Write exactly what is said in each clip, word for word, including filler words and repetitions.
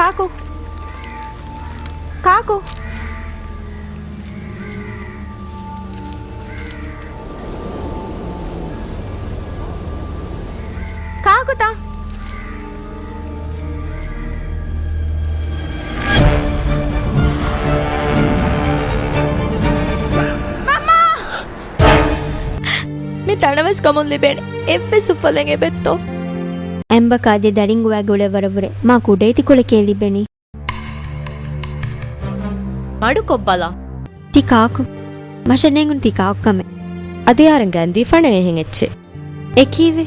ކާކު؟ ކާކު؟ ކާކުތަ؟ މަންމާ! މި ތަނަވަސް ކަމުން ލިބޭނެ އެއްވެސް އުފަލެއް އެބައްތޯ؟ އެނބަކާ ދެ ދަރިންގުވާގެ އުޅެ ވަރަށްވުރެ މާ ކުޑައިތި ކޮޅެކޭ ލިބެނީ. މަޑުކޮށްބަލަ. ތި ކާކު؟ މަށަށް ނޭނގުނު ތި ކާކު ކަމެއް. އަދި އަހަރެން ގަންދީފާނަށް އެހެން އެއްޗެއް. އެކީވެ؟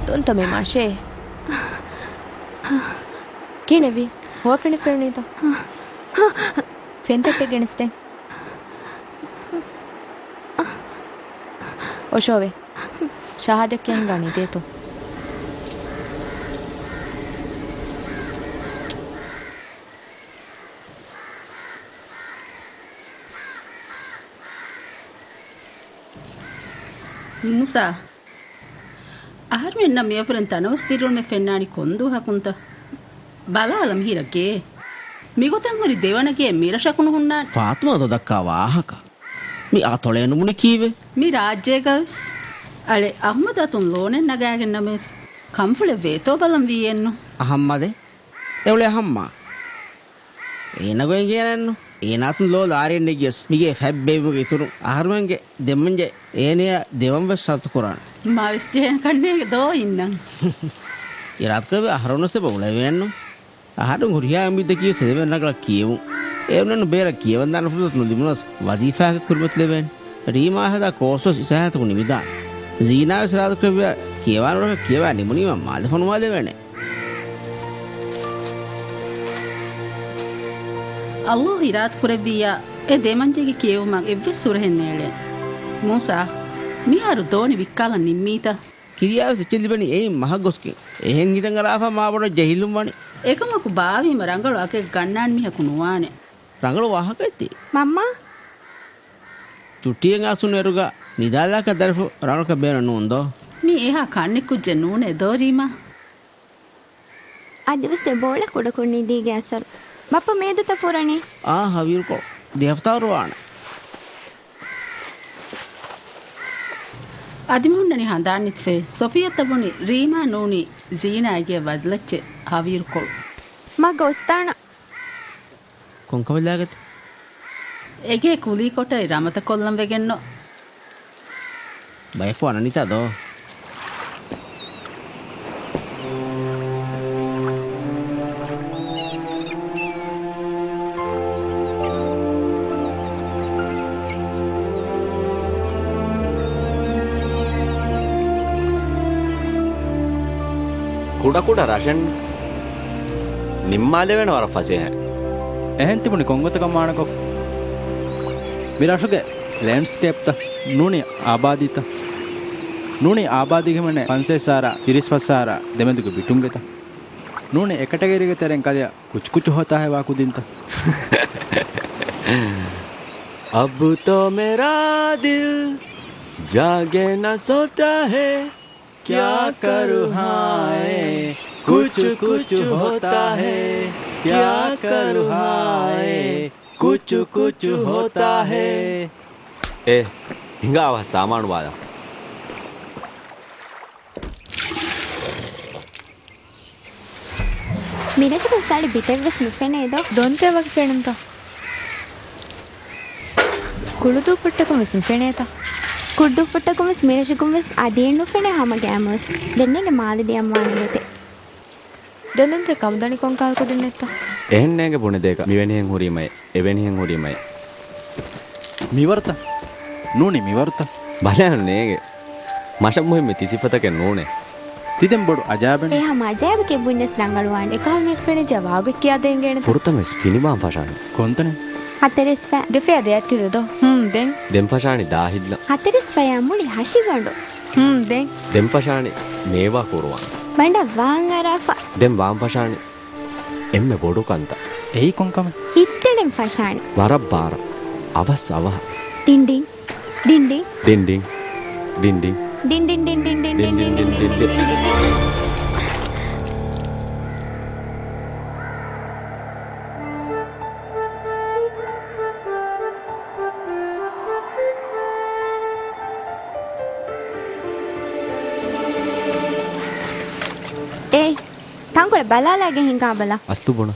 ދޮންތަ މި މަށޭ؟ ކިހިނެއްވީ؟ ހުވަފެނި ފެނުނީތަ؟ ފެންތައްޓެއް ގެނެސްދޭން. އޮށޯވެ. ޝަހާދަތް ކިޔަން ހިނގާ ނިދޭތޯ. މޫސާ، އަހަރުމެންނަށް މިއަށްވުރެން ތަނަވަސް ދިރިއުޅުމެއް ފެންނާނީ ކޮންދުވަހަކުންތަ؟ ބަލާލަ މިހިރަ ގޭ. މިގޮތަށް ހުރި ދެވަނަ ގެއެއް މިރަށަކު ނުހުންނާނެ. ފާތުމާ ދޮ ދައްކާ ވާހަކަ. މި އަތޮޅޭ ނުބުނި ކީއްވެ؟ މި ރާއްޖޭގަވެސް އަޅެ އަހުމަދު އަތުން ލޯނެއް ނަގާގެން ނަމަވެސް ކަންފުޅެއް ވޭތޯ ބަލަން ވީއެއްނު. އަހައްމަދެ؟ އެއުޅޭ އަހައްމާ. އޭނަގޮތް އެނގޭނެއްނު. އޭނާ އަތުން ލޯ ލާރިއެއް ނެގިޔަސް މިގޭ ފަތް ބޭއްވުމުގެ އިތުރުން އަހަރުމެންގެ ދެމަންޖެ އޭނަޔާ ދެވަން ވެސް ސަރުތު ކުރާނެ. މާ ވެސް ޖެހޭނެ ކަންނޭނގެ ދޯ އިންނަން. އިރާދަކުރެއްވި އަހަރުން ވެސް އެބަ އުޅެވޭންނު. އަހަރުން ހުރިހާ އުއްމީދަކީ ވެސް އެދެމެން ރަނގަޅަށް ކިޔެވުން. އެ އޮންނަން ބޭރަށް ކިޔަވަންދާނެ ފުރުސަތު ނުލިބުނަސް ވަޒީފާއަކަށް ކުރިމަތިލެވޭނެ. ރީމާ ހަދާ ކޯސް ވެސް އިސާހަތަކު ނިމިދާނެ. ޒީނާ ވެސް އިރާދަކުރެއްވިޔާ ކިޔަވާނެ ވަރަކަށް ކިޔަވާ ނިމުނީމަ މާލެ ފޮނުވާލެވޭނެ. އައްލާހު އިރާދަކުރެއްވިއްޔާ އެ ދެމަންޖެގެ ކިޔެވުމަށް އެއްވެސް ހުރަހެއް ނޭޅޭނެ. މޫސާ، މިހާރު ދޯނި ވިއްކާލަން ނިންމީތަ؟ ކިރިޔާވެސް އެއްޗެއް ލިބެނީ އެއިން މަހަށް ގޮސްގެން. އެހެން ހިތަށް އަރާފަ މާބޮޑަށް ޖެހިލުން ވަނީ. އެކަމަކު ބާވީމަ ރަނގަޅު އަގެއް ގަންނާން މީހަކު ނުވާނެ. ރަނގަޅު ވާހަކައެއް ތީ. މަންމާ. ޗުއްޓީއެއް އައިސް އުންނަ އިރުގަ ނިދާލާކަށް ދަރިފުޅު ރަނގަޅަކަށް ބޭނުން ނޫން ދޯ؟ މީ އެހާ ކަންނި ކުއްޖެއް ނޫނޭ ދޯ ރީމާ. އަދިވެސް އެ ބޯޅަ ކުޑަކޮށް ނިދީގެ އަސަރު. ބައްޕަ މޭދަތައް ފުރަނީ. އާ ހަވީރުކޮޅު. ދެ ހަފްތާވަރު ވާނެ. އަދި މި ހުންނަނީ ހަނދާން ނިތިފައި. ސޮފިއްޔަތަ ބުނި ރީމާ ނޫނީ ޒީނާ އެގޭ ބަދަލައްޗެއް ހަވީރުކޮޅު. މަގަށް އޮސްދާނަ. ކޮންކަމެއް ލާގަތެ؟ އެގޭ ކުލީކޮޓަރި ރަމަތަ ކޮށްލަން ވެގެންނޯ. ބަޔަކު އަންނަނީތާ ދޯ؟ ކުޑަކުޑަ ރަށެއް ނިންމާލެވޭނެ ވަރަށް ފަސޭހައިން. އެހެން ތިބުނީ ކޮންގޮތަކަށް މާނަކޮށް؟ މި ރަށުގެ ލޭންޑްސްކޭޕްތައް ނޫނީ އާބާދީތައް. ނޫނީ އާބާދީގެ ހިމެނޭ ފަންސަވީސް ހަޒާރާ ތިރީސް ފަސް ހަޒާރާ ދެމެދުގެ ބިޓުންގެތައް. ނޫނީ އެކެޓަގަރީގެ ތެރެއިން ކަލެއަށް ކުޗު ކުޗު ހޮތާ ހެވާ ކުދިންތައް. اب تو میرا دل جاگے نہ سوتا ہے، کیا کروں ہائے، کچھ کچھ ہوتا ہے، کیا کروں ہائے، کچھ کچھ ہوتا ہے. އޭ، ހިނގާ އަވަހަށް ސާމާނު ބާލަ. މިރަށުގަ ސަޅި ބިޓެއްވެސް ނުފެނޭ ދޯ؟ ދޮންތައް ވަކި ފެނުންތަ؟ ކުޅުދޫފުއްޓަކުން ވެސް ނުފެނޭތަ؟ ކުޅުދޫފުއްޓަކުން ވެސް މިރަށުގަން ވެސް އަދިއެއް ނުފެނޭ ހަމަ ގައިމުވެސް. ދެންނޭނގެ މާލެ ދިޔަން ވާނެ ގޮތެއް. ދެން ދެން ތި ކަމުދަނީ ކޮންކަހަލަ ކުދިންނެއްތަ؟ އެހެން ނޭނގެ ބުނެދޭކަށް މިވެނިހެން ހުރީމައެ، އެވެނިހެން ހުރީމައެ. މިވަރުތަ؟ ނޫނީ މިވަރުތަ؟ ބަލާން ނޭނގެ. މަށަށް މުހިއްމު ތި ސިފަތަކެއް ނޫނޭ. ތި ދެން ބޮޑު އަޖާބެއް. އެ ހަމަ އަޖާބެކޭ ބުންޏަސް ރަނގަޅުވާނެ. އެކަހަލަ މީހަކު ފެނިއްޖެ ވާގޮތް ކިޔާދޭން އިނގޭނެތަ؟ ފުރަތަމަވެސް ފިނިވާން ފަށާނެ. ކޮންތަނެއް؟ ހަތަރެސްފަ. ދެފަޔަށް ދެއަތްތިލަ ދޯ. ހުން، ދެން. ދެން ފަށާނީ ދާހިއްލަ. ހަތަރެސްފަޔާ މުޅި ހަށިގަނޑު. ހުން، ދެން. ދެން ފަށާނީ މޭވާ ކުރުވާން. ބަނޑަށް ވާން އަރާފަ. ދެން ވާން ފަށާނީ އެންމެ ބޮޑު ކަންތައް. އެއީ ކޮންކަމެއް؟ ހިތްތެޅެން ފަށާނެ. ވަރަށް ބާރަށް. އަވަސް އަވަހަށް. ޑިން ޑިން. ޑިން ޑިން. ޑިން ޑިން. ޑިން ޑިން. ޑިން ޑިން ޑިން ޑިން ޑިން ޑިން ޑިން ޑިން ޑިން ޑިން. އޭ، ތަންކޮޅެއް ބަލާލާގެން ހިނގާބަލަ. އަސްލު ބުނަ.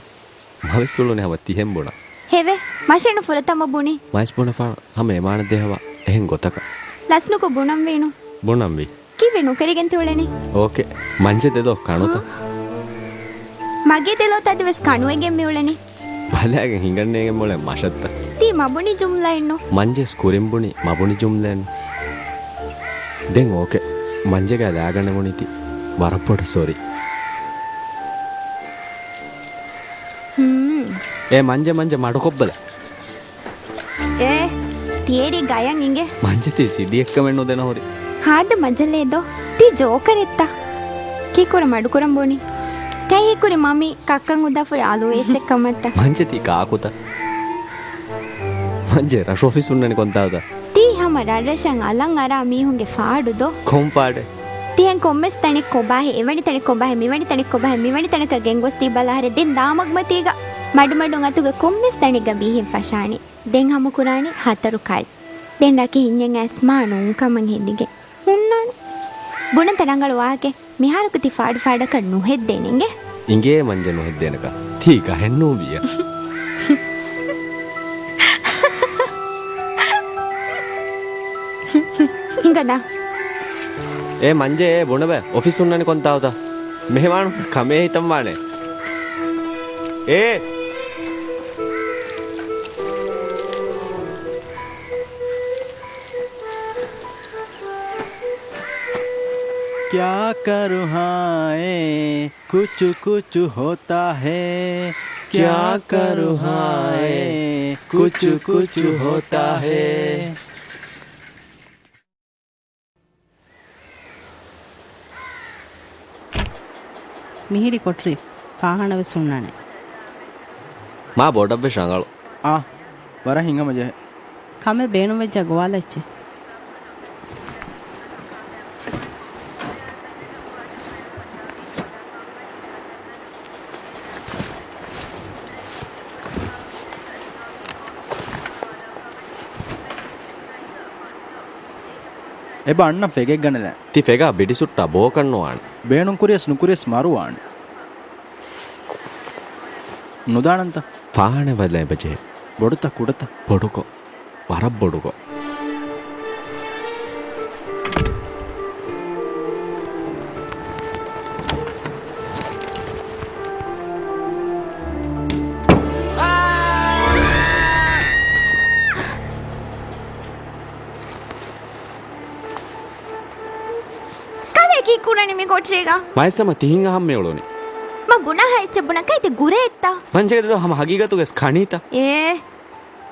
މަވެސް އުޅުނީ ހަމަ ތިހެން ބުނަ. ހެވެ، މަށެއްނު ފުރަތަމަ ބުނީ. މައިސް ބުނެފާނު ހަމަ އެމާނަ ދޭހަވާ އެހެން ގޮތަކަށް. ލަސްނުކޮށް ބުނަންވީނު. ބުނަންވީ. ކީއްވެ ނުކެރިގެން ތި އުޅެނީ؟ އޯކޭ. މަންޖެ ދެލޯ ކަނުތަ؟ މަގޭ ދެލޯތައް ދެވެސް ކަނުވެގެން މި އުޅެނީ. ބަލާގެން ހިނގަންނޭގެން މޮޅެ މަށަށްތަ؟ ތީ މަބުނި ޖުމްލައެއްނު. މަންޖެސް ކުރިން ބުނި މަބުނި ޖުމްލައެއްނު. ދެން އޯކޭ. މަންޖެގަ ލާގަނެ ބުނިތި ވަރަށް ބޮޑަށް ސޮރީ. ހުން. އޭ މަންޖެ މަންޖެ މަޑުކޮށްބަލަ. އޭ، ތިޔަރީ ގަޔަން އިނގޭ. މަންޖެ ތީ ސިޑިއެއްކަމެއް ނުދެނަހުރި. ހާދަ މަޖަލޭ ދޯ. ތީ ޖޯކަރެއްތަ؟ ކީކުރެ މަޑުކުރަން ބުނި. ކައިހީކުރި މަމީ ކައްކަން ހުދާފުރި އަލު އެއްޗެއް ކަމަށްތަ؟ މަންޖެ ތީ ކާކުތަ؟ މަންޖެ ރަށް އޮފީސް ހުންނަނީ ކޮންތާކުތަ؟ ތީ ހަމަ ރަށްރަށަށް އަލަށް އަރާ މީހުންގެ ފާޑު ދޯ. ކޮން ފާޑެއް؟ ތިހެން ކޮންމެސް ތަނެއް ކޮބާހޭ، އެވަނި ތަނެއް ކޮބާހޭ، މިވަނި ތަނެއް ކޮބާހޭ، މިވަނި ތަނަކަށް ގެންގޮސް ތި ބަލާހަރެ ދެން ދާމަގުމަތީގަ މަޑުމަޑުން އަތުގަ ކޮންމެސް ތަނެއްގަ މީހެއް ފަށާނީ. ދެން ހަމަކުރާނީ ހަތަރު ކަޅި. ދެން ރަކި ހިންޏެއް އައިސް މާ ނޫންކަމަށް ހެދިގެން ހުންނާނެ. ބުނަންތަ ރަނގަޅު ވާހަކަ. މިހާރަކު ތި ފާޑު ފާޑަކަށް ނުހެއްދޭނެ އިނގޭ؟ އިނގޭ މަންޖެ ނުހެއްދޭނެކަ. ތީ ކަހެއް ނޫވިއްޔާ. ހިނގަދާ. އޭ މަންޖެ އޭ ބުނެބަ އޮފީސް ހުންނަނީ ކޮންތާކުތަ؟ މެހެމާނުން ކަމޭ ހިތަށް ވާނެ. އޭ. کیا کروں ہائے، کچھ کچھ ہوتا ہے۔ کیا کروں ہائے، کچھ کچھ ہوتا ہے۔ މިހިރި ކޮޓަރި ފާހާނަވެސް ހުންނާނެ. މާ ބޮޑަށްވެސް ރަނގަޅު. އާ، ވަރަށް ހިނގަމަޖެހޭ. ކަމެއް ބޭނުންވެއްޖާ ގޮވާލަ އެއްޗެއް. އެބަ އަންނަ ފެގެއްގަނެލާ. ތި ފެގާ ބިޑިސުއްޓާ ބޯކަށްނުވާނެ. ބޭނުންކުރިޔަސް ނުކުރިޔަސް މަރުވާނެ. ނުދާނަންތަ؟ ފާހާނަ ވަލަ އެބަޖެހޭ. ބޮޑުތަ ކުޑަތަ؟ ބޮޑުކޮށް. ވަރަށް ބޮޑުކޮށް. ކަލޭ ކީއްކުރަނީ މި ކޮޓަރީގަ؟ މައިސަމަ ތިހިން އަހަންމެ އުޅުނީ. މަ ބުނާހާ އެއްޗެއް ބުނަން ކައިތެ ގުރޭ އެއްތަ؟ މަންޖެގެ ދެލޯ ހަމަ ހަގީގަތުގަސް ކަނީތަ؟ އޭ،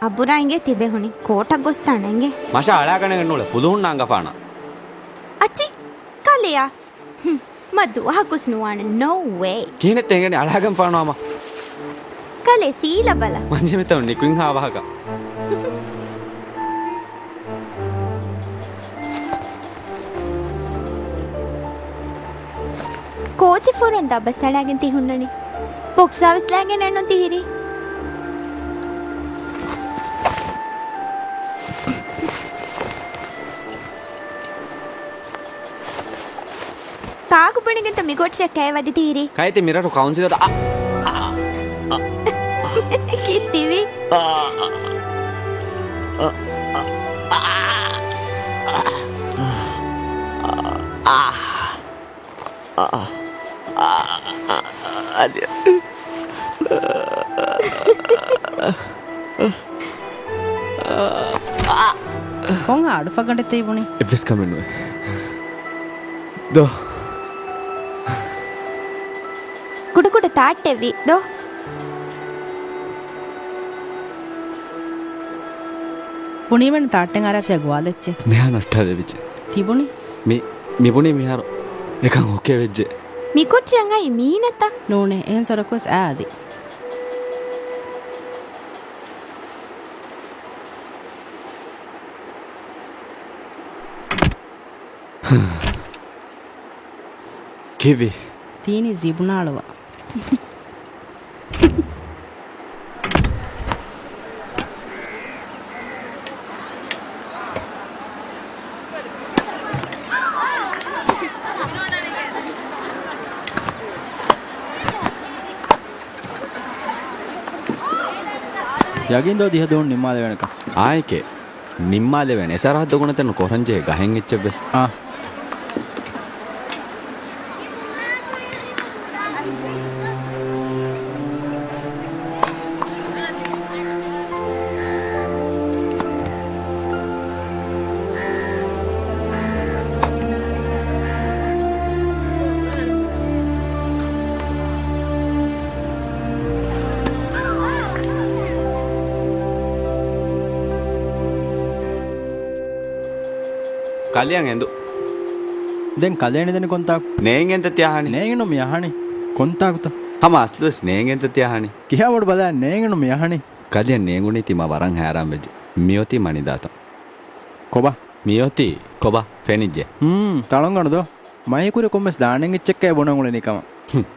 އަބުރާ އިނގޭ ތިބެހުނީ. ކޯޓަށް ގޮސްތާނަ އިނގޭ. މަށާ އަޅާގަނެގެން ނޫޅެ ފުލުހުންނާން ގަފާނަ. އަޗި، ކަލެޔާ. ހުން، މަ ދުވަހަކުސް ނުވާނެ. ނޯ ވޭ. ކިހިނެއްތަ އެނގެނީ އަޅާގަންފާނު ހަމަ؟ ކަލޭ ސީލަ ބަލަ. މަންޖެ މިތަނުން ނިކުތްހާ ވާހަކަ. ކޯޗެއް ފޮރުވަން ދަބަސް އަޅާގެން ތި ހުންނަނީ. ބޮކްސާވެސް ލާގެން ނެއްނު ތިހިރީ. ކާކު ބުނިގެންތަ މި ކޮޓަރިއަށް ކައި ވަދި ތިހިރީ؟ ކައިތި މިރަށު ކައުންސިލަށް އަ، އަ، އަ، ކިތިވި؟ އަ، އަ، އަ، އަ، އަ، އަ، އަ. އާ، އާ، އާ، އާ، އާ. ކޮން އަޑު ފަގަނޑެއްތަ ތިބުނީ؟ އެއްވެސް ކަމެއް ނުވޭ. ދޯ. ކުޑަކުޑަ ތާއްޓެއްވީ ދޯ. ބުނީމެން ތާއްޓެއް އަރާފިޔާ ގޮވާލަ އެއްޗެއް. މިހާ ނައްޓާލެވިއްޖެ. ތިބުނީ؟ މި، މިބުނީ މިހާރު އެކަން އޯކޭ ވެއްޖެ. މިކޮޓަރިއަށް އައީ މީނަތަ؟ ނޫނޭ، އެހެން ސޮރަކުވެސް އާ އަދި. ކީއްވި؟ ތީނީ ޒިބުނާޅުވާ. ޔަގީންދޯ ދިހަ ދުވަހުން ނިންމާލެވޭނެކަން؟ އާނއެކޭ. ނިންމާލެވޭނެ. އެ ސަރަހައްދު ގުނަތަން ކޮށްރަންޖެހޭ ގަހެއް އެއްޗެއްވެސް. އާ. ކަލެޔަށް އެނދު. ދެން ކަލޭ ނިދަނީ ކޮންތާކު؟ ނޭނގެންތަ ތިޔަހަނީ؟ ނޭނގެނު މި އަހަނީ. ކޮންތާކުތަ؟ ހަމަ އަސްލުވެސް ނޭނގެންތަ ތިޔަހަނީ؟ ކިހާ ބޮޑު ބަލާ ނޭނގެނު މި އަހަނީ. ކަލެޔަށް ނޭނގުނީ ތި މާ ވަރަށް ހައިރާން ވެއްޖެ. މިއޮތީ މަނިދާތަން. ކޮބާ؟ މިއޮތީ ކޮބާ؟ ފެނިއްޖެ. ހުން، ތަޅުންގަނޑު ދޯ. މައިކުރި ކޮންމެސް ދާނެ އެއްޗެއްކޭ ބުނަން އުޅެނީ ކަމަށް. ހުން.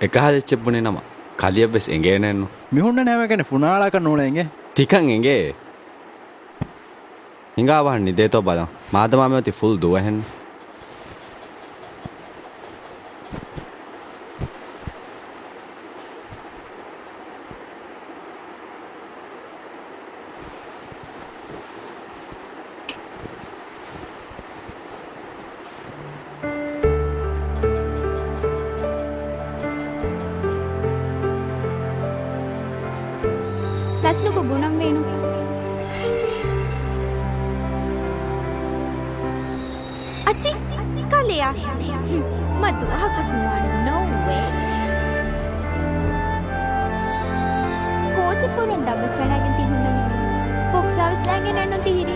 އެކަހަލަ އެއްޗެއް ބުނި ނަމަ، ކަލެޔަށްވެސް އެނގޭނެއްނު. މި ހުންނަނީ ހަމައެކަނި ފުނާޅާކަށް ނޫޅޭ އިނގޭ. ތިކަން އެނގޭ. ހިނގާ އަވަހަށް ނިދޭތޯ ބަލަން. މާދަމާ މިއޮތީ ފުލް ދުވަހެއްނު. ލަސްލުކު ބުނަންވީނު. އައްޗި، ކަލެޔާ. ހުން، މަ ދުވަހަކުސް ނުވާނެ. ނޯ ވޭ. ކޯޗެއް ފުރުން ދަށްވެސް ވަޑައިގެން ތި ހުންނަނީ. ބޮކްސާވެސް ލައިގެން ނަންނުން ތި ހިރީ.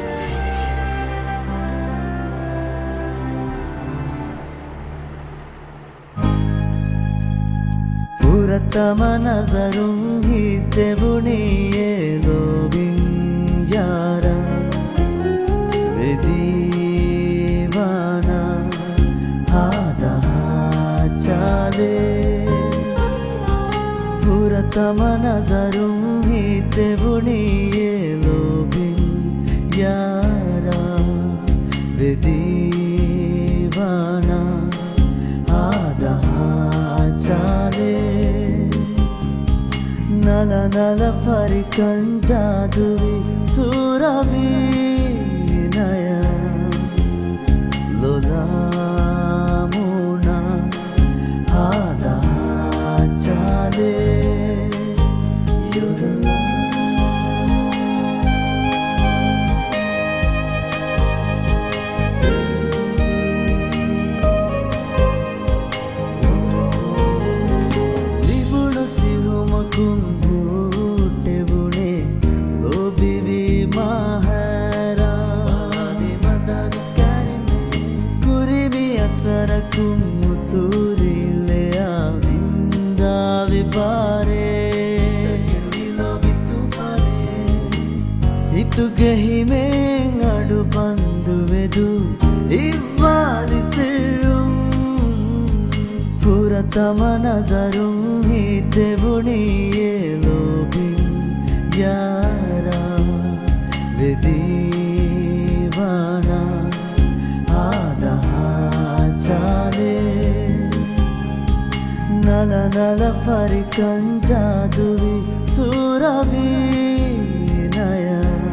ފުރަތަމަ ނަޒަރުން ހިތް ދެވުނީ އެ ލޯބިން ޔާރާ. ވެ ދީވާނާ ހާދަ ހާ ޗާލޭ. ފުރަތަމަ ނަޒަރުން ހިތް ދެވުނީ އެ ލޯބިން ޔާރާ. ވެ ދީވާނާ ހާދަ ހާ ޗާލޭ. ނަލަ ނަލަ ފަރިކަން ޖާދުވި ސޫރަވީ ނަޔަން. ލޮލާ މޫނާ ހާދަ ހާ ޗާލޭ. ލިބުނު ސިހުމަކުން ހުއްޓެވުނޭ ލޯބިވީ މާ ހައިރާން. ކުރިމި އަސަރަކުން އުތުރި ލެޔާ ވިންދާވި ބާރޭ. ހިތުގެ ހިމޭން އަޑު ބަންދުވެދު އިއްވާލި ސިއްރުން. ފުރަތަމަ ނަޒަރުން ހިތް ދެވުނީ އެ ލޯބިން ޔާރާ. ވެ ދީވާނާ ހާދަ ހާ ޗާލޭ. ނަލަ ނަލަ ފަރިކަން ޖާދުވި ސޫރަވީ ނަޔަން.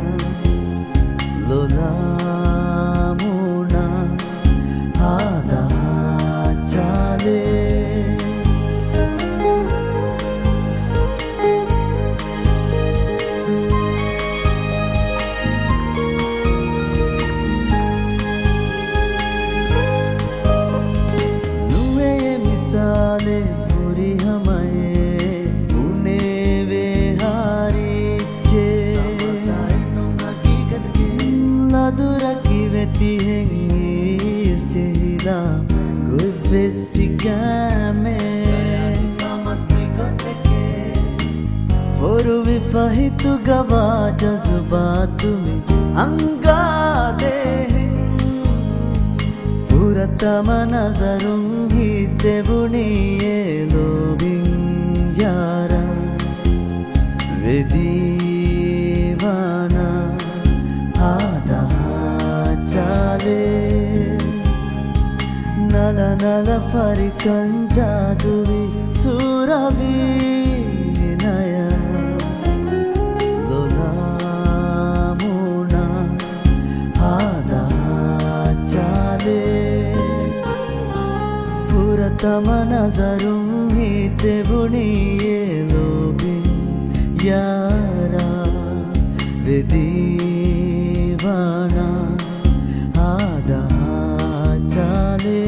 ލޮލާ މޫނާ ހާދަ ހާ ޗާލޭ. ނުވެޔޭ މިސާލެއް ފުރިހަމައެއް ބުނެވޭ ހާރީއްޗެއް. ލަދުރަކި ވެތިހެން އީސް ޖެހިލާ ގޮތްވެސް ސިކާމެއް. ފޮރުވި ފަހިތުގަވާ ޖަޒުބާތު މި އަންގާދޭހެން. ފުރަތަމަ ނަޒަރުން ހިތްދެވުނީ އެ ލޯބިން ޔާރާ. ވެ ދީވާނާ ހާދަ ހާ ޗާލޭ. ނަލަ ނަލަ ފަރިކަން ޖާދުވީ ސުރަވީ ނަޔާ. ލޮލާ މޫނާ ހާދަ ހާ ޗާލޭ. ފުރަތަމަ ނަޒަރުން ހިތްދެވުނީ އެ ލޯބިން ޔާރާ. ވެ ދީވާނާ ހާދަ ހާ ޗާލޭ.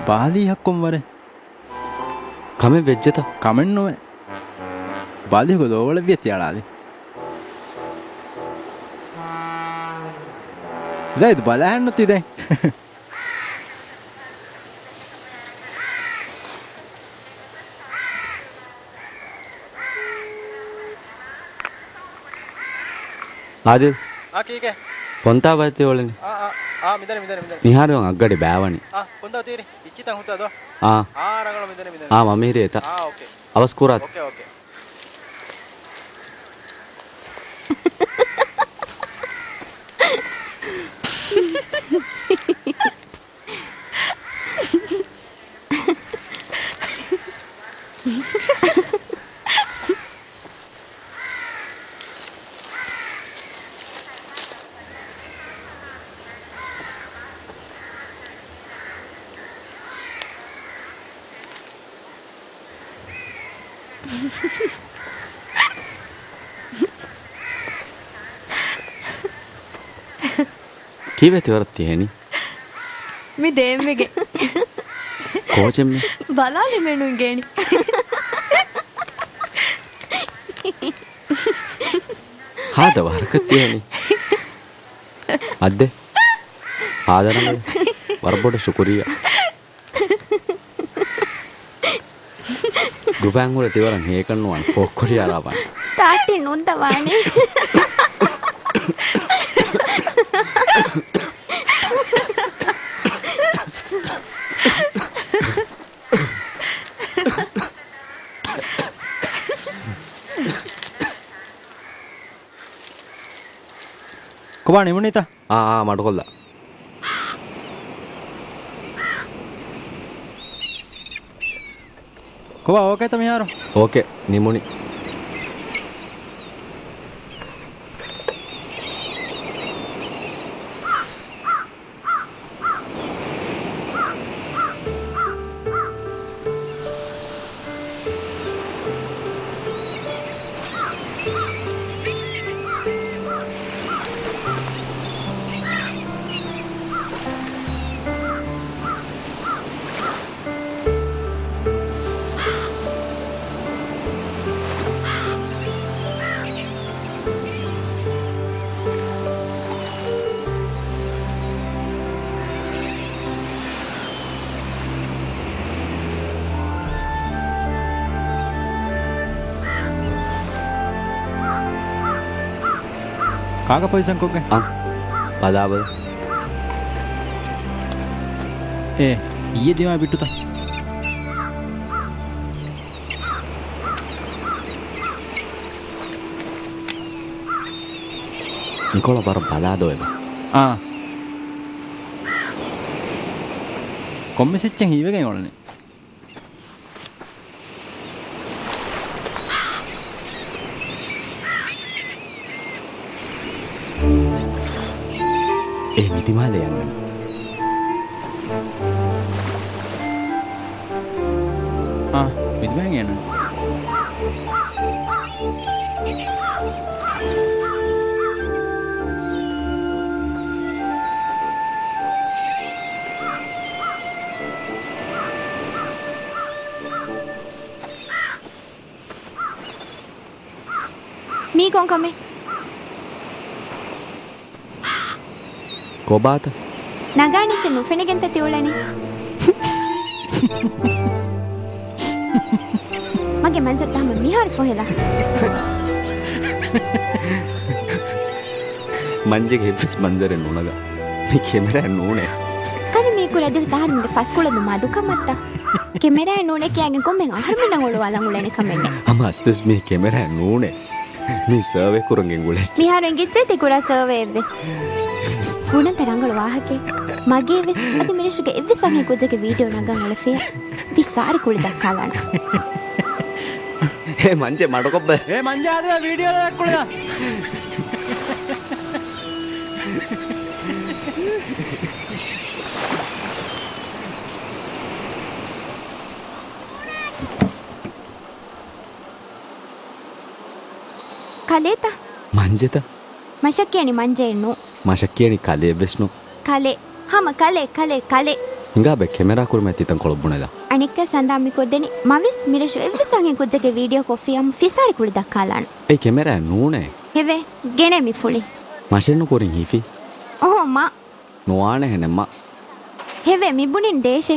ބާލީ ހައްކުން ވަރެއް. ކަމެއް ވެއްޖެތަ؟ ކަމެއްނުވޭ. ބާލީހުގެ ލޯވަޅެއްވިޔަ ތިއަޅާލި. ޒައިދު ބަލާހެންނު ތި ދެން. އާދިލް. އާ، ކީކޭ؟ ކޮންތާ ބައެއް ތި އުޅެނީ؟ އާ، އާ، އާ، މިދަނީ، މިދަނީ، މިދަނީ. މިހާރު އަށް އަށްގަޑި ބާވަނީ. އާ، ކޮންތާ ތިއިރި؟ އިއްޗިތައް ހުއްޓާ ދޯ. އާ. އާ، ރަނގަޅު، މިދަނީ، މިދަނީ. އާ، މަމީރި އެތަ. އާ، އޯކޭ. އަވަސް ކުރާތި. އޯކޭ، އޯކޭ. ކީއްވެ ތިވަރަށް ތިހެނީ؟ މި ދޭންވެގެން. ކޯޗެއްމެ؟ ބަލާލިމެނު އިނގޭނީ. ހާދަ ވަރަކަށް ތިހެނީ. އައްދެ. ހާދަ ރަނގަޅު. ވަރަށް ބޮޑަށް ޝުކުރިއްޔާ. ގުފާން ހުރެ ތިވަރަށް ހީކަން ނުވާނެ، ފޯކްކޮށި އަރާ ވާނެ. ތާއްޓި ނުންދަވާނެ. ކޮބާ ނިމުނީތަ؟ އާ، އާ، މަޑުކޮށްލާ. ކޮބާ އޯކޭތަ މިހާރު؟ އޯކޭ، ނިމުނީ. ކާކަށް ޕޮޒިޝަން ކޮށްގެން؟ އަން. ބަލާބަލަ. އޭ، އިއްޔެ ދިމާ ބިއްޓުތަ؟ ނިކޮޅަށް ވަރަށް ބަލާ ދޯ އެބަ. އާ. ކޮންމެސް އެއްޗެއް ހީވެގެން އުޅެނީ. އޭ މިދިމާލެ އަންނަނީ. އާ، މިދިމާއިން އަންނަނީ. މީ ކޮން ކަމެއް؟ ކޮބާތަ؟ ނަގާނެ އެއްޗެއް ނުފެނިގެންތަ ތި އުޅެނީ؟ މަގޭ މަންޒަރުތައް ހަމަ މިހާރު ފޮހެލާ. މަންޖެގެ އެއްވެސް މަންޒަރެއް ނުނަގާ. މި ކެމެރާ ނޫނޭ. ކަލޭ މީ ކުރާ ދެވަސް އަހަރުމެންގެ ފަސްކޮޅު މަދުކަމަށްތަ؟ ކެމެރާ ނޫނޭ ކިޔާގެން ކޮންމެ އަހަރުމެންނަށް އޮޅުވާލަން އުޅެނެ ކަމެއް ނެތް. ހަމަ އަސްލުވެސް މީ ކެމެރާ ނޫނޭ. މީ ސަރވޭ ކުރަން ގެންގުޅޭ. މިހާރު އެނގިއްޖެ ތި ކުރާ ސަރވޭ އެއްވެސް. ބުނަންތަ ރަނގަޅު ވާހަކައެއް. މަގޭ ވެސް އަދި މިރަށުގެ އެއްވެސް އަންހެން ކުއްޖެއްގެ ވީޑިއޯ ނަގަން އުޅެފިއްޔާ ފިސާރި ކުޅި ދައްކާލާނަން. އޭ މަންޖެ މަޑުކޮށްބަ. އޭ މަންޖެ އަދިވެ ވީޑިއޯ ދައްކުޅިދާ. ކަލޭތަ؟ މަންޖެތަ؟ މަށަށް ކިޔަނީ މަންޖެއެއްނު. މަށަށް ކިޔަނީ ކަލޭއެއްވެސްނު. ކަލޭ. ހަމަ ކަލޭ، ކަލޭ، ކަލޭ. ހިނގާބެ ކެމެރާ ކުރުމަށް ތިތަންކޮޅު ބުނެލާ. އަނެއްކާ ސަނދާ މިކޮށްދެނީ މަވެސް މިރަށު އެއްވެސް އަންހެން ކުއްޖެއްގެ ވީޑިއޯ ކޮށްފިއްޔާ ހަމަ ފިސާރި ކުޅި ދައްކާލާނެ. އެއީ ކެމެރާ ނޫނޭ. ހެވޭ، ގެނޭ މި ފުޅި. މަށެއްނު ކުރިން ހިފި. އޯ މަ. ނުވާނެހެނެއް މަ. ހެވޭ މި ބުނިން ދޭށޭ.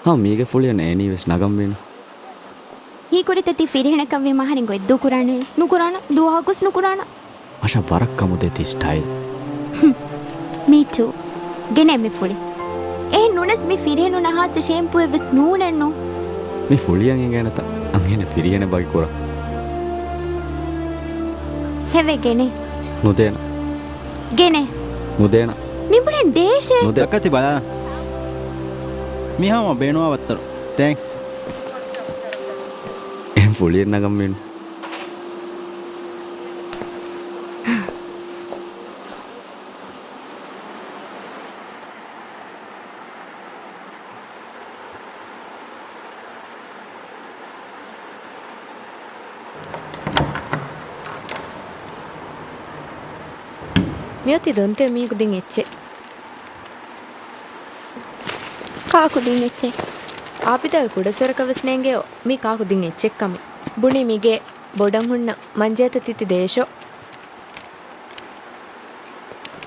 ހަމަ މީގެ ފުޅިއެއް އޭނީ ވެސް ނަގަންވީނު. ހީކުރިތަ ތި ފިރިހެނަކަށްވީމަ އަހަރެން ގޮތްދޫ ކުރާނެ؟ ނުކުރާނަ، ދުވަހަކުސް ނުކުރާނަ. މަށަށް ވަރަށް ކަމުދޭ ތި ސްޓައިލް. ހުން. މީ ޓޫ. ގެނޭ މި ފުޅި. އެހެން ނޫނަސް މި ފިރިހެނުން އަހާސް ޝޭމްޕޫއެއް ވެސް ނޫނެއްނު. މި ފުޅިއަށް އެނގޭނެތަ އަންހެނެއް ފިރިހެނެއް ވަކި ކުރަން؟ ހެވޭ ގެނޭ. ނުދޭނަ. ގެނޭ. ނުދޭނަ. މިބުނެން ދޭށޭ. ނުދޭ. ދައްކަތި ބަލާ. މިހާ މަ ބޭނުވާ ވައްތަރު. ތޭންކްސް. އެހެން ފުޅިއެއް ނަގަންވީނު. މިއޮތީ ދޮންތެޔޮ މީހަކު ދިން އެއްޗެއް. ކާކު ދިން އެއްޗެއް؟ އާބިދާގެ ކުޑަސުވަރަކަށް ވެސް ނޭނގެޔޯ މީ ކާކު ދިން އެއްޗެއްކަމެއް. ބުނީ މީގެ ބޮޑަށް ހުންނަ މަންޖޭތަ ތިތި ދޭށޯ.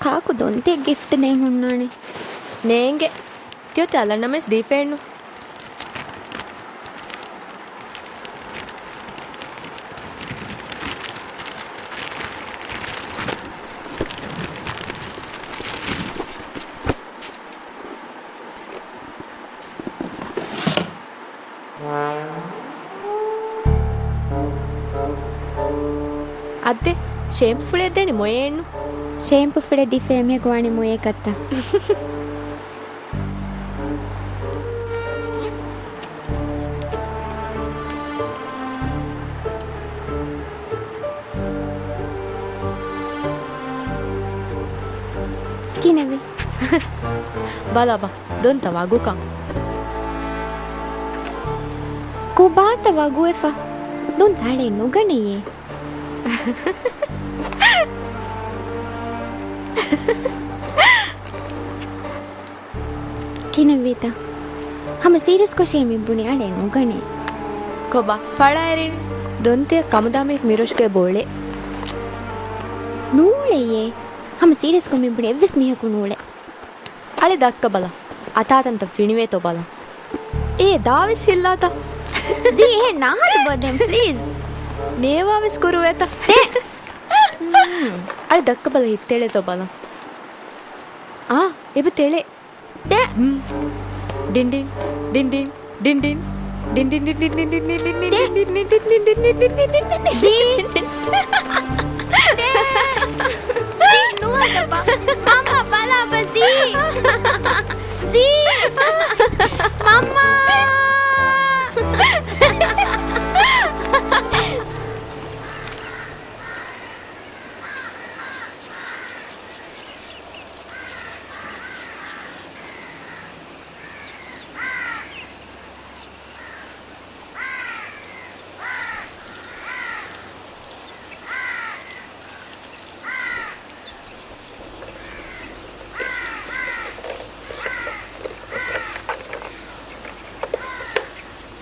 ކާކު ދޮންތެ ގިފްޓް ދޭން ހުންނާނެ. ނޭނގެ. ތިއޮތީ އަލަށް ނަމަވެސް ދީފައެއްނު. އައްދެ، ޝޭމްޕު ފުޅެއް ދޭނެ މޮޔައެއްނު. ޝޭމްޕު ފުޅެއް ދީފައި މީހަކު ވާނީ މޮޔައަކަށްތަ؟ ކިނެވި. ބަލަބަ، ދޮންތަ ވަގުކަން. ކޮބާތަ ވަގުވެފަ؟ ދޮންތަ އަޅެއް ނުގަނެޔޭ. ކިނެއްވީތަ؟ ހަމަ ސީރިއަސްކޮށޭ މި ބުނި އަޅެއް ނުގަނޭ. ކޮބާ؟ ފަޅާއެރިން. ދޮންތެޔަށް ކަމުދާ މީހަކު މިރޮށުގައި ބޯޅެ. ނޫޅެޔޭ. ހަމަ ސީރިއަސްކޮށް މި ބުނި އެއްވެސް މީހަކު ނޫޅެ. އަޅެ ދައްކަބަލަ. އަތާތަންތަ ފިނިވޭތޯ ބަލަ. އޭ ދާވެސް ހިއްލާތަ؟ ޒީ އެހެން ނާހަތު ބޮދެން ޕްލީޒް. ނޭވާވެސް ކުރުވޭތަ؟ އަޅެ ދައްކަބަލަ ހިތްތެޅޭތޯ ބަލަ. އާ، އެބަ ތެޅޭ. ދެ. ޑިން ޑިން، ޑިން ޑިން، ޑިން ޑިން. ދެ. ޒީ. ދެ. ޒީ ނުވަތަ ބަ. މަންމަ ބަލާބަ ޒީ. ޒީ. މަންމާ.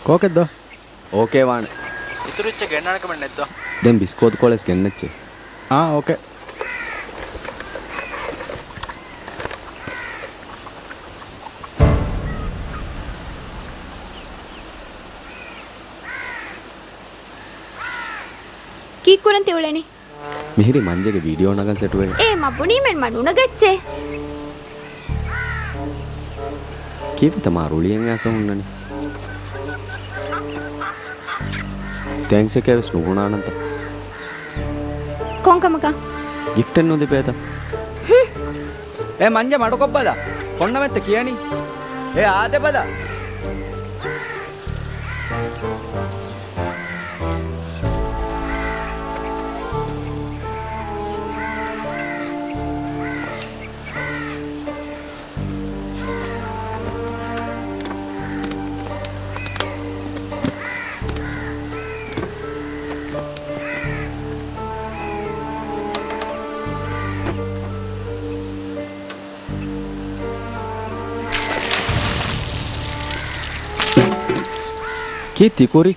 ކޯކެއްދޯ؟ އޯކޭ ވާނެ. އިތުރު އެއްޗެއް ގެންނާނެ ކަމެއް ނެތްދޯ؟ ދެން ބިސްކޯދު ކޮޅެސް ގެންނައްޗޭ. އާ، އޯކޭ. ތި އުޅެނީ؟ މިހިރީ މަންޖޭގެ ވީޑިއޯ ނަގަން ސެޓުވެގެން. އޭ މަ ބުނީމެން މަ ނުނަގައްޗޭ. ކީއްވެތަ މާ ރުޅިއެއް އައިސް ހުންނަނީ؟ ތޭންކްސް އެކޭވެސް ނުބުނާނަންތަ؟ ކޮންކަމަކަށް؟ ގިފްޓެއް ނުލިބޭތަ؟ ހުން. އޭ މަންޖެ މަޑުކޮށްބަލަ. ކޮންނަމެއްތަ ކިޔަނީ؟ އޭ އާދެބަލަ. ކީއް ތިކުރީ؟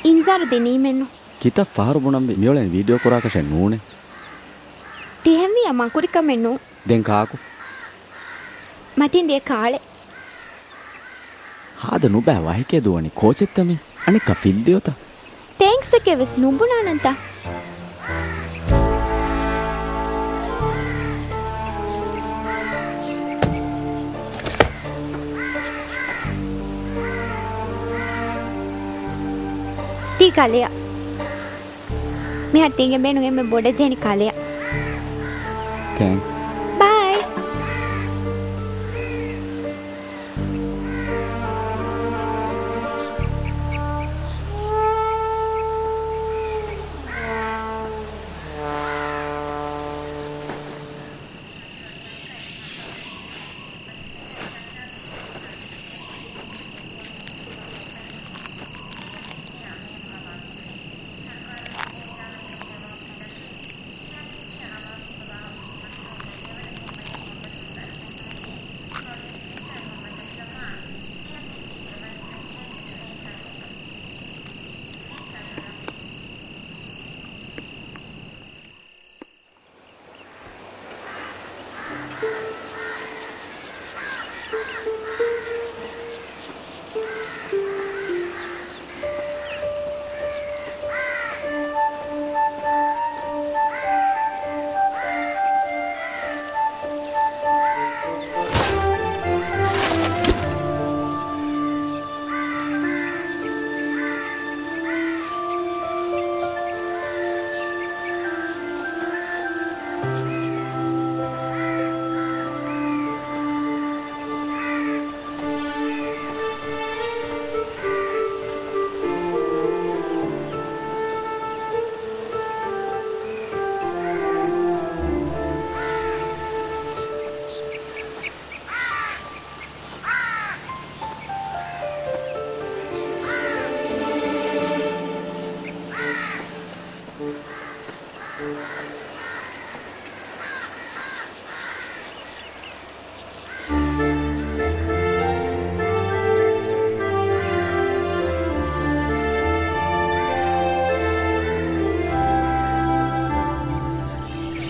އިންޒާރު ދިނީމެއްނު. ކިތައް ފަހަރު ބުނަންވީ މިއުޅެނީ ވީޑިއޯ ކުރާކަށެއް ނޫނޭ. ތިހެންވިއްޔާ މަކުރިކަމެއްނު. ދެން ކާކު؟ މަތިން ދިޔަ ކާޅެއް. ހާދަ ނުބައި ވަހެކޭ ދުވަނީ ކޯޗެއްތަ މީ؟ އަނެއްކާ ފިއްލިއޮތަ؟ ތޭންކްސް އެކޭވެސް ނުބުނާނަންތަ؟ ތީ ކަލެއަށް. މިހާރު ތީގެ ބޭނުން އެންމެ ބޮޑަށް ޖެހެނީ ކަލެއަށް. ތޭންކްސް. ބައި.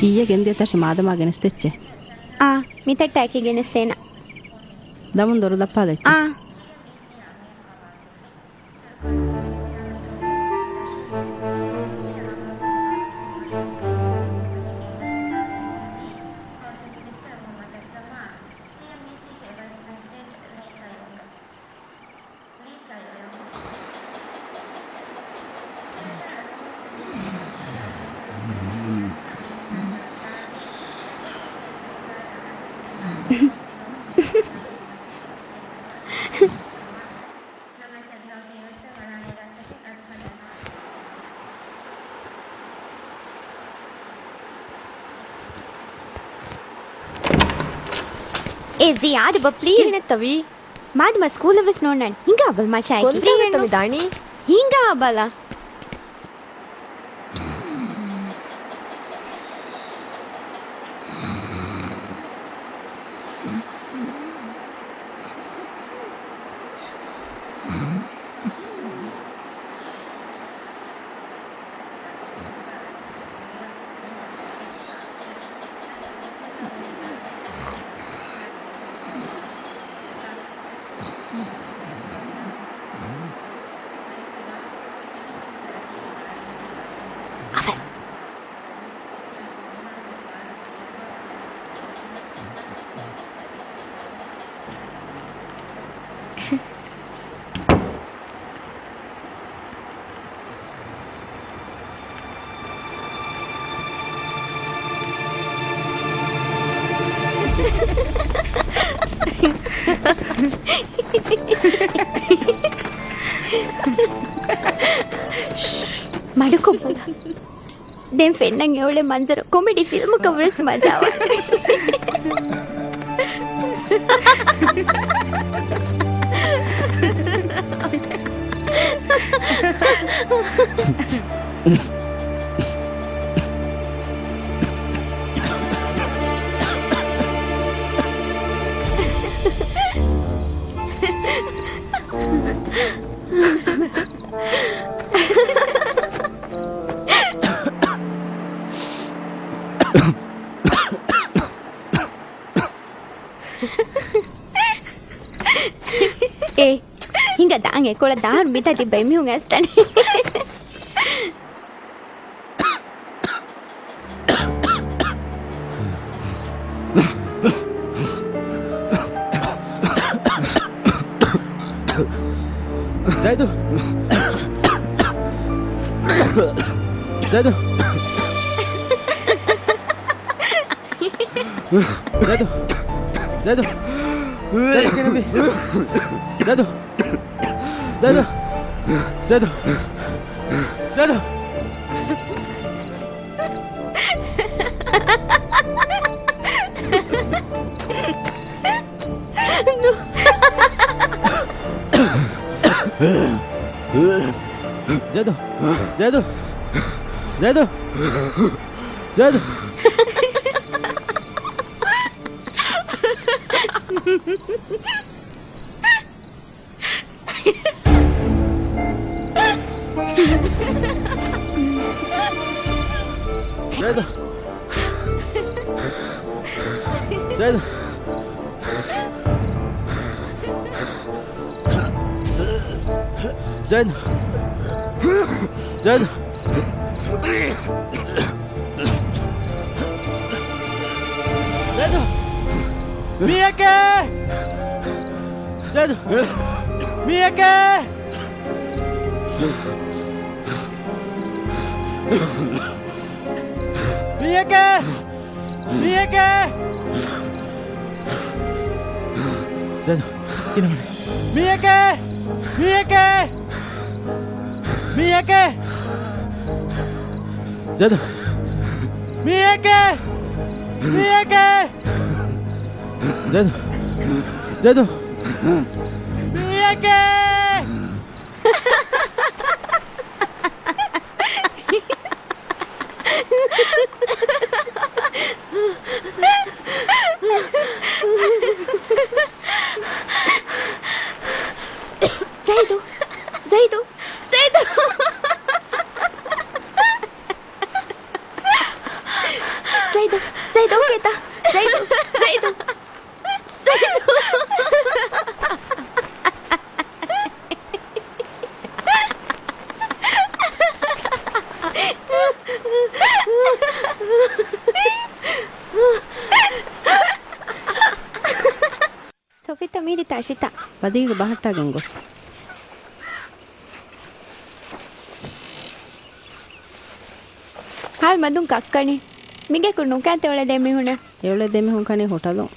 އިއްޔެ ގެންދިޔަ ތަށި މާދަމާ ގެނެސްދެއްޗޭ. އާ، މިތައްޓާއެކީ ގެނެސްދޭނަ. ދަމުން ދޮރު ދައްޕާލައްޗޭ. އާ. އޭ ޒިޔާދު ބަ، ޕްލީޒް. ކިހިނެއްތަ ވީ؟ މާދަމާ ސްކޫލަށް ވެސް ނޯންނާނެ. ހިނގާ ބަލަ މަށާއެކީ ކޮންތާކުތަ ފްރީނު. މި ދާނީ؟ ހިނގާ ބަލަ. މަޑުކޮށް ބަލަ. ދެން ފެންނަން އެއުޅޭ މަންޒަރު ކޮމެޑީ ފިލްމަކަށް ވެސް މަޖާވާނެ. އޭ، ހިނގާ ދާން އެކޮޅަށް ދާން މިތާ ތިއްބަ އެމީހުން އައިސްތަނެ. ޒައިދު! ޒައިދު! ޒައިދު! ޒައިދު! ޒައިދު! ޒައިދު! ޒައިދު! ޒައިދު! ޒައިދު! ޒައިދު! ޒައިދު! ޒައިދު! ޒައިދު! ޒައިދު! ޒައިދު! ޒައިދު! ޒައިދު! މީހެކޭ! ޒައިދު! މީހެކޭ! މީހެކޭ! މީހެކޭ! ޒައިދު، ކިހިނެއް ވަނީ؟ މީހެކޭ! މީހެކޭ! މީހެކޭ! ޒައިދު! މީހެކޭ! މީހެކޭ! ޒައިދު! ޒައިދު! މީހެކޭ! ޒައިދު! ޒައިދު! ޒައިދު! ޒައިދު! ޒައިދު! އޯކޭތަ؟ ޒައިދު! ޒައިދު! ޒައިދު! ސޮފިތަ މީރި ތަށިތަ. ވަދީގަ ބަހައްޓާގެން ގޮސް. ހާލް މަދުން ކައްކަނި. މިގެކު ނުކާތެ އެއުޅޭ ދެމީހުނެއް. އެއުޅޭ ދެމީހުން ކަނީ ހޮޓަލުން.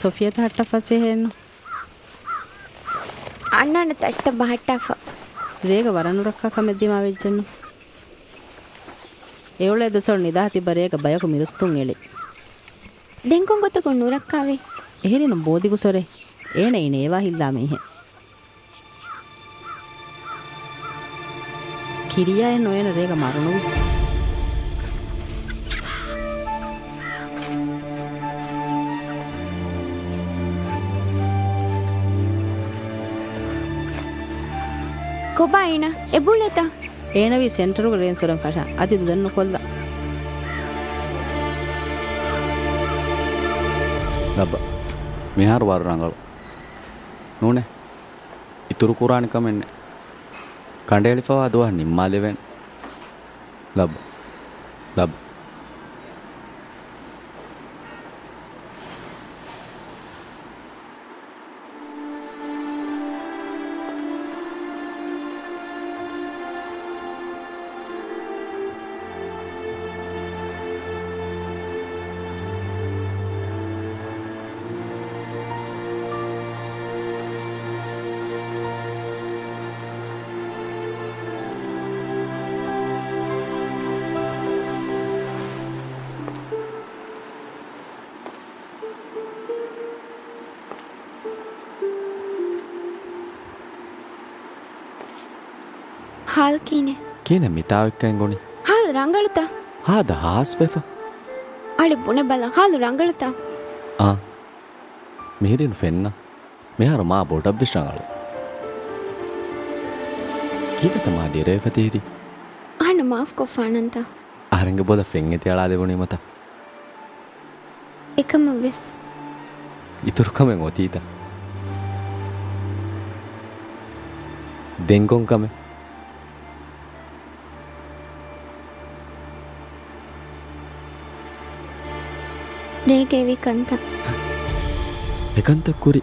ސޮފިޔަތަ ހައްޓަފަސޭހައެއްނު. އަންނާނެ ތަށިތައް ބަހައްޓާފަ. ރޭގަ ވަރަށް ނުރައްކާ ކަމެއް ދިމާވެއްޖެނު. އެއުޅޭ ދުސަރު ނިދާ ތިބަ ރޭގަ ބަޔަކު މިރުސްތުން އެޅި. ދެން ކޮން ގޮތަކުން ނުރައްކާވީ؟ އެހެރީނު ބޯދިގުސޮރޭ. އޭނައީ ނޭވާ ހިއްލާ މީހެއް. ކިރިޔާއެއްނު އޭނަ ރޭގަ މަރުނުވި. ކޮބާ އޭނަ؟ އެބުޅޭތަ؟ އޭނަވީ ސެންޓަރުގަ ރޭން ސޮރެން ފަށާ. އަދި ދުދަން ނުކޮށްލަ. ލައްބަ. މިހާރު ވަރު ރަނގަޅު. ނޫނޭ. އިތުރު ކުރާނެ ކަމެއް ނެތް. ކަނޑައެޅިފަވާ ދުވަހަށް ނިންމާލެވޭނެ. ލައްބަ. ލައްބަ. ހާލް ކިހިނެއް؟ ކިހިނެއް މިތާ އޮތްކަން އެނގުނީ؟ ހާލް ރަނގަޅުތަ؟ ހާދަ ހާސްވެފަ. އަޅެ ބުނެބަލަ، ހާލު ރަނގަޅުތަ؟ އާ. މިހިރީނު ފެންނަ. މިހާރު މާ ބޮޑަށްވެސް ރަނގަޅު. ކީއްވެތަ މާ ދިރަވެފަ ތިހިރީ؟ އަހަންނަށް މާފުކޮށްފާނަންތަ؟ އަހަރެންގެ ބޮލަށް ފެން އެތި އަޅާލެވުނީމަތަ؟ އެކަމަށްވެސް. އިތުރު ކަމެއް އޮތީތަ؟ ދެން ކޮން ކަމެއް؟ ރޭގައިވި ކަންތައް. އެކަންތައް ކުރި.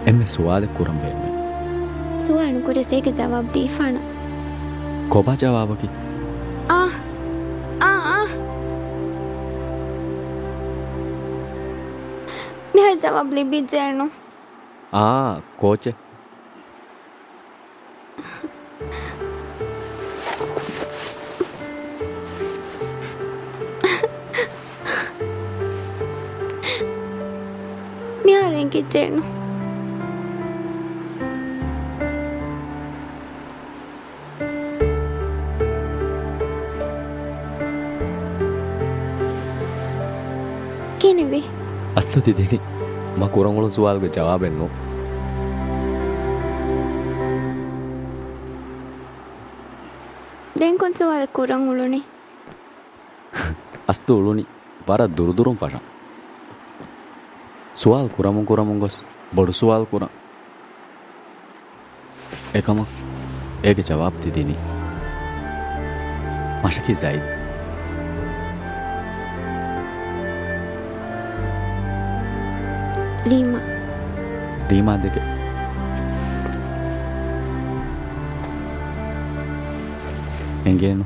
އެންމެ ސުވާލެއް ކުރަން ބޭނުމޭ. ސުވާލު ނުކުރިޔަސް އޭގެ ޖަވާބު ދީފާނަން. ކޮބާ ޖަވާބަކީ؟ އާ، އާ، އާ. މިހާރު ޖަވާބު ލިބިއްޖެއެއްނު. އާ، ކޯޗެއް. މިހާރު އެނގިއްޖެއެއްނު. ކިހިނެއްވީ؟ އަސްލު ތި ދިނީ މަ ކުރަން އުޅުނު ސުވާލުގެ ޖަވާބެއް ނޫން. ދެން ކޮން ސުވާލެއް ކުރަން އުޅުނީ؟ އަސްލު އުޅުނީ ވަރަށް ދުރުދުރުން ފަށަން. ސުވާލު ކުރަމުން ކުރަމުން ގޮސް ބޮޑު ސުވާލު ކުރަން. އެކަމަކު އޭގެ ޖަވާބު ތި ދިނީ. މަށަކީ ޒައިދް. ރީމާ. ރީމާ ދެކެ. އެނގޭނު.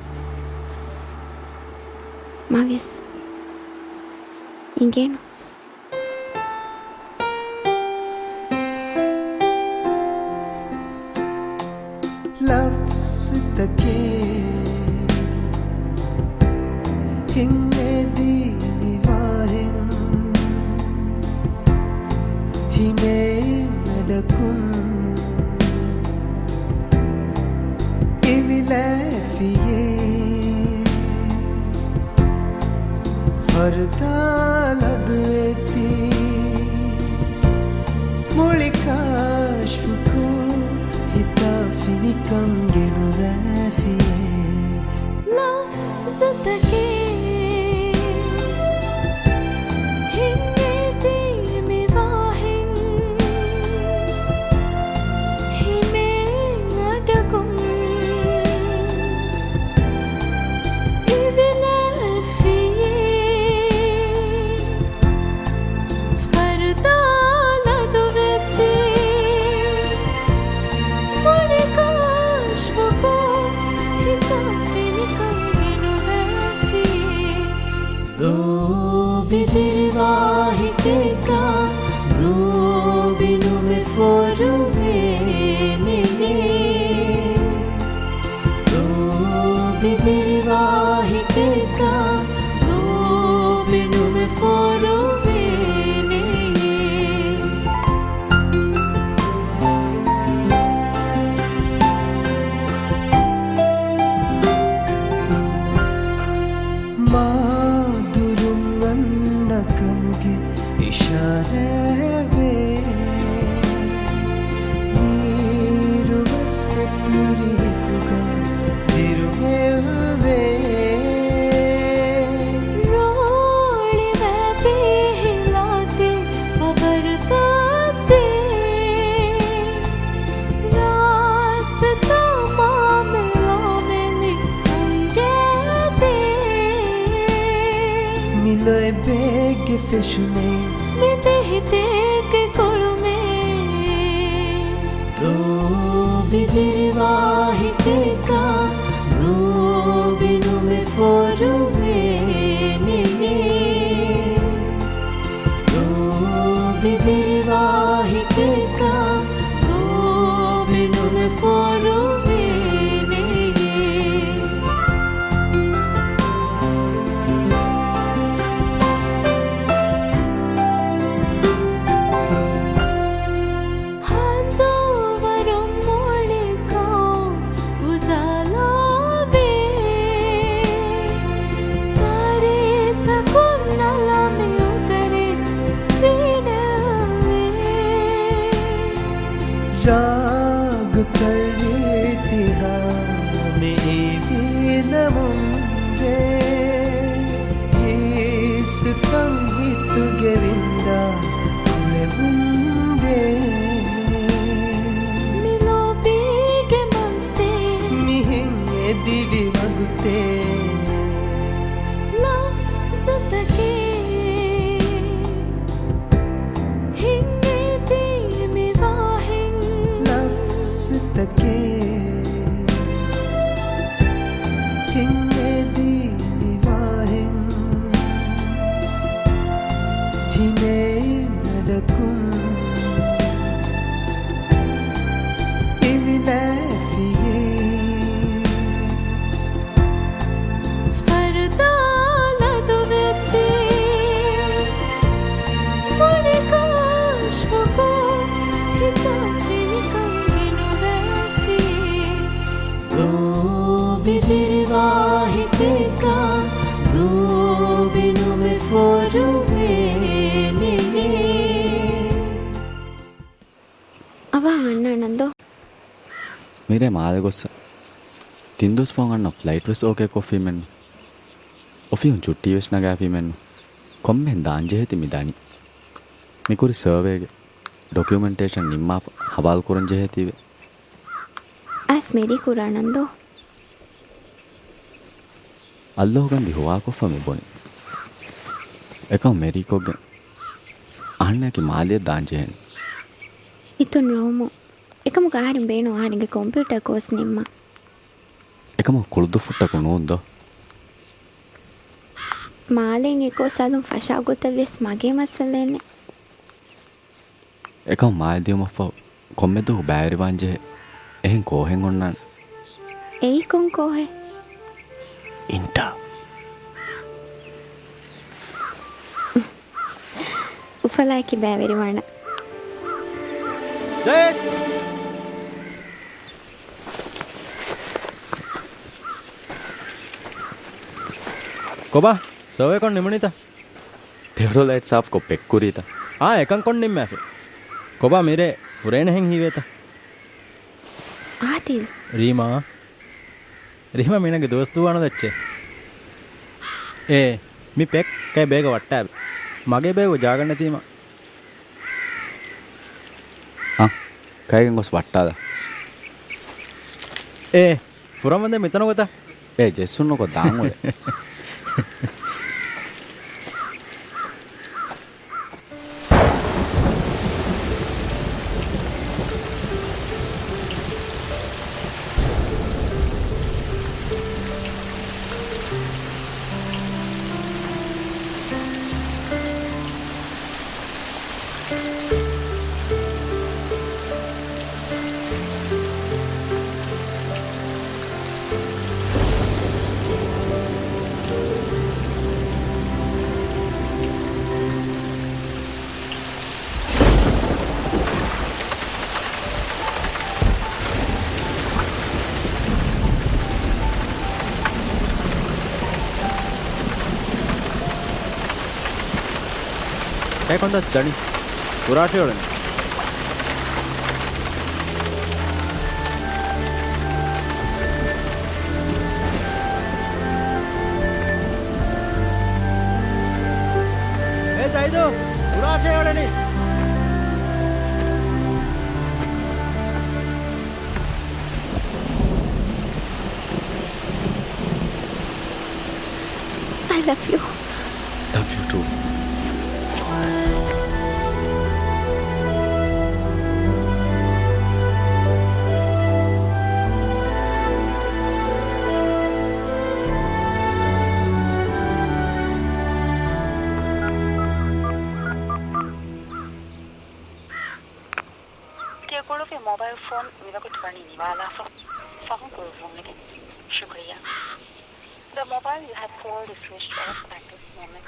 މަވެސް. އެނގޭނު. ލަފްޒުތަކެއް ހިނގައިދީ މިވާހެން، ހިމޭން އަޑަކުން އިވިލައިފިޔޭ. ފަރުދާ ލަދުވެތި މުޅި ކަޝްފުކޮށް، ހިތަށް ފިނިކަން ގެނުވައިފިޔޭ. ލަފްޒުތަކެއް ހިނގައިދީ މިވާހެން، ހިމޭން އަޑަކުން އިވިލައިފިޔޭ. ފަރުދާ ލަދުވެތި މުޅި ކަޝްފުކޮށް، ހިތަށް ފިނިކަން ގެނުވައިފި. ލޯބި ދިރިވާހިތެއްގަ ލޯބި ނުމެ ފޯރުވޭނެޔޭ. ލޯބި ދިރިވާހިތެއްގަ ލޯބި ނުމެ ފޯރުވޭނެޔޭ. މާ ދުރުން އަންނަ ކަމުގެ އިޝާރާތްވޭ. މީރުވެސް ފެތުރި ހިތުގަ ދިރުމެއްވޭ. ރޯޅިވެ ބީހިލާތި ބަބަރުތާތި. ރާސްތާ މާމެލާމެނި އަނގޭތި. މި ލޯތްބެއްގެ ފެށުމޭ، މި ދެހިތެއްގެ ކުޅުމޭ. ލޯބި ދިރިވާހިތެއްގަ ލޯބި ނުމެ ފޯރުވޭނެޔޭ. ލޯބި ދިރިވާހިތެއްގަ ލޯބި ނުމެ ފޮރުވޭނެ. ހަނދުވަރު މުޅިކޮށް އުޖާލާވޭ. ތާރީތަކުން ނަލަމި އުތަރިސް ސީނެއްވޭ. ރާގުތައް ރީތިހާ މި އިވިލަމުންދޭ. ހީސްކަން ހިތުގެ ވިންދާ ކުޅެމުންދޭ. މި ލޯބީގެ މަސްތޭ. މިހެން އެދިވި ވަގުތޭ. ލަފްޒުތަކޭ. ހިނގެދީ މިވާހެން. ލަފްޒުތަކޭ. ހިނގެދީ މިވާހެން. ހިމޭ އަޑަކުން. އިވިލައިފިޔޭ. ފަރުދާ ލަދުވެއްދީ، މުޅި ކަޝްފުކޮށް، ހިތަށް ފިނިކަން ގިނުވެފި. ލޯބި ދިރިވާ ހިތެއްގަ، ލޯބި ނުމެ ފޮރުވޭނެ. އަވަހަށް އަންނާނަން ދޯ؟ މިރޭ މާލެ ގޮއްސަ. ތިން ދުވަސް ފަހުން އަންނަ ފްލައިޓް ވެސް އޯކޭ ކޮށްފީމެއްނު. އޮފީހުން ޗުއްޓީ ވެސް ނަގާފީމެއްނު. ކޮންމެހެން ދާން ޖެހޭތީ މި ދަނީ. މި ކުރި ސަރވޭގެ ޑޮކިއުމެންޓޭޝަން ނިންމާފަ ހަވާލު ކުރަން ޖެހޭތީވެ. އައިސް މެރީ ކުރާނަން ދޯ؟ އައްލޯ ގަންދި ހުވާކޮށްފަ މި ބުނި. އެކަމަށް މެރީކޮށްގެން އަހަންނަކީ މާލެއަށް ދާން ޖެހޭނެ. ހިތުން ރޯމު. އެކަމަކު އަހަރެން ބޭނުން އަހަރެންގެ ކޮމްޕިއުޓަރ ކޯސް ނިންމަން. އެކަމަކު ކުޅުދުއްފުށްޓަކު ނޫން ދޯ؟ މާލެއިން އެ ކޯސް އަލުން ފަށާ ގޮތަށް ވިޔަސް މަގޭ މައްސަލައެއް ނެތް. އެކަމަކު މާލެ ދިޔުމަށްފަހު ކޮންމެ ދުވަހު ބައިވެރިވާން ޖެހޭ. އެހެން ކޯހެއް އޮންނާނެ. އެއީ ކޮން ކޯހެއް؟ އިންޓާ. އުފަލާއެކީ ބައިވެރިވާނަން. ޒައިދް! ކޮބާ؟ ސަރވޭކޮށް ނިމުނީތަ؟ ތެޔޮޑޯލައިޓް ސާފުކޮށް ޕެކް ކުރީތަ؟ އާ، އެކަން ކޮށް ނިންމާފި. ކޮބާ މިރޭ ފުރޭނެހެން ހީވޭތަ؟ އާދިލް. ރީމާ. ރީމާ މީނަގެ ދުވަސް ދުވާނު ދައްޗޭ. އޭ، މި ޕެކް ކައި ބޭގަ ވައްޓާބެ. މަގޭ ބޭގު ޖާގަ ނެތީމަ. އަ، ކައިގެން ގޮސް ވައްޓާލަ. އޭ، ފުރަން ވަންދެން މިތަނު ގޮތަށް. އޭ، ޖެއްސުން ނުކޮށް ދާން އުޅެ. އެ ކޮންތައް ދަނީ؟ ކުރާށޭ އުޅެނީ. އޭ ސައިދު، ކުރާށޭ އުޅެނީ. I love you. Love you too. ތިޔަ ގުޅުއްވި މޮބައިލް ފޯން މިވަގުތު ވަނީ ނިވާލާފަ. ފަހުން ކުރުއްވުމުގެ ޝުކުރިއްޔާ. The mobile you have called is switched off at this moment.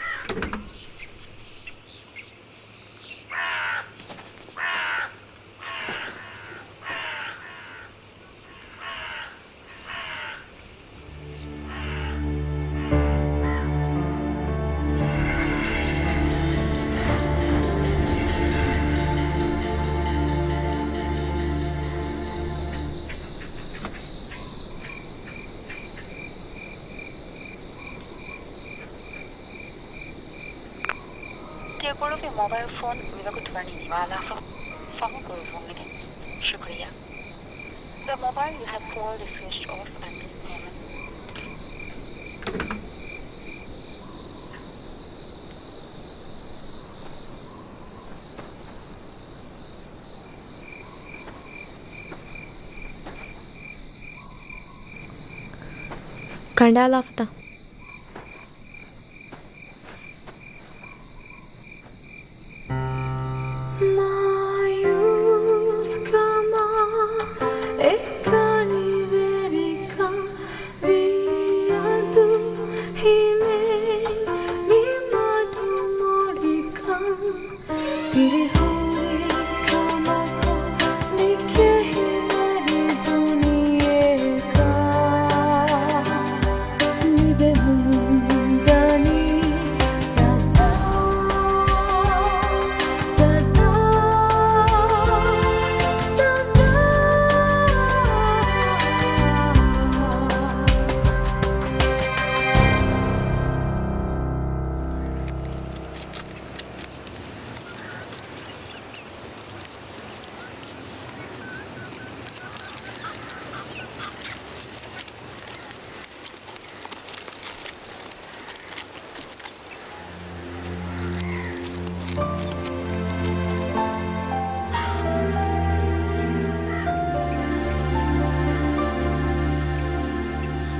ތިޔަގުޅުގެ މޮބައިލް ފޯން މިވަގުތު ވަނީ ނިވާލާފަ. ފަހުން ކުރުއްވުމުގެ ޝުކުރިއްޔާ. The mobile you have called is switched off at this moment. ކަނޑާލާފަތަ؟ މާޔޫސްކަމާ އެކަނިވެރިކަން ވީ އަދު ހިމޭން މި މަޑުމޮޅިކަން. ތިރިހުރި ކަމަކު މި ކެހިނަރި ދުނިޔޭގަ ލިބެމުން ދަނީ ސަޒާ، ސަޒާ، ސަޒާ.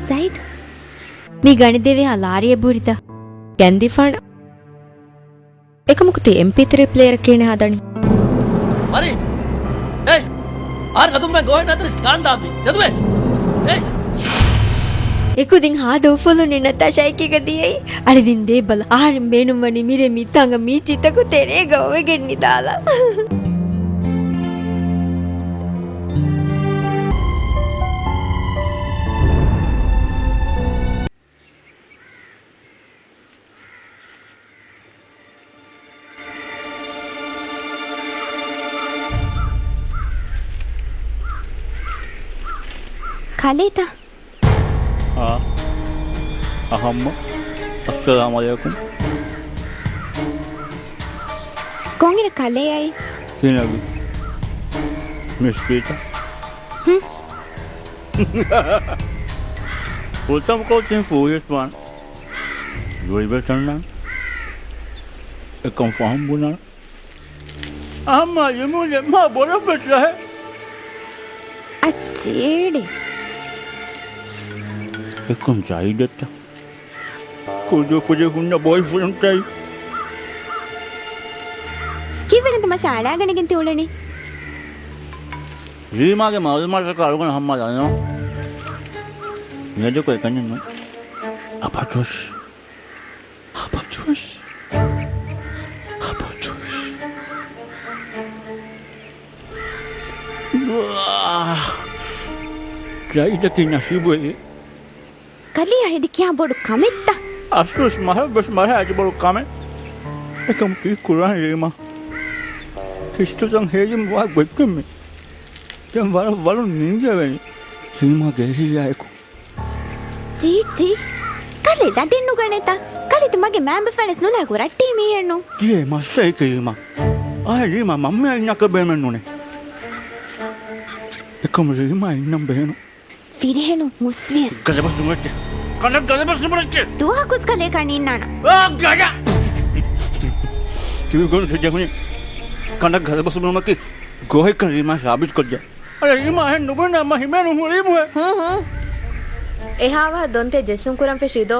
ޒައިދު، މި ގަނެދެވޭހާ ލާރިއެއް ބުރިތަ؟ ގެންދިފާނަ. އެކަމަކު ތި އެމްޕީ ތްރީ ޕްލޭޔަރަކީނެ ހަދަނީ. މަރި! އޭ! އާރް ގަދުމައި ގޯހެން ނަތަރިސް ގާންދާމި. ޖެދުވެ! އޭ! އެކުދިން ހާދަ އުފުލުން ނަތާޝާ އެކީގަ ދިޔައީ. އަޅި ދިން ދޭބަލަ. އަހަރެން ބޭނުންވަނީ މިރޭ މިތާނގަ މީޗިތަކު ތެރޭގަ އޮވެގެން ނިދާލަން. ކަލޭތަ؟ އާ. އަހަންމަ. އައްސަލާމު ޢަލައިކުމް. ކޮންއިރަ ކަލޭ އައީ؟ ކިހިނެއް އަދި؟ މިސްކިތަށް. ހުން. ފުރަތަމަ ކޮށް ތިން ފޫހިސްވާން. ލުއިވެސް އަންނާން. އެކަން ފަހުން ބުނާން. އަހަންމާ ޔުމޫލެއް މާ ބޮޑަށްވެސް ޖަހޭ. އައްޗޭ ޑޭ. އެކަން ޒައިދަށްތަ؟ ކުދޫ ކުދި ހުންނަ ބޯއިފުޅުންތައް. ކީއްވެގެންތަ މަށާ އަޅާގަނެގެން ތި އުޅެނީ؟ ރީމާގެ މައުލޫމާތަކަށް އަޅުގަނޑު ހަމަ ދަންނަވަން. މިއަދަކު އެކަންޏެއް ނޫން. އަބަދުވެސް. އަބަދުވެސް. އަބަދުވެސް. ޒައިދަކީ ނަސީބުވެރި. ކަލެޔާ ހެދި ކިހާ ބޮޑު ކަމެއްތަ؟ އަފްސޫސް، މަހަށްވެސް މަރާ އެތި ބޮޑު ކަމެއް. އެކަމު ކީއްކުރާނީ ރީމާ؟ ހިސްތަކަށް ހޭލިން ވާ ގޮތްކަމެއް. ދެން ވަރަށް ވަރުން ނިންގެވެނީ. ރީމާ ގޭހިއްޔާ އެކު. ޗީ، ޗީ. ކަލޭ ދަތިން ނުގަނޭތަ؟ ކަލޭ ތި މަގޭ މައިންބަފައިންވެސް ނުލާ ގުރައްޓީ މީހެއްނު. ތިޔޭ މައްސައެކޭ ރީމާ. އާއެ ރީމާ މަންމަޔާ އިންނާކަށް ބޭނުމެއް ނޫނޭ. އެކަމު ރީމާ އިންނަން ބޭނުން. ފިރިހެނުން ހުސްވިޔަސް. ގަދަބަސް ނުވެއްޖެ. ކަނޑަށް ގަދަބަސް ނުބުނެއްޖެ. ދުވަހަކުސް ކަލޭ ކަން ނިންނާނަ. އާ، ގަދަ! ތިބި ގޮނޑު ޖެހުނީ. ކަނޑަށް ގަދަބަސް ނުބުނުމަކީ ގޯހެއްކަން ރީމާ ސާބިތުކޮށްދޭ. އަރެ، ރީމާ އެހެން ނުބުނެ މަ ހިމޭނު ހުރީމުހެ. ހޫ، ހޫ. އެހާވަހަށް ދޮންތެ ޖެއްސުން ކުރަން ފެށީ ދޯ؟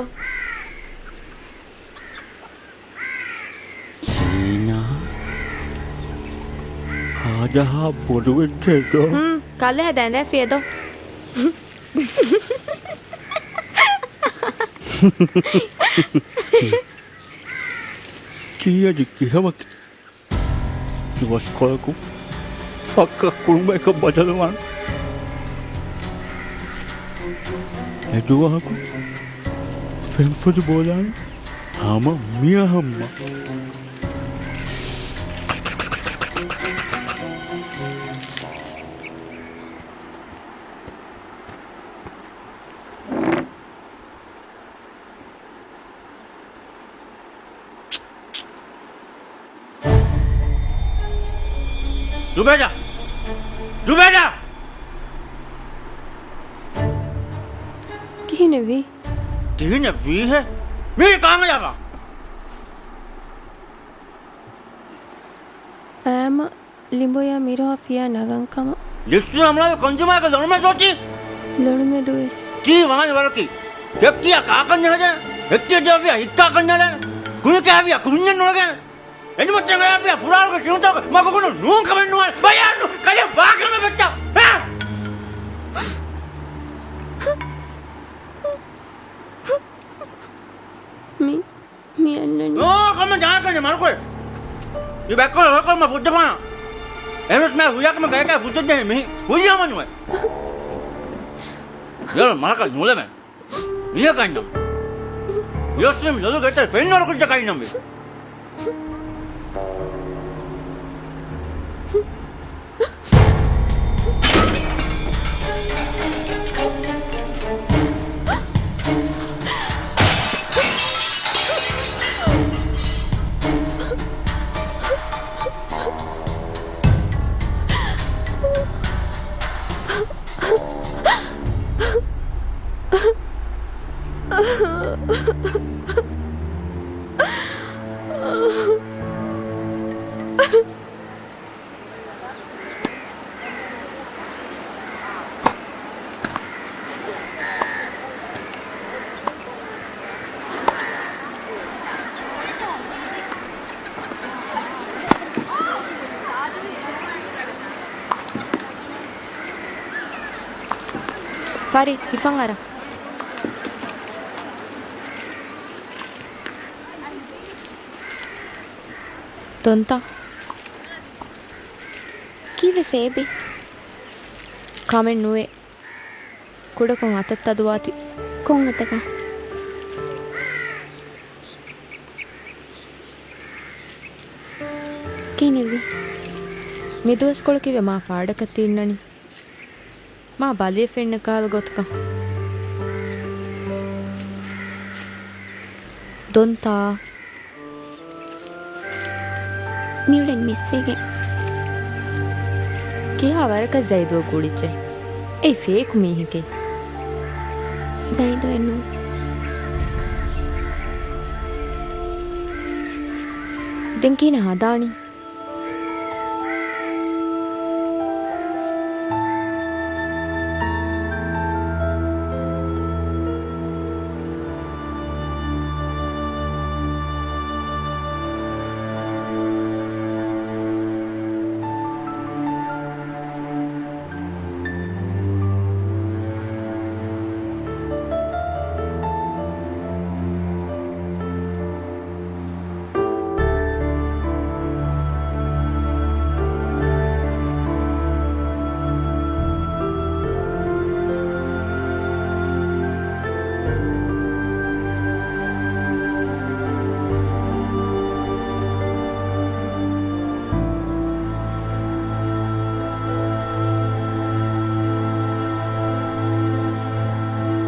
ސީނާ، ހާދަހާ ބޮޑުވެއްޖެ ދޯ؟ ހޫ. ކަލޭ ދެން ދެފިއެދޯ. ތީ އަދި ކިހަވަކި؟ ދުވަސްކޮޅަކު ފައްކަ ކުޅުމަކަށް ބަދަލުވާން. އެ ދުވަހަކު ފެންފޮދު ބޯލާން ހަމަ މިއަހަމަ. ޒުބޭދާ! ޒުބޭދާ! ކިހިނެއްވީ؟ ކިހިނެއްވީހޭ؟ މީ ކާނގަޔާފަ؟ އައިމަ ލިބޮޔާ މިރޯ ފިޔާ ނަގަން ކަމަށް. ލިސްޓު އަމުރާލު ކޮންޒުމާގެ ލޮނުމެދު އޮތީ؟ ލޮނުމެދު ވެސް. ކީ ވާނެ ވަރަކީ؟ ކެޕްޓިއާ ކާކަން ނެހަދޭ؟ ހެއްކި ދެވިޔާ ހިއްކާކަން ނެލޭ؟ ކުނިކެ ހެވިޔާ ކުންޏެއް ނުޅެގެން؟ އެނޑުމައްޗަށް އަރާފިޔާ ފުރާޅުގެ ކިޔުންތަކުގަ މަގުގަނޑު ނޫން ކަމެއް ނުވާނެ. ބަޔާންނު ކަލޭ ވާކަމެއް ވެއްޓާ. ހާ؟ މި، މި އަންނަނީ. އޯ، ކަމެއް ޖާކަން މަރުކޮއެ. މި ބެއްކޮޅަށް ހޮޅުކޮށް މަ ފުއްދަފާނަ. އެހެނަސް މާ ހުރިހާ ކަމެއް ގަޔަކާ ފުއްދައްދޭ މި ހުރިހާ މަނުވެ. ޔަރ މަރަކަށް ނުލެމެ. މީހަކަށް ނަމަ. ޔަސްމީން ލޮލުގެ އެތެރެ ފެންނަ ކުއްޖަކަށް ނަމަ. ފަރި، ހިފަން އަރަ. ދޮންތަ؟ ކީއްވެ ފޭބި؟ ކަމެއް ނުވޭ. ކުޑަކޮށް އަތަށް ތަދުވާތި. ކޮން އަތަކަށް؟ ކިހިނެއްވީ؟ މި ދުވަސްކޮޅަކީވެ މާ ފާޑަކަށް ތި އިންނަނީ. މާ ބަލިވެފަ އިންނަ ކަހަލަ ގޮތަކަށް. ދޮންތާ. މިއުޅެން މިސްވެގެން. ކިހާ ވަރަކަށް ޒައިދުއަށް ގުޅިއްޖެ؟ އެއީ ފޭކު މީހެކޭ. ޒައިދުއެއް ނޫން. ދެން ކިހިނެއް ހަދާނީ؟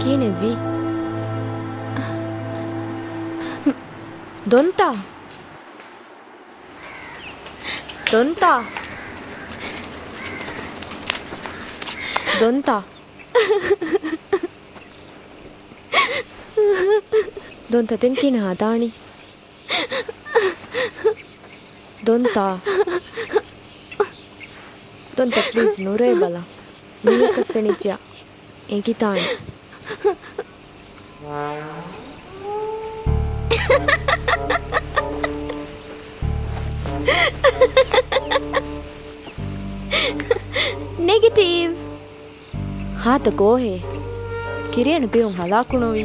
ކިހިނެއްވީ؟ ދޮންތާ؟ ދޮންތާ؟ ދޮންތާ؟ ދޮންތާ، ދެން ކިހިނެއް ހަދާނީ؟ ދޮންތާ. ދޮންތާ، ޕްލީޒް ނުރޮއެބަލަ. މީހަކަށް ފެނިއްޖެޔާ އެނގިތާނެ. ނެގެޓިވް. ހާދަ ގޯހޭ. ކިރިޔަނު ބިރުން ހަލާކުނުވީ.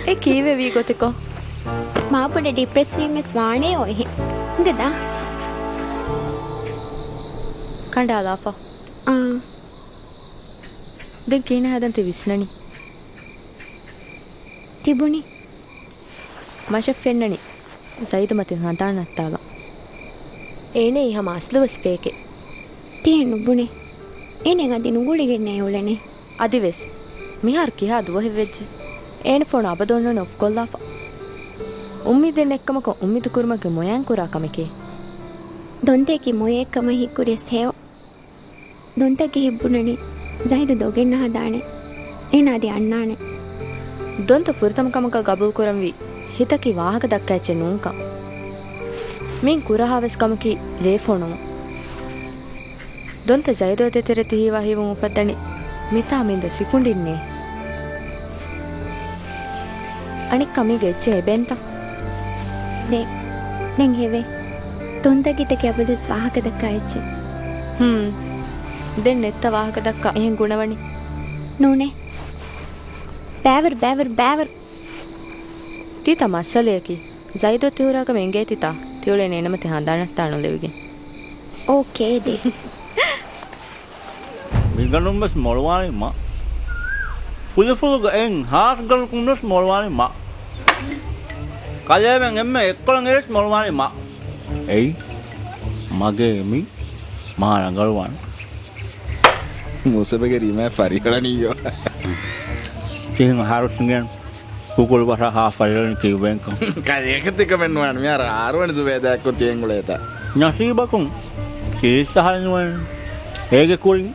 އެ ކީއްވެ ވީ ގޮތެކޯ؟ މާބޮޑަށް ޑިޕްރެސް ވީމެސް ވާނެޔޯ އެހެން. ހިނގަދާ. ކަނޑާލާފަ. އާ. ދެން ކިހިނެއް ހަދަން ތި ވިސްނަނީ؟ ތިބުނީ. މަށަށް ފެންނަނީ ޒައިދު މަތިން ހަނދާން ނައްތާލަން. އޭނައީ ހަމަ އަސްލުވެސް ފޭކެއް. ތިހެން ނުބުނޭ. އޭނަ އަދި ނުގުޅިގެންނޭ އުޅެނީ. އަދިވެސް. މިހާރު ކިހާ ދުވަހެއް ވެއްޖެ؟ އޭނަ ފޯނު އަބަދު އޮންނަނީ އޮފްކޮށްލާފަ. އުއްމީދެއް ނެތްކަމަކު އުއްމީދު ކުރުމެއްގެ މޮޔައިން ކުރާ ކަމެކޭ. ދޮންތައް ކި މޮޔައެއްކަމަށް ހީކުރިޔަސް ހެޔޮ. ދޮންތަކެއް ހިތްބުނަނީ ޒައިދު ދޮގެއް ނަހަދާނެ. އޭނާ އަދި އަންނާނެ. ދޮންތަ ފުރަތަމަ ކަމަކަށް ގަބޫލުކުރަންވީ ހިތަކީ ވާހަކަ ދައްކާ އެއްޗެއް ނޫންކަން. މިއިން ކުރަހާވެސް ކަމަކީ ލޭ ފޮނުވުން. ދޮންތަ ޒައިދުއާ ދޭތެރޭ ތި ހީވާ ހީވުން އުފައްދަނީ މިތާ މިންދަ ސިކުނޑިންނޭ. އަނެއްކާ މީގަ އެއްޗެއް އެބައިންތަ؟ ދެ-، ދެން ހެވޭ. ތޮންތަ ގިތަކީ އަބަދުވެސް ވާހަކަ ދައްކާ އެއްޗެއް. ހުން. ދެން ނެތްތަ ވާހަކަ ދައްކާ އެހެން ގުނަވަނީ؟ ނޫނޭ. ބައިވަރު، ބައިވަރު، ބައިވަރު. ތީތަ މައްސަލަޔަކީ. ޒައިދު ތިހުރާގަ އެނގޭތިތާ ތިއުޅެނީ އޭނަމަތި ހަނދާން ނައްތާ ނުލެވިގެން. އޯކޭ ދެ. މިގަނޑުން ވެސް މޮޅުވާނީ މަ. ފުލުފުލުގަ އެއް ހާސްގަނޑަކުން ވެސް މޮޅުވާނީ މަ. ކަލޭމެން އެންމެ އެއްކޮޅަށް އެރިސް މޮޅުވާނީ މަ. އެއީ މަގޭ މި މާ ރަނގަޅުވާނެ. މޫސަބެގެ ރީމާ ފަރިހަޅަނިއްޔޯ. ތިހެން ހާރުސްގެން ކުކުޅު ބަށާ ހާ ފަރިހަޅަނި ކިއުވެންކަން. ކަލޭގެ ތިކަމެއް ނުވާނެ. މިހާރު ހާރުވަނި ޒުބޭދާއެއްކޮށް ތިހެން އުޅޭތާ. ނަސީބަކުން ސީސް އަހަރެން ނުވަން. އޭގެ ކުރިން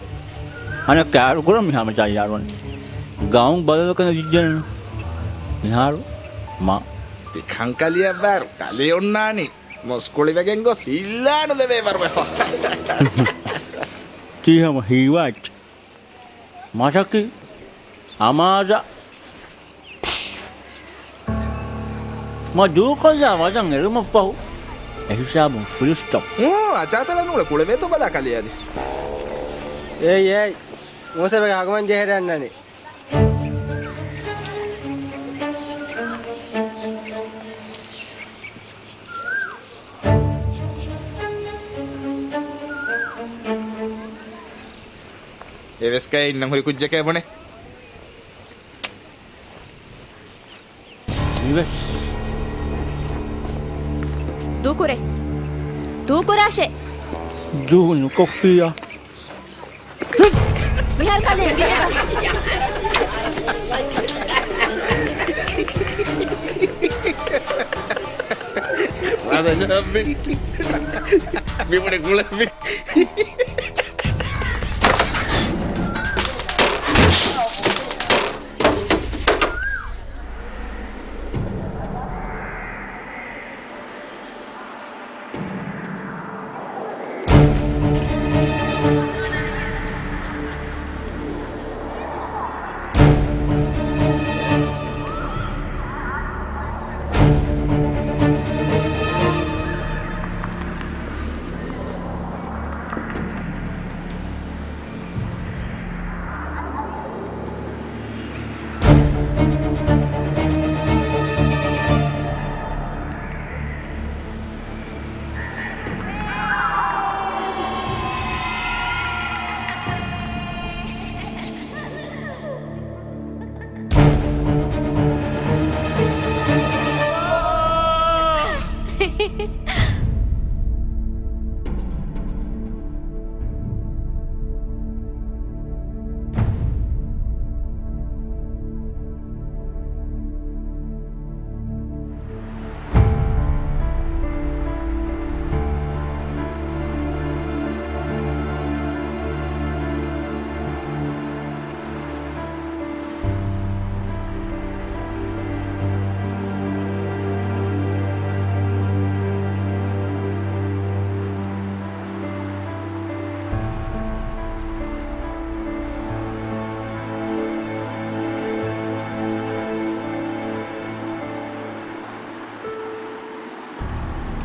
އަނެއްކާ އަޑުކުރަން މިހާމަ ތައްޔާރުވަނީ. ގައުމު ބަދަލުކަން ޖިއްޖެނެން. މިހާރު މާ. ތި ކަންކަލިއަށް ބާރު ކަލެ އޮންނާނީ. މުސްކުޅިވެގެން ގޮސް އިއްލާނުލެވޭ ވަރުވެފަ. ތީ ހަމަ ހީވާ އެއްޗެއް. މަސަކީ އަމާޒަށް މަ ދޫކޮށްލާ ވަޒަން އެޅުމަށްފަހު އެހިސާބުން ފުލްސްޓޮޕް. އޫ، އަޖާތަޅަ ނޫޅެ ކުޅެވޭތޯ ބަލާ ކަލެ އަދި. އޭ، އޭ، މޫސަބެގެ ހަގުމަން ޖެހެރެ އަންނަނީ. އެވެސް ކައެއް އިންނަން ހުރި ކުއްޖެކޭ ބުނެ. މިވެސް. ދޫކުރޭ. ދޫކުރާށޭ. ދޫ ނުކޮށްފިއްޔާ. މިހާރު ކަލޭ އެނގިއްޖެކަ؟ ވަދަ ޖަހައްވި. މިބުނެ ގުޅެއްވި.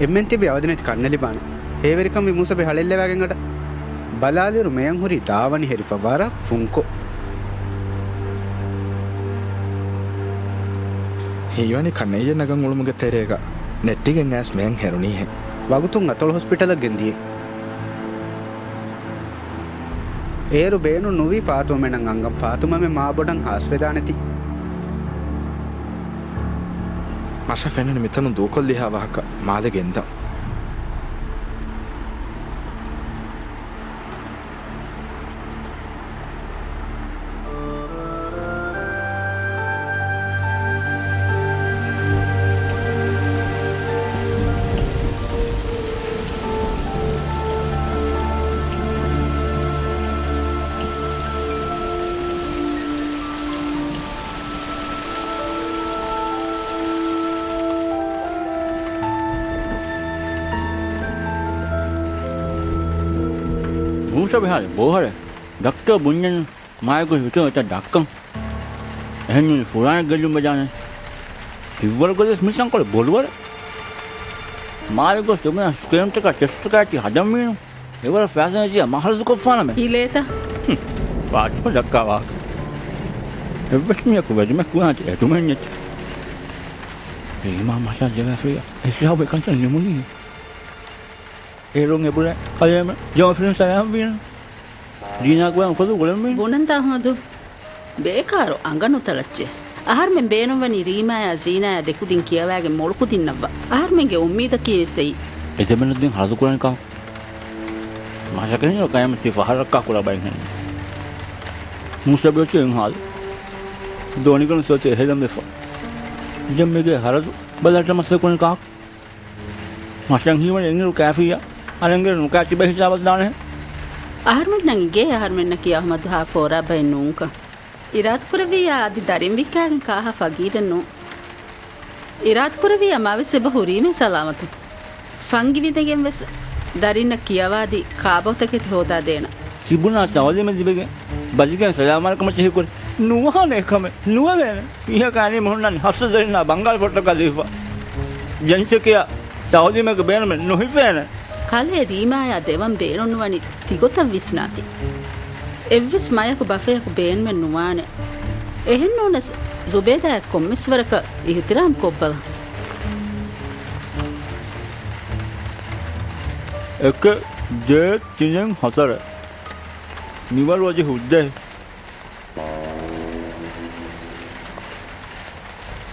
އެންމެން ތިބި އަވަދި ނެތި ކަންނެލިބާނެ. ހޭވެރިކަން ވި މޫސަބެ ހަޅޭއްލަވާގެން އަޑަ. ބަލާލިއިރު މެޔަން ހުރީ ދާވަނި ހެރިފަ ވަރަށް ފުންކޮށް. ހީވަނީ ކަންނެއްޔެއް ނަގަން އުޅުމުގެ ތެރޭގަ ނެއްޓިގެން އައިސް މެޔަން ހެރުނީހެން. ވަގުތުން އަތޮޅު ހޮސްޕިޓަލަށް ގެންދިޔަ. އޭރު ބޭނުން ނުވީ ފާތުމަމެންނަށް އަންގަން ފާތުމަމެން މާބޮޑަށް ހާސްވެދާނެތީ. މަށަށް ފެންނަނީ މިތަނުން ދޫކޮށްލިހާ ވާހަކަ މާލެ ގެންދަން. މޫސަ ބިހާރެ ބޯހަރެ ޑޮކްޓަރ ބުންޏެން މާލެ ގޮސް ހިތުން އެތައް ދައްކަން. އެހެންނޫނީ ފުރާނަ ގެއްލުން ވެދާނެ. ހިތްވަރު ގޮތަސް މި ސަންކޮޅެއް ބޮޑުވަރެއް. މާލެ ގޮސް ދެގުނަ ސްކޭމްތަކާ ޓެސްޓުތަކާއެކީ ހަދަންވީނު. އެވަރަށް ފައިސާ ނެތިއްޔާ މަހަރަދު ކޮށްފާނަމޭ. ހިލޭތަ؟ ހުން. ފާތިމަ ދައްކާ ވާހަކަ. އެއްވެސް މީހަކު ވެދުމެއް ކުރާނެތި އެދުމެއް ނެތި. ރީމާ މަށާ ޖެވާފިއްޔާ އެ ހިސާބު އެކަންތައް ނިމުނީ. އޭރުން އެބުރެ ކަލޭމެ ޖަމަ ފިލިމް ސަލާމް ވީނު. ދީނާގުޅޭ އުފަލު ގުޅެންވީނު. ބުނަންތަ އަހުމަދު؟ ބޭކާރު އަނގަ ނުތަޅައްޗޭ. އަހަރުމެން ބޭނުންވަނީ ރީމާޔާ ޒީނާޔާ ދެކުދިން ކިޔަވާގެން މޮޅުކުދިންނަށްވާ. އަހަރުމެންގެ އުއްމީދަކީ ވެސް އެއީ. އެ ދެމެންނަށް ދެން ހަރަދު ކުރާނީ ކާކު؟ މަށަކަށް ހިނގާ ޤިޔާމަތީ ފަހަރަށް ކާކު ރަބައި ހެން. މޫސަބެ އޮތީ އެހާލު. ދޯނިގަނޑު ސޯތި އެހެލަން ވެފަ. ދެން މީގެ ހަރަދު ބަލަހައްޓަން މަސައްކަތް ކުރަނީ ކާކު؟ މަށަށް ހީވަނީ އެންއިރު ކާފިއްޔާ، އަނެއްއިރު ނުކާ ތިބެ ހިސާބަށް ދާނެހެން. އަހަރުމެންނަށް އިނގޭ އަހަރުމެންނަކީ އަހުމަދު ހާ ފޯރާ ބައެއް ނޫންކަން. އިރާދަކުރެއްވިއްޔާ އަދި ދަރިން ވިއްކާގެން ކާހާ ފަގީރެއް ނޫން. އިރާދަކުރެއްވިއްޔާ މާވެސް އެބަ ހުރީމޭ ސަލާމަތުން. ފަންގި ވިނދެގެން ވެސް ދަރިންނަށް ކިޔަވާދީ ކާބޯތަކެތި ހޯދާދޭނަން. ތިބުނާ ތައުލީމެއް ލިބިގެން ބަލިގެން ސަލާމް އަލައިކުމަށް ހީކުރި. ނުވާނެ އެކަމެއް ނުވެވޭނެ. މީހަކާ އަނީ މި ހުންނަން ހަފްސަ ދަރިންނާ ބަންގާޅި ފޮޓޯތަކާ ލިބިފަ. ޖެންޗެކިޔާ ތައުލީމެއްގެ ބޭނުމެއް ނުހިފޭނެ. ކަލޭ ރީމާޔާ ދެވަން ބޭނުންނުވަނީ ތިގޮތަށް ވިސްނާތީ. އެއްވެސް މަޔަކު ބަފަޔަކު ބޭނުމެއް ނުވާނެ. އެހެންނޫނަސް ޒުބޭދާއަށް ކޮންމެސް ވަރަކަށް އިހުތިރާމް ކޮށްބަލަ. އެކެއް، ދޭއް، ތިނެއް، ހަތަރެއް. މިވަރު އަދި ހުއްދައެއް.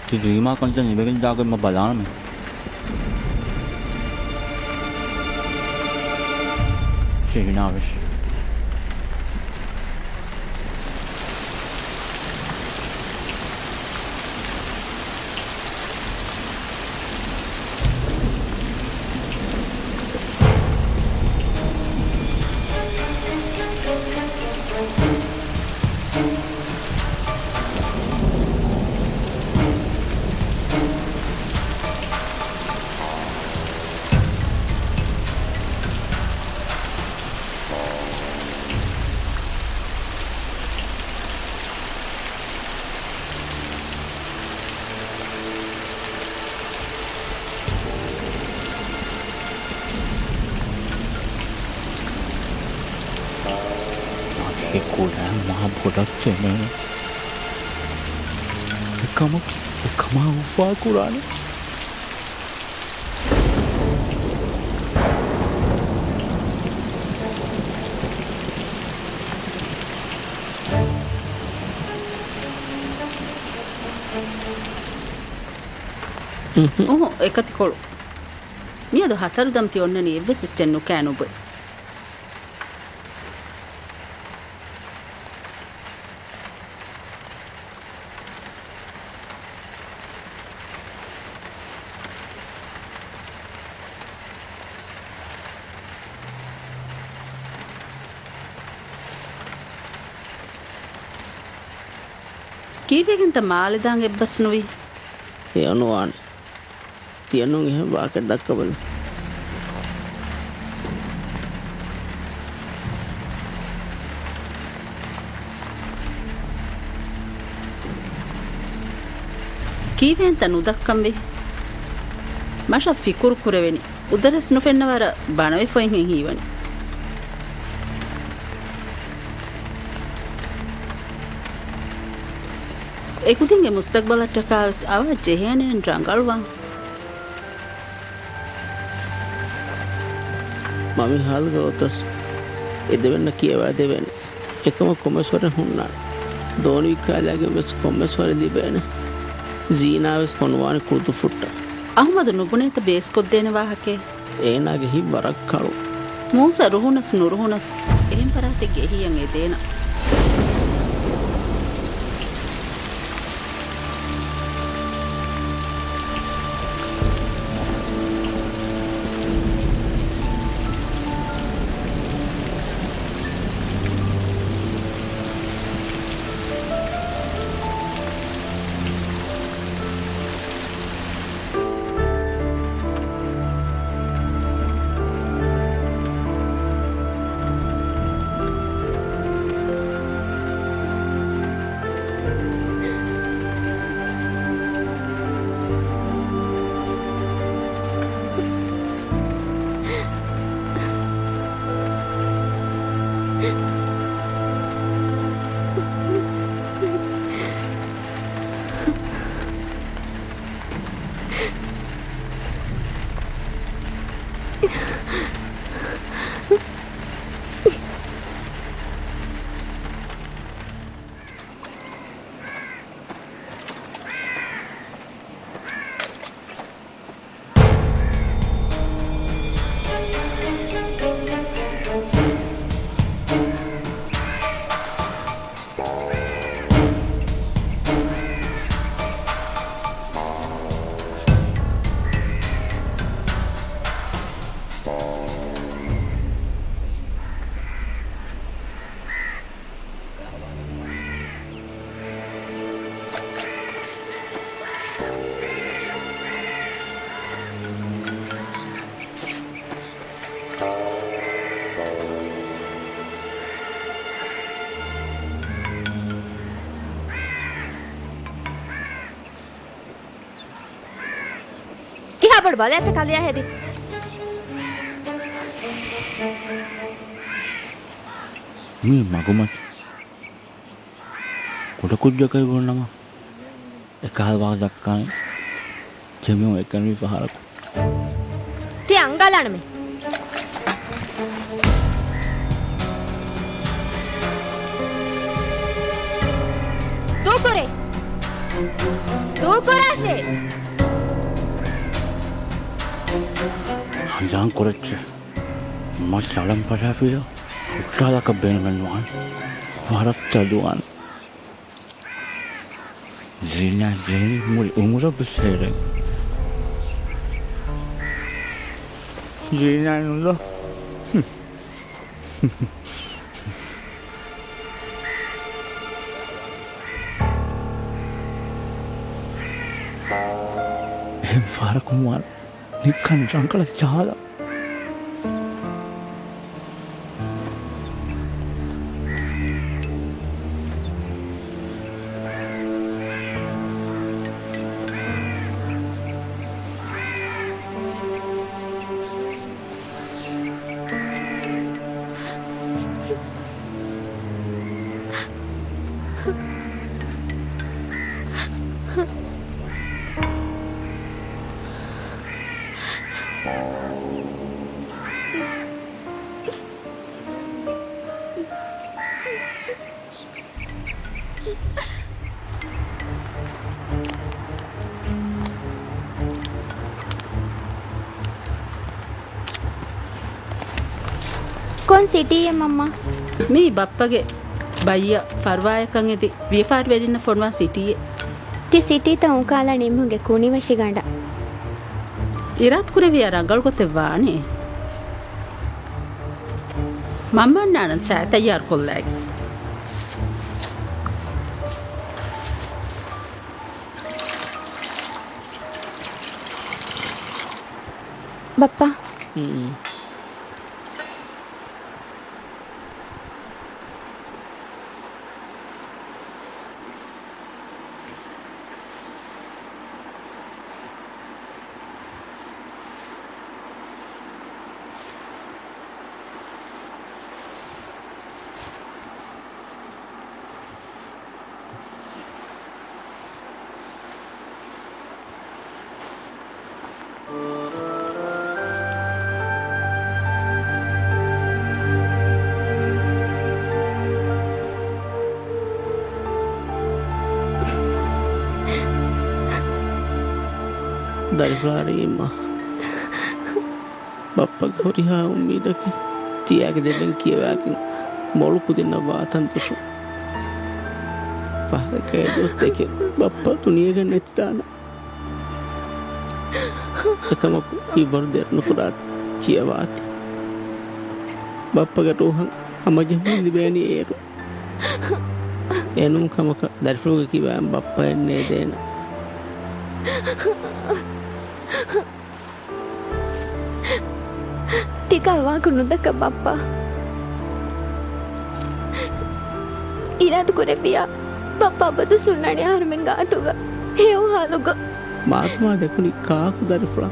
ތި ރީމާ ކަންތައް ނިމިގެން ދާގޮތް މަ ބަލާނަމޭ. ސީނާ ވެސް. މަގޭ ކުލައިން މާ ބޮޑަށް ތެމޭނެ. އެކަމަކު، އެކަމާ އުފާކުރާނެ. އުހު، އެކަތިކޮޅު. މިއަދު ހަތަރު ދަމްތި އޮންނަނީ އެއްވެސް އެއްޗެއް ނުކާ ނުބޮއި. ކީއްވެގެންތަ މާލެ ދާން އެއްބަސް ނުވީ؟ ހެޔޮނުވާނެ. ތިޔަނުން އެހެން ވާހަކަ ދައްކަބަލަ. ކީއްވެގެންތަ ނުދައްކަންވީ؟ މަށަށް ފިކުރު ކުރެވެނީ. އުދަރެސް ނުފެންނަވަރަށް ބަނަވެފައިހެން ހީވަނީ. އެކުދިންގެ މުސްތަގްބަލަށްޓަކާވެސް އަވަހަށް ޖެހޭނެ ރަނގަޅުވާން. މަ މި ހާލުގަ އޮތަސް އެ ދެވެންނަކީ އެވާ ދެވޭނެ. އެކަމަކު ކޮންމެސް ވަރެއް ހުންނާނެ. ދޯނި ވިއްކާލާގެން ވެސް ކޮންމެސް ވަރެއް ލިބޭނެ. ޒީނާ ވެސް ފޮނުވާނެ ކުޅުދުއްފުއްޓަށް. އަހުމަދު ނުބުނޭތަ ބޭސްކޮށްދޭނެ ވާހަކައެއް؟ އޭނާގެ ހިތް ވަރަށް ކަޅު. މޫސަ ރުހުނަސް ނުރުހުނަސް އެހެން ފަރާތެއްގެ އެހީއަށް އެދޭނަން. ކިހާ ބޮޑު ބަލައެއްތަ ކަލެޔާ ހެދީ؟ މީ މަގުމަތި. ކުޑަކުއްޖަކަށް ބުނަމަ އެކަހަލަ ވާހަކަ ދައްކާނެ. ތިމީހުން އެކަނި ފަހަރަކު. ތި އަންގާލާނަމޭ. ދޫކުރޭ. ދޫކުރާށޭ. ހަނދާން ކުރައްޗޭ. މަ ސަޅަން ފަށާފިޔަ ހުއްޓާލަކަށް ބޭނުމެއް ނުވާނެ. ވަރަށް ތަދުވާނެ. ޒީނާ ޖެހެނީ މުޅި އުމުރަށް ވެސް ހޭލެން. ޒީނާ ނުލާ. އެހެން ފަހަރަކުން ވާނެ. ނިކަން ރަނގަޅަށް ޖަހާލާ. ކޮން ސިޓީއެއް މަންމާ؟ މީ ބައްޕަގެ ބައްޔަށް ފަރުވާޔަކަށް އެދި ވިޔަފާރިވެރިންނަށް ފޮނުވާ ސިޓީއެއް. ތި ސިޓީތައް އުންކާލަނީ އެމީހުންގެ ކުނިވަށިގަނޑަށް. އިރާދަކުރެއްވިޔާ ރަނގަޅު ގޮތެއް ވާނެ. މަންމަ އަންނާނަން ސާތައް ތައްޔާރުކޮށްލައިގެން. ބައްޕާ. ހުން. ދަރިފުޅާ ރީމާ. ބައްޕަގެ ހުރިހާ އުއްމީދަކީ ތިޔާގެ ދެބެން ކިޔަވާގެން މޮޅު ކުދިންނަށް ވާތަން ދުށުން. ފަހަރެއްގައި ދުވަސް ދެކެ ބައްޕަ ދުނިޔޭގަ ނެތިދާނަން. އެކަމަކު ހިތްވަރު ދެރަ ނުކުރާތި ކިޔަވާތި. ބައްޕަގެ ރޫހަށް ހަމަޖެހުން ލިބޭނީ އޭރު. އެނޫން ކަމަކަށް ދަރިފުޅުގެ ކިބައިން ބައްޕައެއް ނޭދޭނަން. ތިކަލް ވާކު ނުދައްކަ ބައްޕާ. އިރާދަ ކުރެއްވިޔާ، ބައްޕާ އަބަދު ހުންނާނެ އަހަރުމެންގެ އަތުގަ ހެޔޮ ހާލުގަ. މާތްމާ ދެކުނީ ކާކު ދަރިފުޅާ؟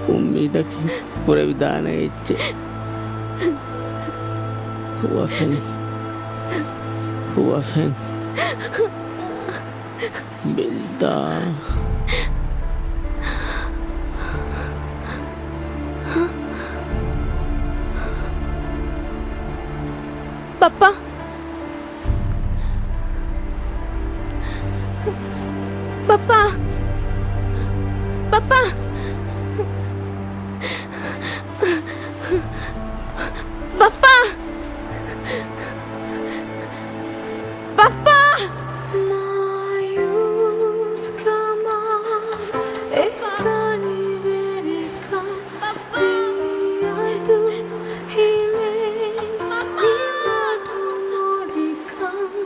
އުއްމީދަކީ ކުރެވިދާނެ އެއްޗެއް. ހުވަފެން. ހުވަފެން. ބެލްދާ. ބައްޕާ. ބައްޕާ. ބައްޕާ. ބައްޕާ. ބައްޕާ! މާޔޫސްކަމާ އެކަނިވެރިކަން މިއަދު ހިމޭން މި މަޑު މޮޑިކަން.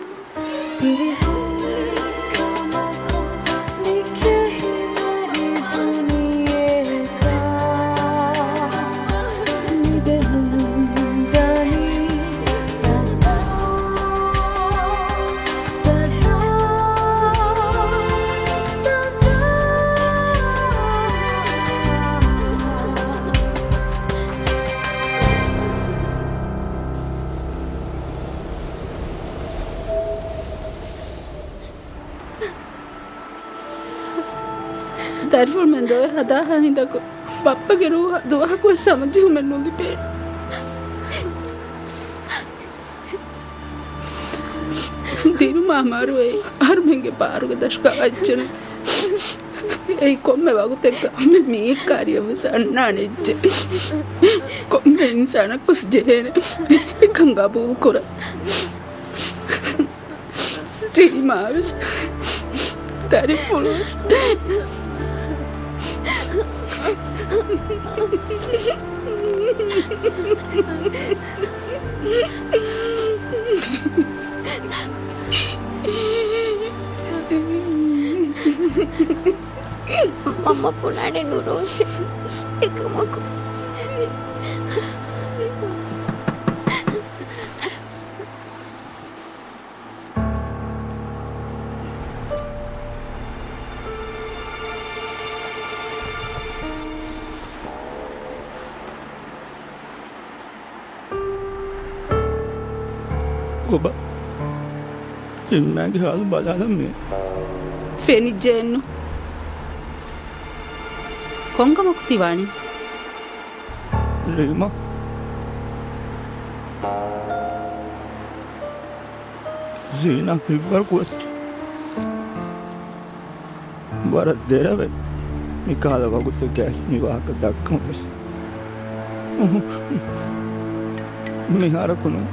ތިރިހުން ކަމަކު މި ކެހިވެރި ދުނިޔެއަކަށް މި ދެމުން ދަނީ ސަޒާ، ސަޒާ، ސަޒާ. ދަރިފުޅުމެން ރޮއެ ހަދާހާ ހިނދަކު ބައްޕަގެ ރޫހަށް ދުވަހަކުވެސް ހަމަޖެހުމެއް ނުލިބޭ. ދިރުމާ މަރުވެ އަހަރުމެންގެ ބާރުގެ ދަށުގަ އައްޗެއް ނެތް. އެއީ ކޮންމެ ވަގުތެއްގަ މި މީހެއްކާރިއަށްވެސް އަންނާނެ އެއްޗެއް. ކޮންމެ އިންސާނަކުވެސް ޖެހޭނެ އެކަން ގަބޫލުކުރަން. ރީމާވެސް، ދަރިފުޅުވެސް. މަންމަ ބުނާނެ ނުރޯށޭ. އެކަމަކު. ކޮބާ؟ އެންމާގެ ހާލު ބަލާލަން މި. ފެނިއްޖެއެއްނު. ކޮންކަމަކު ތި ވާނީ؟ ރީމާ. ޒީނާ ހިތްވަރު ކުރައްޗޭ. ވަރަށް ދެރަވެ މިކަހަލަ ވަގުތެއްގައި މި ވާހަކަ ދައްކަމުން ވެސް. މިހާރަކު ނޫން.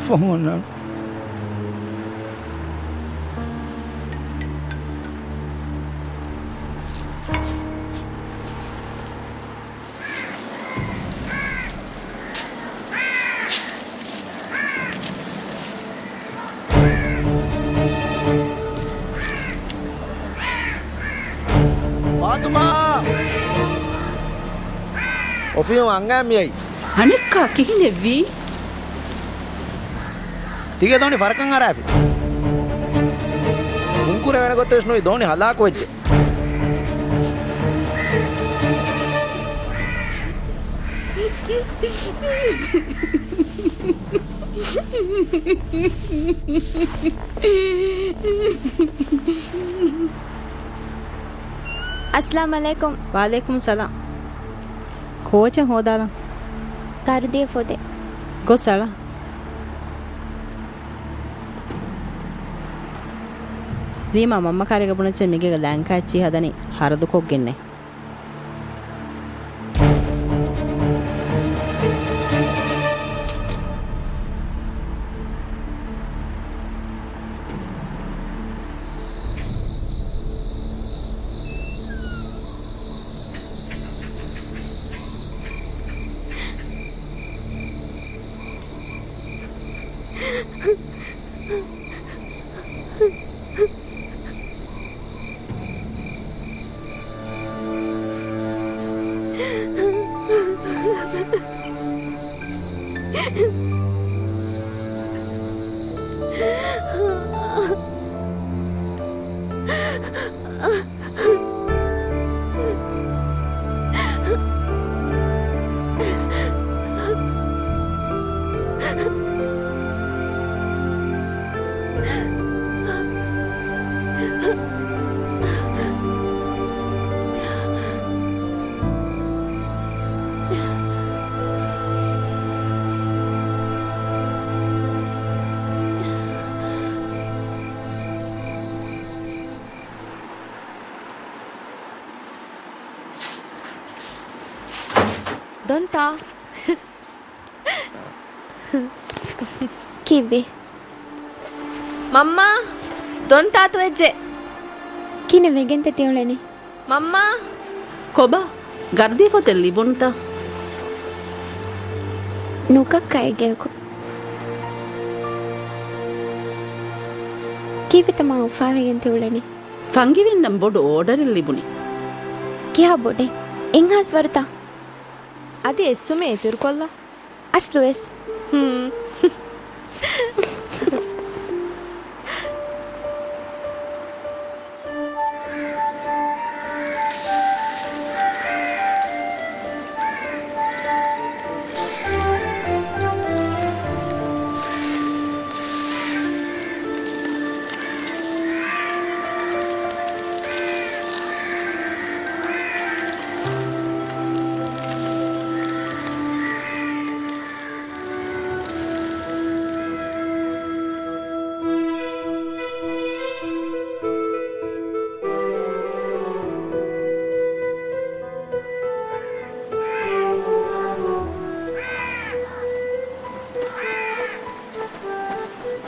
ފަހުން އަންނާނެ. ފާތުމާ! އޮފީހުން އަންގައި މިއައީ. އަނެއްކާ ކިހިނެއްވީ؟ ތިގެ ދޯނި ފަރަކަށް އަރާފި. ކުންކުރެވޭނެ ގޮތެއް ވެސް ނުވި ދޯނި ހަލާކު ވެއްޖެ. އައްސަލާމު ޢަލައިކުމް. ވަޢަލައިކުމުއްސަލާމް. ކޯޗެއް ހޯދާލަން. ކާރުދިޔަ ފޮދެއް. ގޮސް އަޅާ. ރީމާ މަންމަ ކާރީގަ ބުނައްޗޭ މިގޭގަ ލާންކާ އެއްޗިހި ހަދަނީ ހަރަދުކޮށްގެންނޭ. ދޮންތާ. ކީއްވެ؟ މަންމާ، ދޮންތާ ތުވެއްޖެ. ކިހިނެއް ވެގެންތަ ތިއުޅެނީ؟ މަންމާ. ކޮބާ؟ ގަރުދީފޮތެއް ލިބުންތަ؟ ނުކައްކަ އެގެއަކު. ކީއްވެތަ މާ އުފާވެގެން ތިއުޅެނީ؟ ފަންގިވިންނަށް ބޮޑު އޯޑަރެއް ލިބުނީ. ކިހާ ބޮޑެއް؟ އެއްހާސް ވަރުތަ؟ އަދި އެއްސުމެއް އިތުރުކޮށްލާ. އަސްލުވެސް. ހުން.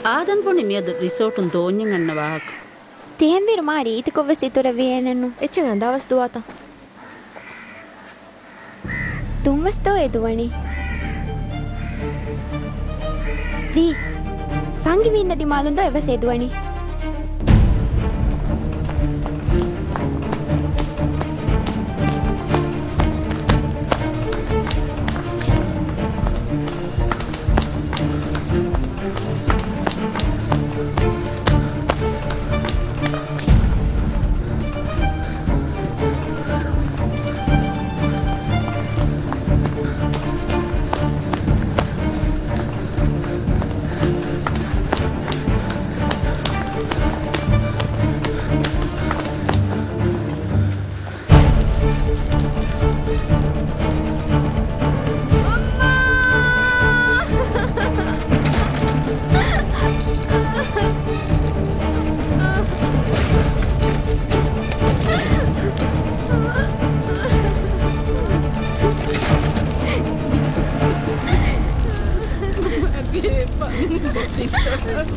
އާދަން ބުނި މިއަދު ރިސޯޓުން ދޯންޏެއް އަންނަ ވާހަކަ. ތިހެންވީރު މާ ރީތިކޮށްވެސް އިތުރެއްވިއޭނެއްނު. އެއްޗެއް އަނދާވެސް ދުވާތަ؟ ދުންވަސް ދޯ އެދުވަނީ؟ ޒީ، ފަންގިވިންނަ ދިމާލުން ދޯ އެވަސް އެދުވަނީ؟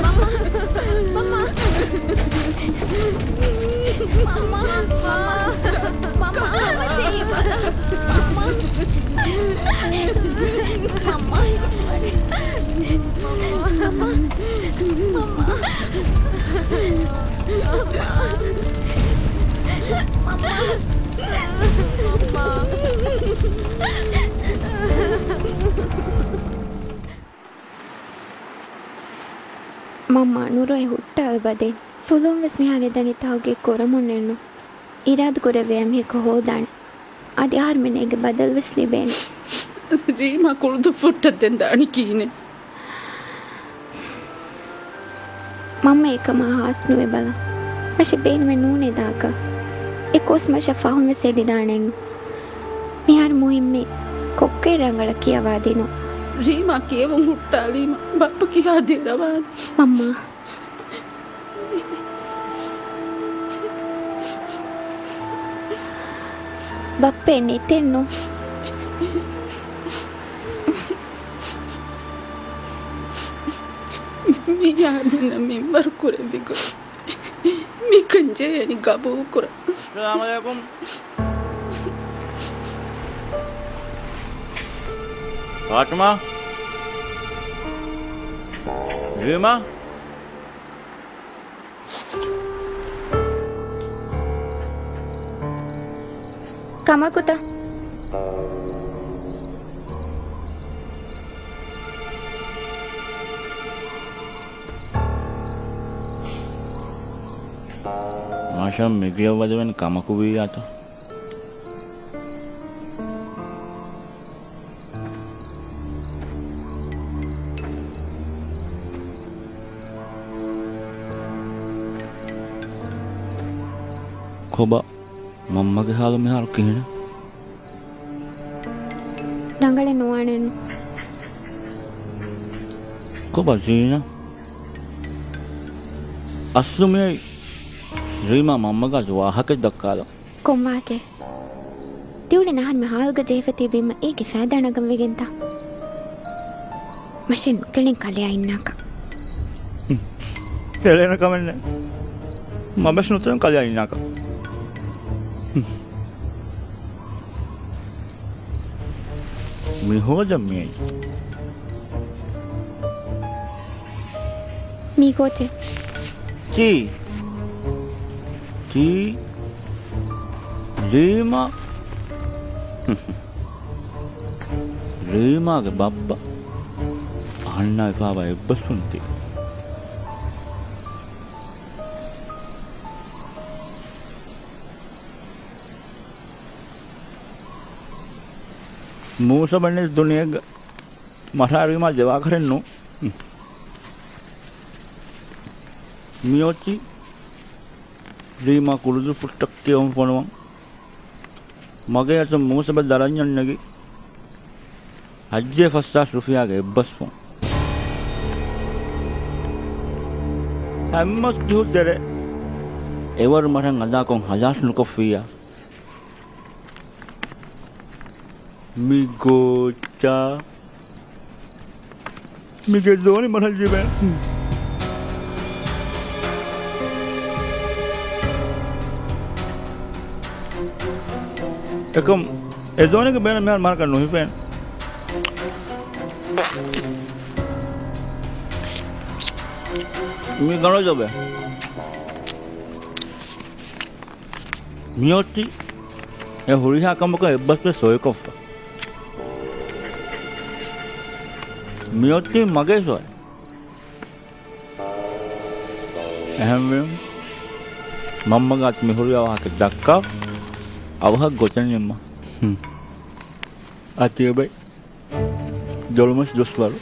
މަންމާ! މަންމާ! މަންމާ! މަންމާ! މަންމާ! މަންމާ! މަންމާ! މަންމާ! މަންމާ! މަންމާ ނުރޮއެ ހުއްޓާލަބަދޭ. ފުލުން ވެސް މިހާރު އެދަނީ ތަހުގީގު ކުރަމުންނެއްނު. އިރާދަ ކުރެއްވިޔާ މީހަކު ހޯދާނެ. އަދި އަހަރުމެން އޭގެ ބަދަލު ވެސް ލިބޭނެ. ރީމާ ކުޅުދުއްފުއްޓަށް ދެން ދާނީ ކިހިނެއް؟ މަންމަ އެކަމާ ހާސް ނުވެ ބަލަ. މަށެއް ބޭނުމެއް ނޫނޭ ދާކަށް. އެ ކޯސް މަށަށް ފަހުން ވެސް ހެދިދާނެއްނު. މިހާރު މުހިއްމީ ކޮއްކޮއެއް ރަނގަޅަށް ކިޔަވާދިނުން. ރީމާ ކިޔެވުން ހުއްޓާލީމަ ބައްޕަ ކިހާ ދެރަވާނެ؟ މަންމާ. ބައްޕައެއް ނެތެއްނު. މި އާދަންނަށް މިންވަރު ކުރެއްވި ގޮތް މިކަން ޖެހޭނީ ގަބޫލުކުރަން. އައްސަލާމު ޢަލައިކުމް. ފާތުމާ. ރީމާ. ކަމަކުތަ؟ މާޝަ، މި ކިޔައްވަދެވެން ކަމަކު ވިއްޔާތަ؟ ކޮބާ، މަންމަގެ ހާލު މިހާރު ކިހިނެއް؟ ރަނގަޅެއް ނުވާނެއްނު. ކޮބާ ޒީނަ؟ އަސްލު މިއައީ ރީމާ މަންމަގާ ވާހަކަ ދައްކާލަން. ކޮން ވާހަކައެއް؟ ތިއުޅެން އަހަރުމެ ހާލުގަ ޖެހިފަ ތިބީމަ އޭގެ ފައިދާ ނަގަން ވެގެންތަ؟ މަށެއް ނުތެޅެން ކަލެއާ އިންނާކަށް. ތެޅޭނެ ކަމެއް ނެތް. މަބެސް ނުތެޅެން ކަލެއާ އިންނާކަށް. މި ހޯދަން މިއައީ. މީ ކޯޗެއް؟ ތީ. ތީ. ރީމާ. ރީމާގެ ބައްޕަ. އަހަންނާ އެފާވާ އެއްބަސްވުން ތީ. މޫސަބަންނެ ދުނިޔެގަ މަށާ ރީމާ ދެވާކަށެއް ނޫން. މިއޮތީ ރީމާ ކުރުދު ފުއްޓަށް ކިޔަވަން ފޮނުވަން. މަގޭ އަތުން މޫސަބަ ދަރަންޏަށް ނެގި ހައްޖޭ ފަސްސާސް ރުފިޔާގެ އެއްބަސްވުން. އެއްމަސް ދިހު ތެރެ އެވަރު މަށަށް އަދާކޮށް ހަލާސް ނުކޮށްފިއްޔާ. މި ގޯއްޗާ. މީގެ ދޯނި މަށަށް ޖެހިފަ. އެކަމް އެ ދޯނިގެ ބޭނަށް މިހާރު މަރަކަށް ނުހިފޭނެ. މީ ގަނޑު ޖޮބެ. މިއޮތީ އެ ހުރިހާ ކަމަކަށް އެއްބަސްވެ ސޮއިކޮށްފަ. މިއޮތީ މަގޭ ސޮއި. އެހެންވެ، މަންމަގެ އަތު މި ހުރިހާ ވާހަކަ ދައްކާ އަވަހަށް ގޮތެއް ނިންމަ. ހުން. އަތި އެބައި. ދޮޅުމަށް ދުސްވަރު.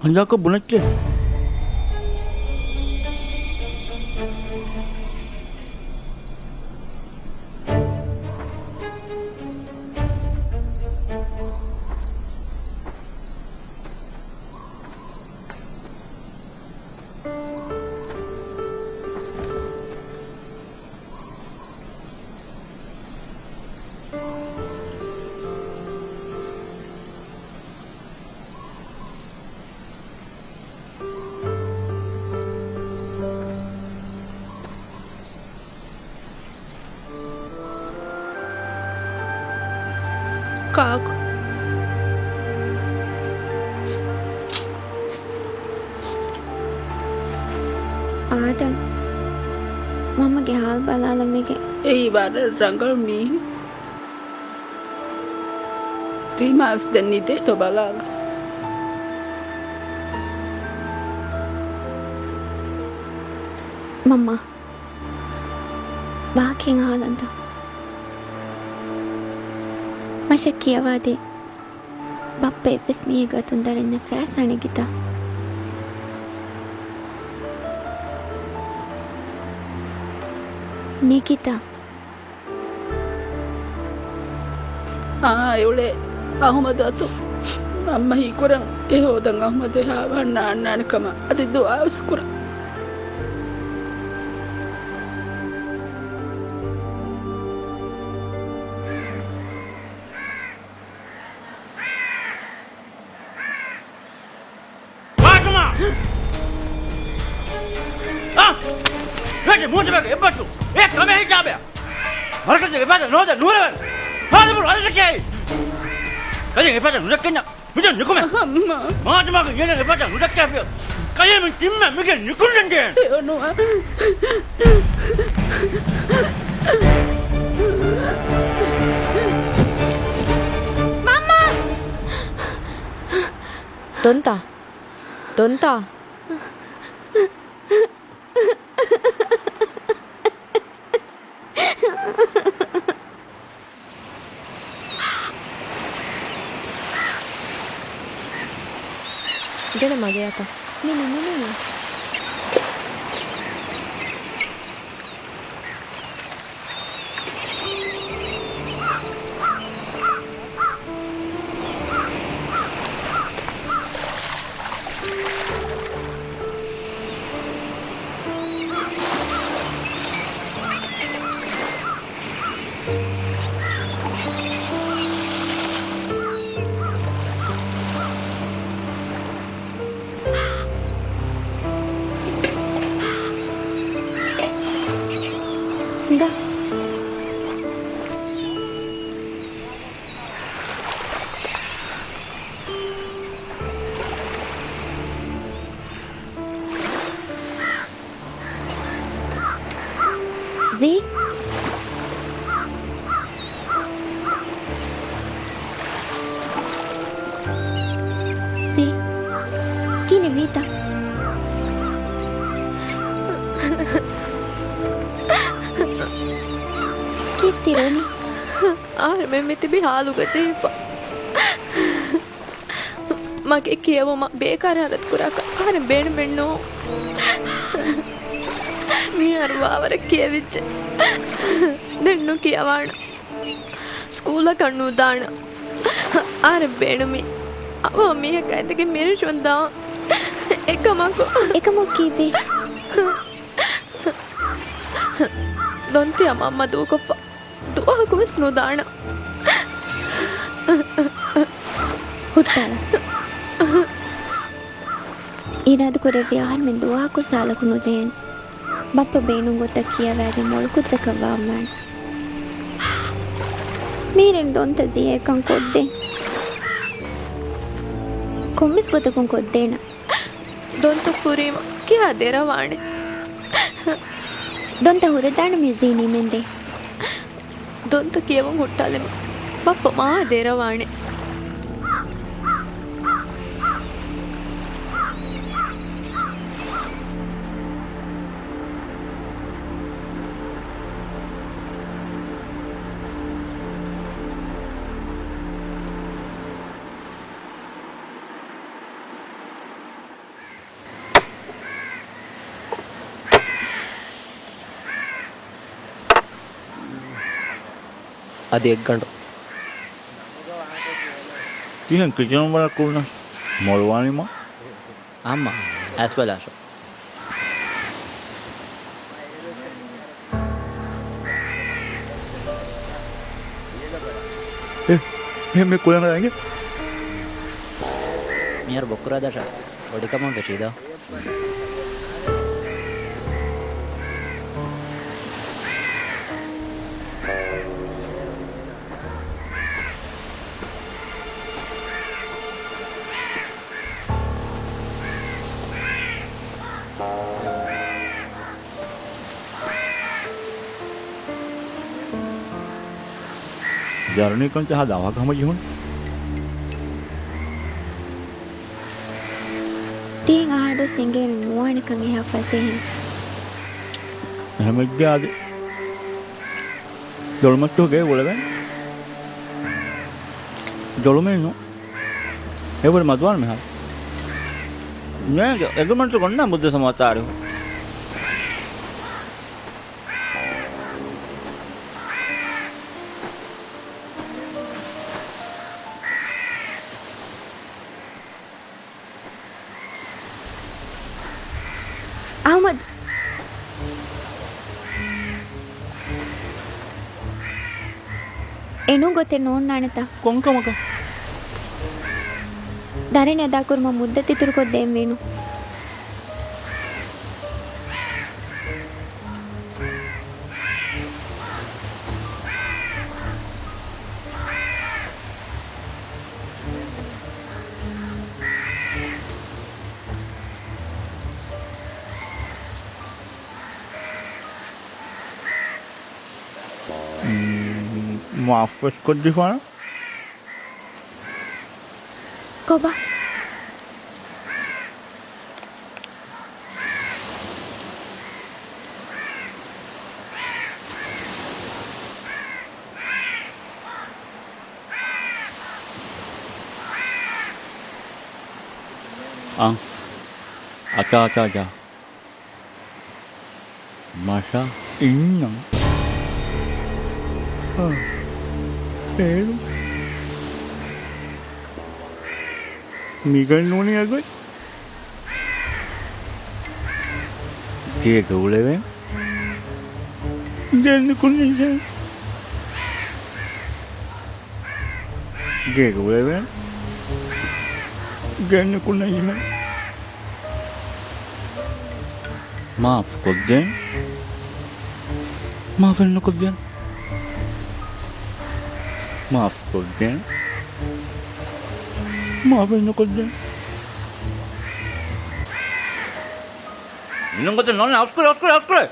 ހަނދާކޮށް ބުނައްޗޭ. ކާކު؟ އާދަން، މަންމަގެ ހާލު ބަލާލަމެގެ. އެއީ ވަރަށް ރަނގަޅު މީހެއް. ރީމާވެސް ދެން ނިދޭތޯ ބަލާލަ. މަންމާ، ވާހަކައެއް އަހާލަންތަ؟ މަށަށް ކިޔަވާދޭ. ބައްޕަ އެއްވެސް މީހެއްގެ އަތުން ދަރަންޏަށް ފައިސާ ނެގިތަ؟ ނެގިތަ؟ އާ، އެއުޅޭ އަހުމަދު އަތު. މަންމަ ހީކުރަން އެ ހޯދަން އަހުމަދު އެހާ ވާން ނާންނާނެ ކަމަށް އަދި ދުޢާވެސް ކުރަން. ފާތުމާ! އާ! ވެއްޓެ މޫސަބެގެ އެއްބައްޓު! އެ ކަމެއް ހިޖާބެއް! މަރުކަޒުގެ އެފަދަ ނޯދަ ނޫރަވެން! ހާދަބުރު އަލިސަކޭ! ކަލޭ އެފަދަ ނުދައްކަންޏާ! މިތަން ނިކުމެ! އަހަ، މާ. މާދަމާގެ އޭނަގެ އެފަދަ ނުދައްކާފިޔަ! ކަލޭ މި ތިންމެ މިގެ ނިކުންނަން ޖެހޭނެ! އެ ނުވާ. މަންމާ! ދޮންތާ! ދޮންތާ! ގެނަ މަގެއަކަށް. މި ނިމުނީ. ދާ. ޒީ؟ ޒީ؟ ކިހިނެއް ވީތަ؟ ކީފި ތި ރޯނީ؟ އަހަރެމެން މި ތިބި ހާލުގަ ޖެހިފަ. މަގޭ ކިޔެވުމަށް ބޭކާރު ހަރަދު ކުރާކަށް އަހަރެން ބޭނުމެއް ނޫން. މިހާރު ވާވަރަށް ކިޔެވިއްޖެ. ދެން ނުކިޔަވާނަން. ސްކޫލަކަށް ނުދާނަން. އަހަރެން ބޭނުމީ އަވަހަށް މީހަކާ އެތަކެއް މިރަށުން ދާން. އެކަމަކު. އެކަމަކު ކީއްވެ؟ ދޮންތިއާ މަންމަ ދޫކޮށްފަ. ދުވަހަކު ވެސް ނުދާނަން. ހުއްޓާލަ. އިރާދަކުރެއްވި އަހަރުމެން ދުވަހަކު ސާލަކު ނުޖެހޭނެ. ބައްޕަ ބޭނުން ގޮތަށް ކިޔަވައިގެން މޮޅުކުއްޖަކަށް ވާންވާނެ. މީރެން ދޮންތަ ޒީއާ އެކަން ކޮށްދޭ. ކޮންމެސް ގޮތަކުން ކޮށްދޭނަން. ދޮންތަ ފުރީމަ ކިހާ ދެރަވާނެ. ދޮންތަ ހުރެދާނަމޭ ޒީ ނިމެންދޭ. ދޮންތަ ކިޔެވުން ހުއްޓާލެމު. ބައްޕަ މާ ދެރަވާނެ. އަދި އެއްގަނޑު. ތިހެން ކިޗަން ވަރަށް ކުޅުނަސް މޮޅުވާނީމަ. އާންމާ، އައިސްބަލާށޯ. އެ، އެ މި ކުޅަނގަ އިނގޭ. މިހާރު ބޮއްކުރާދާށާ. ބޮޑިކަމަށް ވެށީދޯ. ޖަރުނީ ކޮން ޗަހާ ދަމާކަށް ހަމަ ޖެހުނު. ތިހެން އަހަރު ސިނގޭނު ނުވާނެކަން އެހާ ފަސޭހައިން. އެހެމެއްގެ އަދި ދޮޅުމައްޗު ގޭ އުޅެވެން. ދޮޅުމެއް ނޫން. އެވަރު މަދުވާން މިހާރު. ނޭނގެ އެގްރިމަންޓް ގޮންނަ މުއްދަތު ސަމާ ތާރީހު. އެނޫން ގޮތެއް ނޯންނާނެތަ؟ ކޮންކަމަކަށް؟ ދަރިން އެދާކުރުމަށް މުއްދަތު އިތުރުކޮށްދޭންވީނު. މާފުވެސް ކޮށްދީފާނަން. ކޮބާ؟ އަން. އަތާ އަތާ ޖާ. މަށާ އިންނަން. އާ. އޭރު. މިގަންނޫނީ އަގޮތް. ގޭގަ އުޅެވޭން. ގެއްލިކުން ނިކަން. ގޭގަ އުޅެވޭން. ގެއްލިކުން ނިކަން. މާފް ކޮށްދޭން. މާފެއް ނުކޮށްދޭން. މާފް ކޮށްދޭން. މާފެއް ނުކޮށްދޭން. މިނޫން ގޮތެއް ނޯންނާނެ. އަސްކުރެ، އަސްކުރެ، އަސްކުރެ.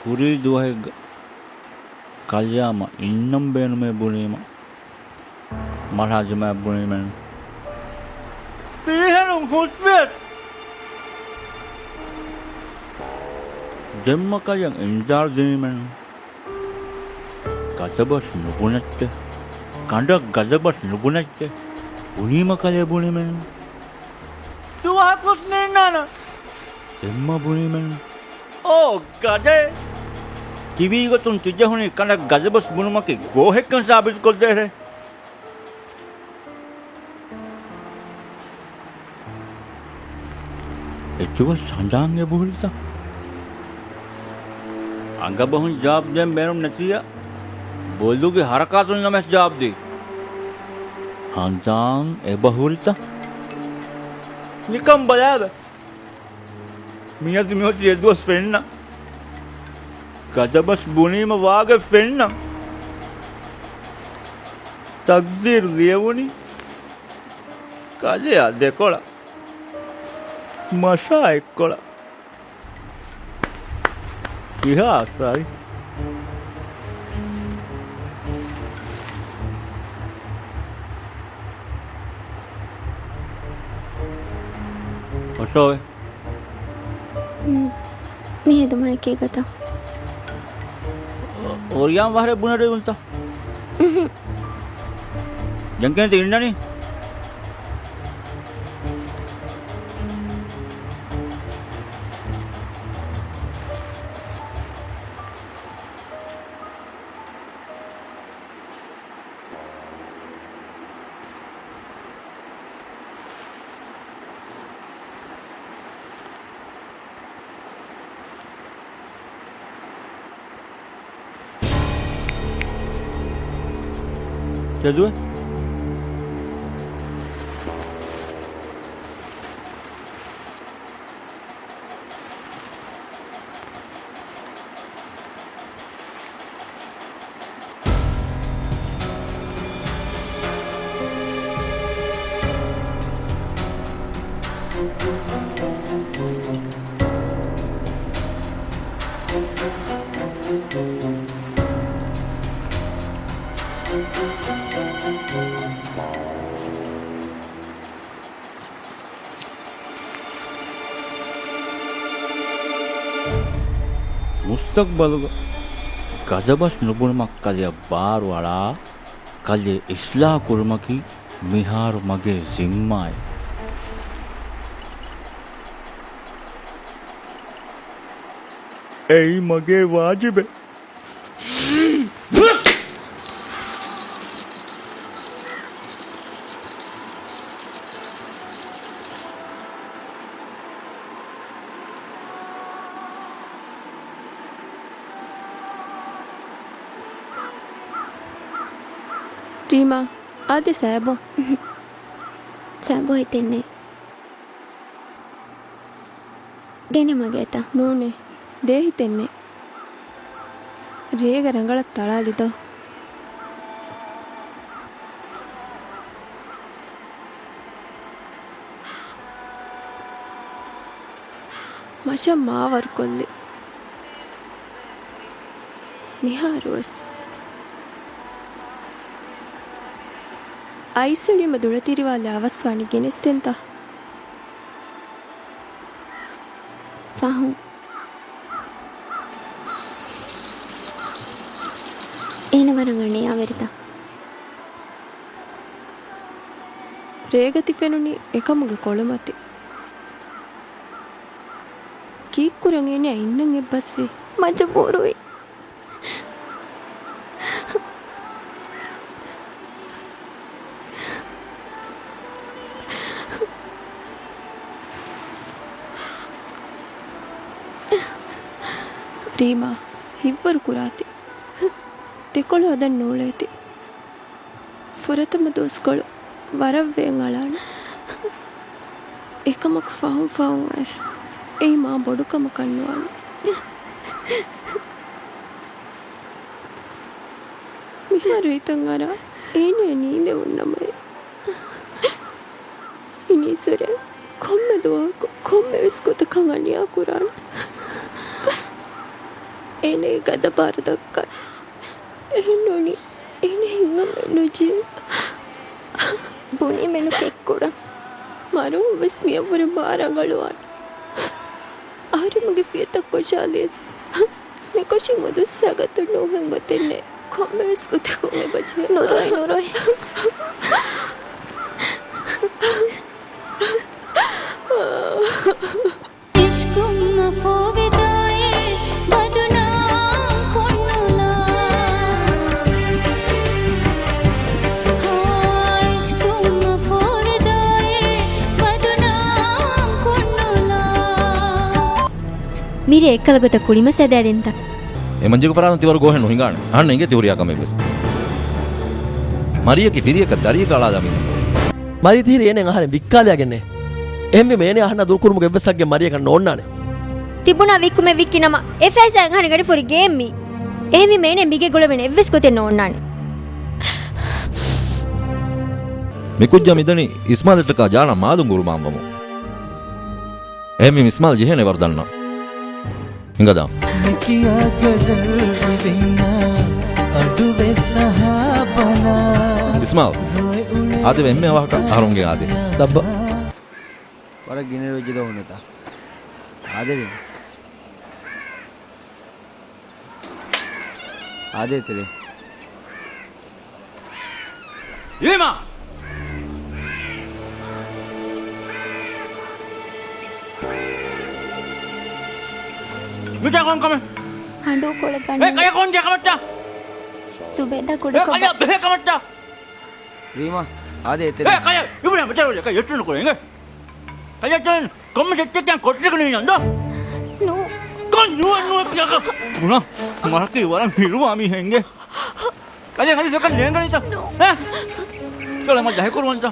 ކުރީ ދުވަހެއްގަ ކަލްޔާމަށް އިންނަން ބޭނުމޭ ބުނީމަ، މަށާ ޖިމާ ބުނީމެން. ފިރިހެނުން ހުސްވިޔަސް ދެންމަ ކަލެއަށް އިންޒާރު ދިނީމެން. ގަދަބަސް ނުބުނައްޗެ. ކަނޑަށް ގަދަބަސް ނުބުނައްޗެ. ބުނީމަ ކަލޭ ބުނީމެން. ދުވަހަކުސް ނީންނާނަ. ދެންމަ ބުނީމެން. އޯ، ގަދައޭ. ތިވީގޮތުން ތިޖެހުނީ ކަނޑަށް ގަދަބަސް ބުނުމަކީ ގޯހެއްކަން ސާބިތުކޮށްދޭށޭ. އެއްދުވަސް ހަނދާން އެބަހުރިތަ؟ އަނގަބަހުން ޖަވާބު ދޭން ބޭނުން ނެތިއްޔާ، ބޮލުގެ ހަރަކާތުން ނަމަވެސް ޖަވާބު ދީ. ހަނދާން އެބަހުރިތަ؟ ނިކަން ބަލާބަ. މިއަދު މިއޮތީ އެއްދުވަސް ފެންނަ. ގަދަބަސް ބުނީމަ ވާގޮތް ފެންނަ. ތަގްދީރު ލިޔެވުނީ ކަލެއާ ދެކޮޅަށް، މަށާ އެއްކޮޅަށް. ކިހާ އަސާރި؟ އޮށޯވެ. މި ހެދުމާއެކީ ގޮތަށް. އޮރިޔާން ވަހަރެއް ބުނެރެވުންތަ؟ އުހު. ދެން ކޭންތަ އިންނަނީ؟ ހެދުވެ. މުސްތަގްބަލުގަ ގަދަބަސް ނުބުނުމަށް ކަލެއަށް ބާރު އަޅާ، ކަލޭ އިސްލާހު ކުރުމަކީ މިހާރު މަގޭ ޒިންމާއެއް. އެއީ މަގޭ ވާޖިބެއް. ރީމާ، އާދެ ސައިބޯ. ސައިބޯ ހިތެއްނެތް. ދެނެ މަގޭތަ؟ ނޫނޭ. ދޭ ހިތެއްނެތް. ރޭގަ ރަނގަޅަށް ތަޅާލި ދޯ. މަށަށް މާވަރުކޮށްލި. މިހާރުވެސް. އައިސްއެޅީމަ ދުޅަތިރިވާލެ އަވަސްވާނީ ގެނެސްދެންތަ؟ ފަހުން. އޭނަ ވަރަށް އަނިޔާވެރިތަ؟ ރޭގަ ތި ފެނުނީ އެކަމުގެ ކޮޅުމަތި. ކީއްކުރަން އޭނަ އިންނަން އެއްބަސްވީ؟ މަޖުބޫރުވި. ރީމާ، ހިތްވަރު ކުރާތި. ދެކޮޅު ހަދަން ނޫޅޭތި. ފުރަތަމަ ދުވަސްކޮޅު ވަރަށް ވޭން އަޅާނެ. އެކަމަކު ފަހުން ފަހުން އައިސް އެއީ މާ ބޮޑު ކަމަކަށް ނުވާނެ. މިހާރު ހިތަށް އަރާ އޭނަ ނީނދެވުން ނަމައޭ. އިނީސްވެރޭ ކޮންމެ ދުވަހަކު ކޮންމެވެސް ގޮތަކަށް އަނިޔާ ކުރާނެ. އޭނަގެ ގަދަ ބާރު ދައްކާނެ. އެހެންނޫނީ އޭނަ ހިތްހަމައެއް ނުޖެހޭ. ބުނީމެއްނު ކެތްކުރަން. މަރުވުން ވެސް މިއަށްވުރެ މާ ރަނގަޅުވާނެ. އަހަރެމެންގެ ފިޔަތައް ކޮށާލިޔަސް މިކޮށީ މުދުއްސާގަތުން ނޫހެން ގޮތެއްނެތް. ކޮންމެވެސް ގޮތަކުން އެބަޖެހޭ. ނުރޮއި، ނުރޮއި. އިޝްކު މަފޯވިދާއި ބަދުނާ ކުންނުލާ. ހާ، އިޝްކު މަފޯވިދާއި ބަދުނާ ކުންނުލާ. މިރޭ އެއްކަލަ ގޮތަށް ކުޅިމަސް ހަދާދެންތަ؟ އެ މަންޖެގު ފަރާތުން ތިވަރު ގޯހެއް ނުހިނގާނެ. އަހަންނަށް އެނގޭ ތި ހުރިހާ ކަމެއްވެސް. މަރިޔަކީ ފިރިޔަކަށް ދަރިޔަކަށް އަޅާލާ މީހެއް. މަރި ތިހިރީ އޭނައަށް އަހަރެން ވިއްކާލާގެންނޭ. އެހެންވީމަ އޭނަ އަހަންނާ ދޫކުރުމުގެ އެއްވެސް ހައްގެއް މަރިޔަކަށް ނޯންނާނެ. ތިބުނާ ވިއްކުމެއް ވިއްކި ނަމަ، އެ ފައިސާއިން އަހަރެން އަނެއް ފުރި ގޭން މީ. އެހެންވީމަ އޭނަ މިގޭ ގުޅަވެން އެއްވެސް ގޮތެއް ނޯންނާނެ. މިކުއްޖާ މިދަނީ އިސްމާލަށްޓަކާ ޖާނަށް މާލުން ގުރުމާންވަމުން. އެހެންވީމަ އިސްމާލް ޖެހޭނެ ވަރު ދަންނަ. ހިނގަދާ. މިކިޔާ ޣަޒަލް އިވިންޏާ އަޑުވެސް އަހާ ބަލާ. އިސްމާލް. އާދެވެ އެންމެ އަވަހަކަށް އަހަރުންގެ އާދެ. ދައްބަ. ވަރަށް ގިނަ ރޮއްޖެ ދޯ ހުންނަތާ. އާދެވެ. އާދޭތެރޭ. އިވީމާ! މިތާ ކޮން ކަމެއް؟ ހަނޑޫ ކޮޅެއް ގަންނަ. އޭ ކަޔަ ކޮން ޖެ ކަމަށްތާ؟ ޒުބޭދާ ކުޑަ އޭ ކޮބާ؟ ކަޔަ ބެހޭ ކަމަށްތާ؟ ރީމާ، އާދޭތެރޭ. އޭ ކަޔަ، އިވުނާ މިތާ ކޮޅެއް ކަޔަ އެއްޗެއް ނުކުރޭ އިނގޭ. ކަޔަ ކޮންމެ ސެއްޓެއް ކޮޓަރިގަ ނިހިނަން ދޯ؟ ނޫ. ކޮން ނޫ ނޫ ކިޔާކަ؟ ބުނާ، މަރަކީ ވަރަށް ހިލުވާ މީހެއް އިނގޭ. ކަލޭ ހަދީސް ވެކަން ނޭނގަނީތަ؟ އޭ؟ ކަލޭ މަ ޖަހިކުރުވަންތަ؟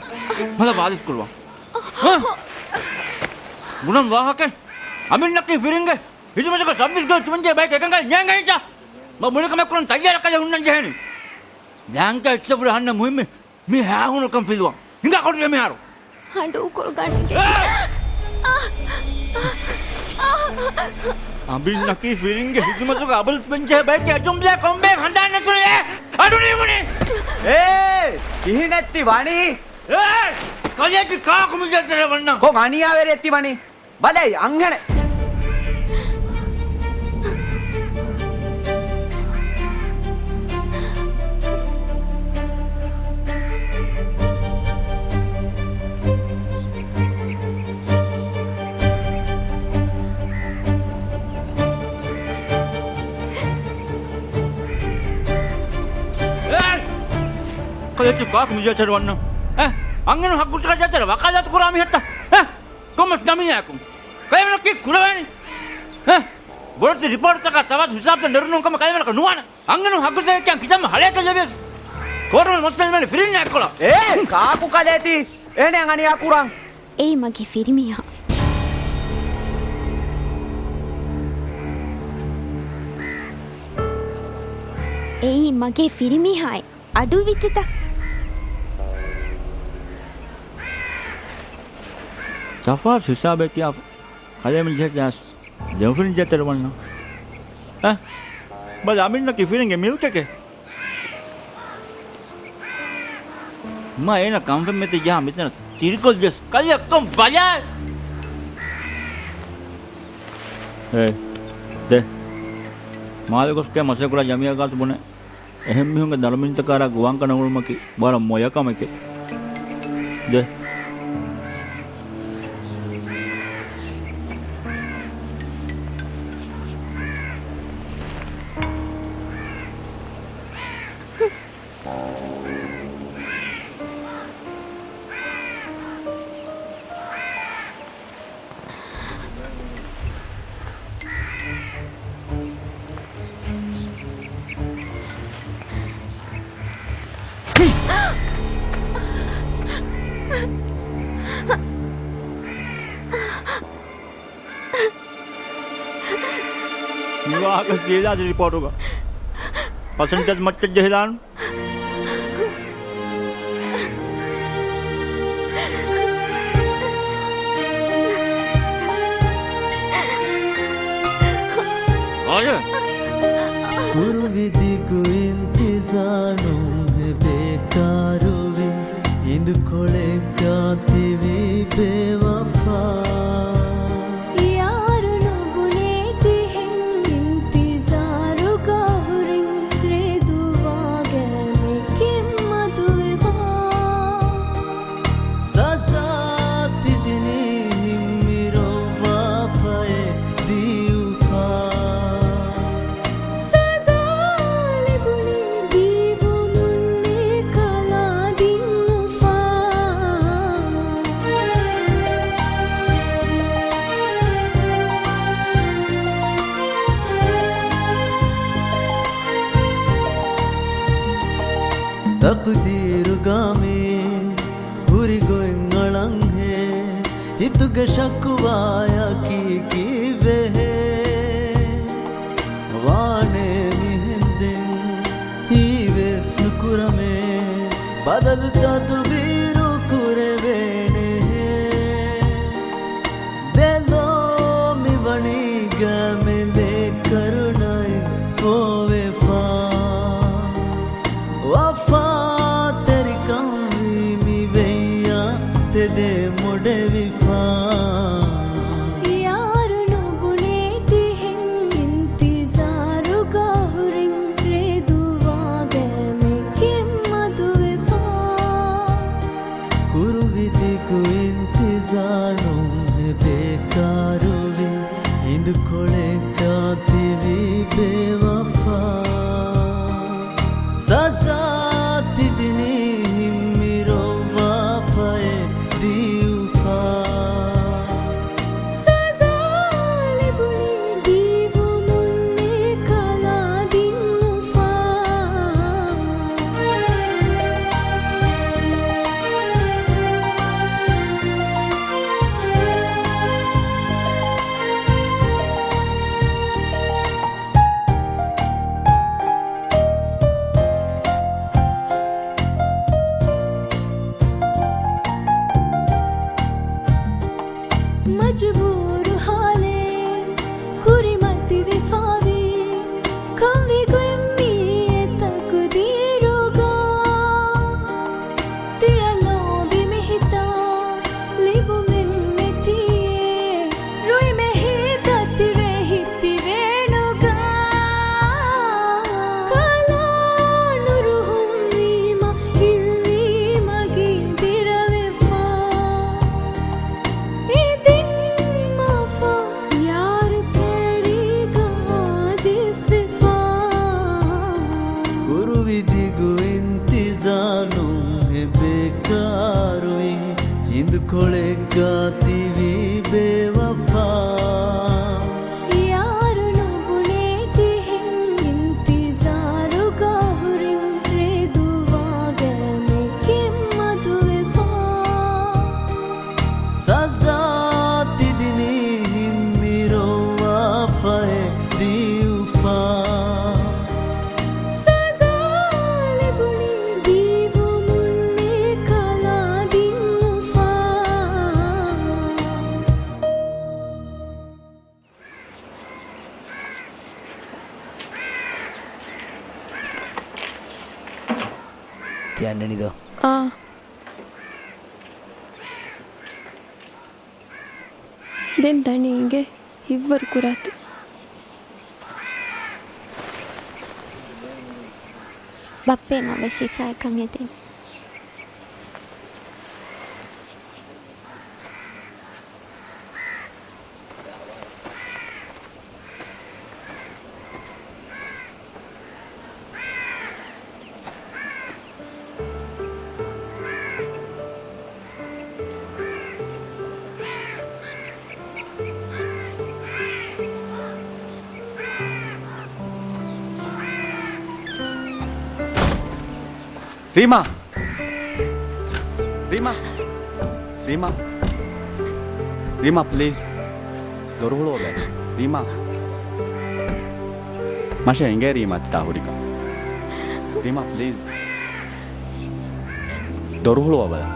މަލަ ވާދިސް ކުރުވަން. ހަ؟ ބުނަން ވާހަކަ. އަމިންނަކީ ފިރިންގެ ހިދުމަތަކަށް ސައްބީސް ގޮތް ތިމަންޖެ ބައެއް އެކަންކަން ނޭނގަނީތަ؟ މަ ބުނިކަމެއް ކުރަން ތައްޔާރަކަލެ ހުންނަން ޖެހެނީ. ލާންކަ އެއްޗަށް ވުރެ އަހަންނަށް މުހިއްމީ މި ހައިހޫނުކަން ފިލުވަން. ހިނގާ ކޮޓުރި މިހާރު. ހަނޑޫކޮޅު ގަނެގެ. އާ! އާ! އާ! އަމިންނަކީ ފިރިންގެ ހިދުމަތުގަ އަބަލުސް ބެންޖެހޭ ބައެއްގެ އަޖުމްލާ ކޮންބޭ ހަނދާން ނެތުނު އޭ! އަޑު ނިމުނީ! އޭ! ކިހިނެއްތި ވަނީ؟ އޭ! ކަލޭ ތި ކާކު މި ޖަތެރެ ވަންނަ؟ ކޮން އަނިޔާވެރިއެއްތި ވަނީ؟ ބަލައި އަންހެނެއް. ކަލޭ ތި ކާކު މި ޖަތެރެ ވަންނަ؟ އެ؟ އަންހެނުން ހައްގުތަކާ ޖަތެރެ ވަކާލާތު ކުރާ މިހެއްޓަ؟ އެ؟ ކޮންމެސް ނަމިއްޔާއަކުން ކަލޭމެނަކީ ކުރެވޭނީ؟ އެ؟ ބޮޑެތި ރިޕޯޓްތަކާ ތަވާތު ހިސާބުތައް ނެރުނު ކަމަށް ކަލޭމެނަކަށް ނުވާނެ. އަންހެނުން ހައްގުތަކެއް ކިތަންމެ ހަޅޭކަށް ލެވިޔަސް ކޯޓުން މޮސްތަން ލިބޭނެ ފިރިންނާ އެއްކޮޅަށް. އޭ ކާކު ކަލޭ ތި އޭނަ އަނިޔާ ކުރަން. އެއީ މަގޭ ފިރިމީހާ. އެއީ މަގޭ ފިރިމީހާއެއް. އަޑުއިވިއްޖެތަ؟ ތަފާތު ހިސާބެއް ކިޔާފަ ކަލޭމެން ޖެހޭ ޗާންސް ދެމަފިރިން ޖަތެރެ ވަންނަ. އެ؟ ބަލަ އަމިންނަކީ ފިރިންގެ މިލްކެކޭ. މަ އޭނަ ކަންފަތްމަތި ޖަހާ މިތަނަށް ތިރިކޮށްލިޔަސް ކަލެއަށް ކޮން ބަލާ؟ އޭ، ދެ. މާލެ ގޮސް ކޭ މަސައްކަތް ކުރާ ޖަމިޔާ ގާތު ބުނެ. އެހެން މީހުންގެ ދަރުމިންތަކާރާ ގޮވާން ކަނަ ހުޅުމަކީ ވަރަށް މޮޔަ ކަމެކޭ. ދެ. މިވާހަކަ ސީލާސް ރިޕޯޓުގަ ޕަސެންޓޭޖް މައްޗަށް ޖެހިދާން. ކުރުވި ދިގު އިންތިޒާރު ނުހެ ބޭކާރުވި، އިނދުކޮޅެއްގާ ތިވީ ބޭވަފާ. ޔާރު ނުބުނޭ ތިހެން އިންތިޒާރުގަ ހުރިން ރޭދުވާގަ މެކެއް މަދުވެފާ. ސަޒާ ތިދިނީ ހިންމިރޮއްވާފައޭ ދީއުފާ. ސަޒާ ލިބުނީ ދީވަމުންނޭ ކަލާ ދިންނުފާ. ތަޤްދީރުގަ މި ހުރި ގޮތް އަޅަންހޭ، ހިތުގެ ޝަކުވާޔަކީ ކީއްވެހޭ؟ ވާނޭ މިހެންދެން ހީވެސް ނުކުރަމޭ، ބަދަލު ތަދުބީރު ކުރެވޭނެހޭ. ދެލޯ މިވަނީ ގަމެލެއް ކަރުނައިން ފޯވެފާ. ވަފާތެރިކަންވީ މިވެއްޔާ ތެދޭ މުޑެވިފާ. ޔާރު ނުބުނޭ ތިހެން އިންތިޒާރުގަ ހުރިން ރޭދުވާގަ މެކެއް މަދުވެފާ. ކުރުވި ދިގު އިންތިޒާރު ނުހެ ބޭކާރުވި، އިނދުކޮޅެއްގާ ތިވީ ބޭވަފާ. ސަޒާ ތިދިނީ ހިންމިރޮއްވާފައޭ ދީއުފާ. ސަޒާ ލިބުނީ ދީވަމުންނޭ ކަލާ ދިންނުފާ. ކޮޅެއްގާ ތިވީ ބޭވަފާ. ޔާރު ނުބުނޭ ތިހެން އިންތިޒާރުގަ ހުރިން ރޭ ދުވާގަ މެކެއް މަދުވެފާ. ސަޒާ ތިދިނީ ހިންމިރޮއްވާ ފަހެއް ދިއުފާ. ސަޒާ ލިބުނީ ދީވަމުންނޭ ކަލާ ދިއުފާ. ތި އަންނަނީ ދޯ؟ އާ. ދެން ދަނީ އިނގޭ ހިތްވަރު ކުރާތި. ބައްޕައޭ ނަވެ ޝިފާއަކަށް އެދެން. ރީމާ! ރީމާ! ރީމާ! ރީމާ، ޕްލީޒް. ދޮރު ހުޅުވަބަލަ. ރީމާ. މަށަށް އިނގޭ ރީމާ ތިތާ ހުރިކަން. ރީމާ، ޕްލީޒް. ދޮރު ހުޅުވަބަލަ.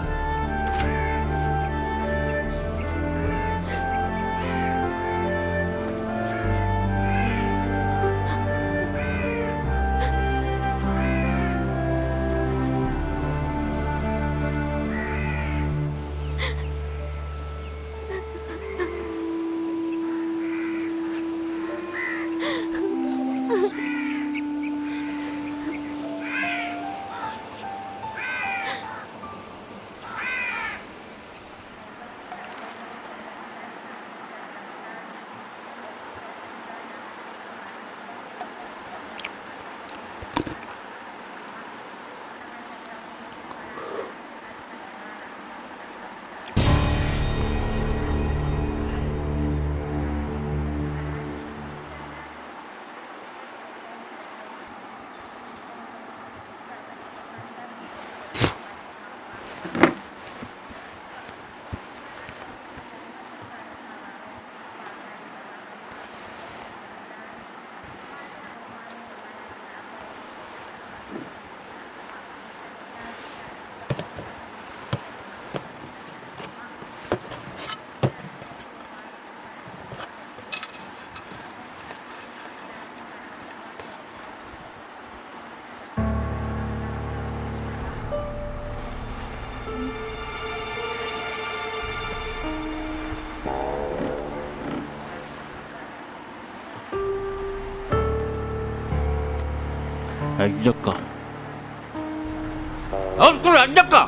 އައްޖައްކާ. އައްޖައްކާ.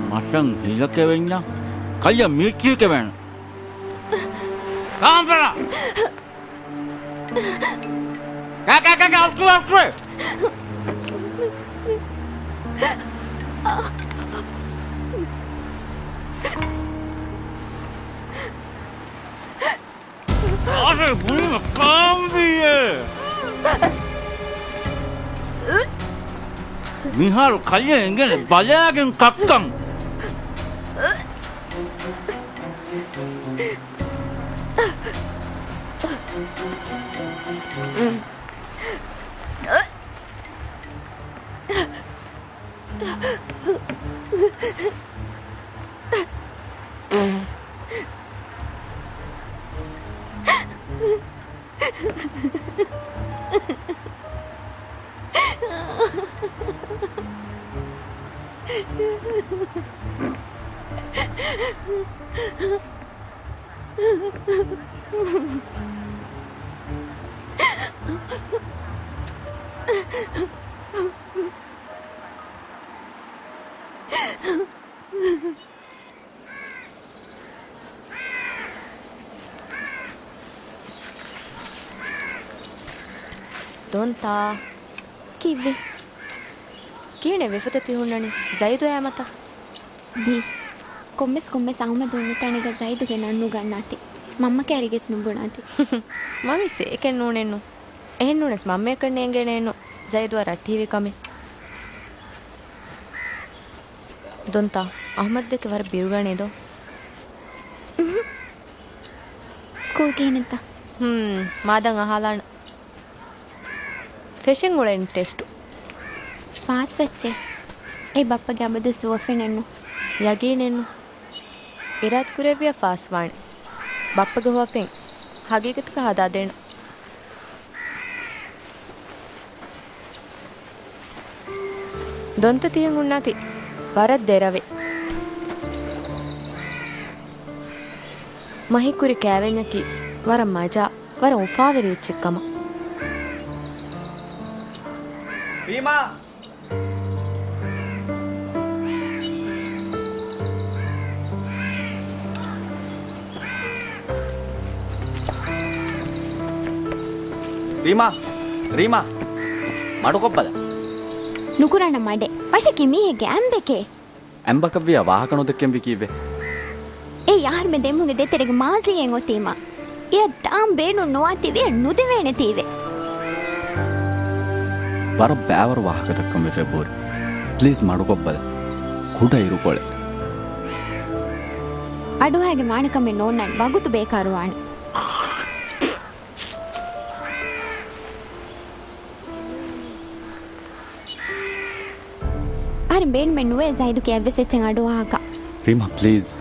މަށަށް ހިލަކެވެންޏާ ކައްޔަށް މީޓްކީކެވޭނެ. ކާންފަރާ! ކާ، ކާ، ކާ، ކާ، އައުޓްކުރޭ، އައުޓްކުރޭ! އާސެ ބުނީމަ ކާންވީއޭ. މިހާރު ކަލޭ އިނގޭނެ ބަލާގެން ކައްކަން. ދޮންތާ. ކީއްވެ؟ ކިހިނެއް ވެފަތަ ތި ހުންނަނީ؟ ޒައިދު އައިމަތަ؟ ޒީ. ކޮންމެސް ކޮންމެސް އަހުމަދު އޮންނަ ތަނެއްގަ ޒައިދުގެ ނަން ނުގަންނާތި. މަންމަ ކައިރިގެސް ނުބުނާތި. މަވީސް އެކެއް ނޫނެއްނު. އެހެންނޫނަސް މަންމަޔަކަށް ނޭނގޭނެއެއްނު ޒައިދުއަށް ރައްޓެހިވި ކަމެއް. ދޮންތާ، އަހުމަދު ދެކެ ވަރަށް ބިރުގަނޭ ދޯ؟ ސްކޫލް ކިހިނެއްތަ؟ ހުން، މާދަން އަހާލާނަ. ފެށެން އުޅެން ޓެސްޓު. ފާސް ވެއްޗޭ. އެ ބައްޕަގެ އަބަދު ސުވަ ފެނެއްނު. ޔަގީނެއްނު. އިރާދަ ކުރެއްވިއްޔާ ފާސް ވާނެ. ބައްޕަގެ ހުވަފެން ހަގީގަތަކަށް ހަދާދޭނަން. ދޮންތަ ތިހެން ހުންނާތި ވަރަށް ދެރަވެ. މަހިކުރި ކައިވެންޏަކީ ވަރަށް މަޖާ، ވަރަށް އުފާވެރި އެއްޗެއް ކަމަށް. ރީމާ! ރީމާ! ރީމާ! މަޑުކޮށްބަލަ. ނުކުރާނަ މަޑެއް. މަށަކީ މީހެއްގެ އަނބެކޭ. އަނބަކަށްވިޔާ ވާހަކަ ނުދެއްކެން ވިކީއްވެ؟ އެއީ އަހަރުމެން ދެމުގެ ދޭތެރޭގެ މާޒީއެއް އޮތީމާ. އެއަށް ދާން ބޭނުން ނުވާތީވެ ނުދެވޭނެތީވެ. ވަރަށް ބައިވަރު ވާހަކަ ދައްކަން ވެފަ އެބަހުރި. ޕްލީޒް މަޑުކޮށްބަލަ. ކުޑަ އިރުކޮޅެއް. އަޑުއަހާގެން ވާނެ ކަމެއް ނޯންނާނެ. ވަގުތު ބޭކާރުވާނެ. އަހަރެން ބޭނުމެއް ނުވޭ ޒައިދު ކިޔައްވެސް އެއްޗެއް އަޑުއަހާކަށް. ރީމާ، ޕްލީޒް.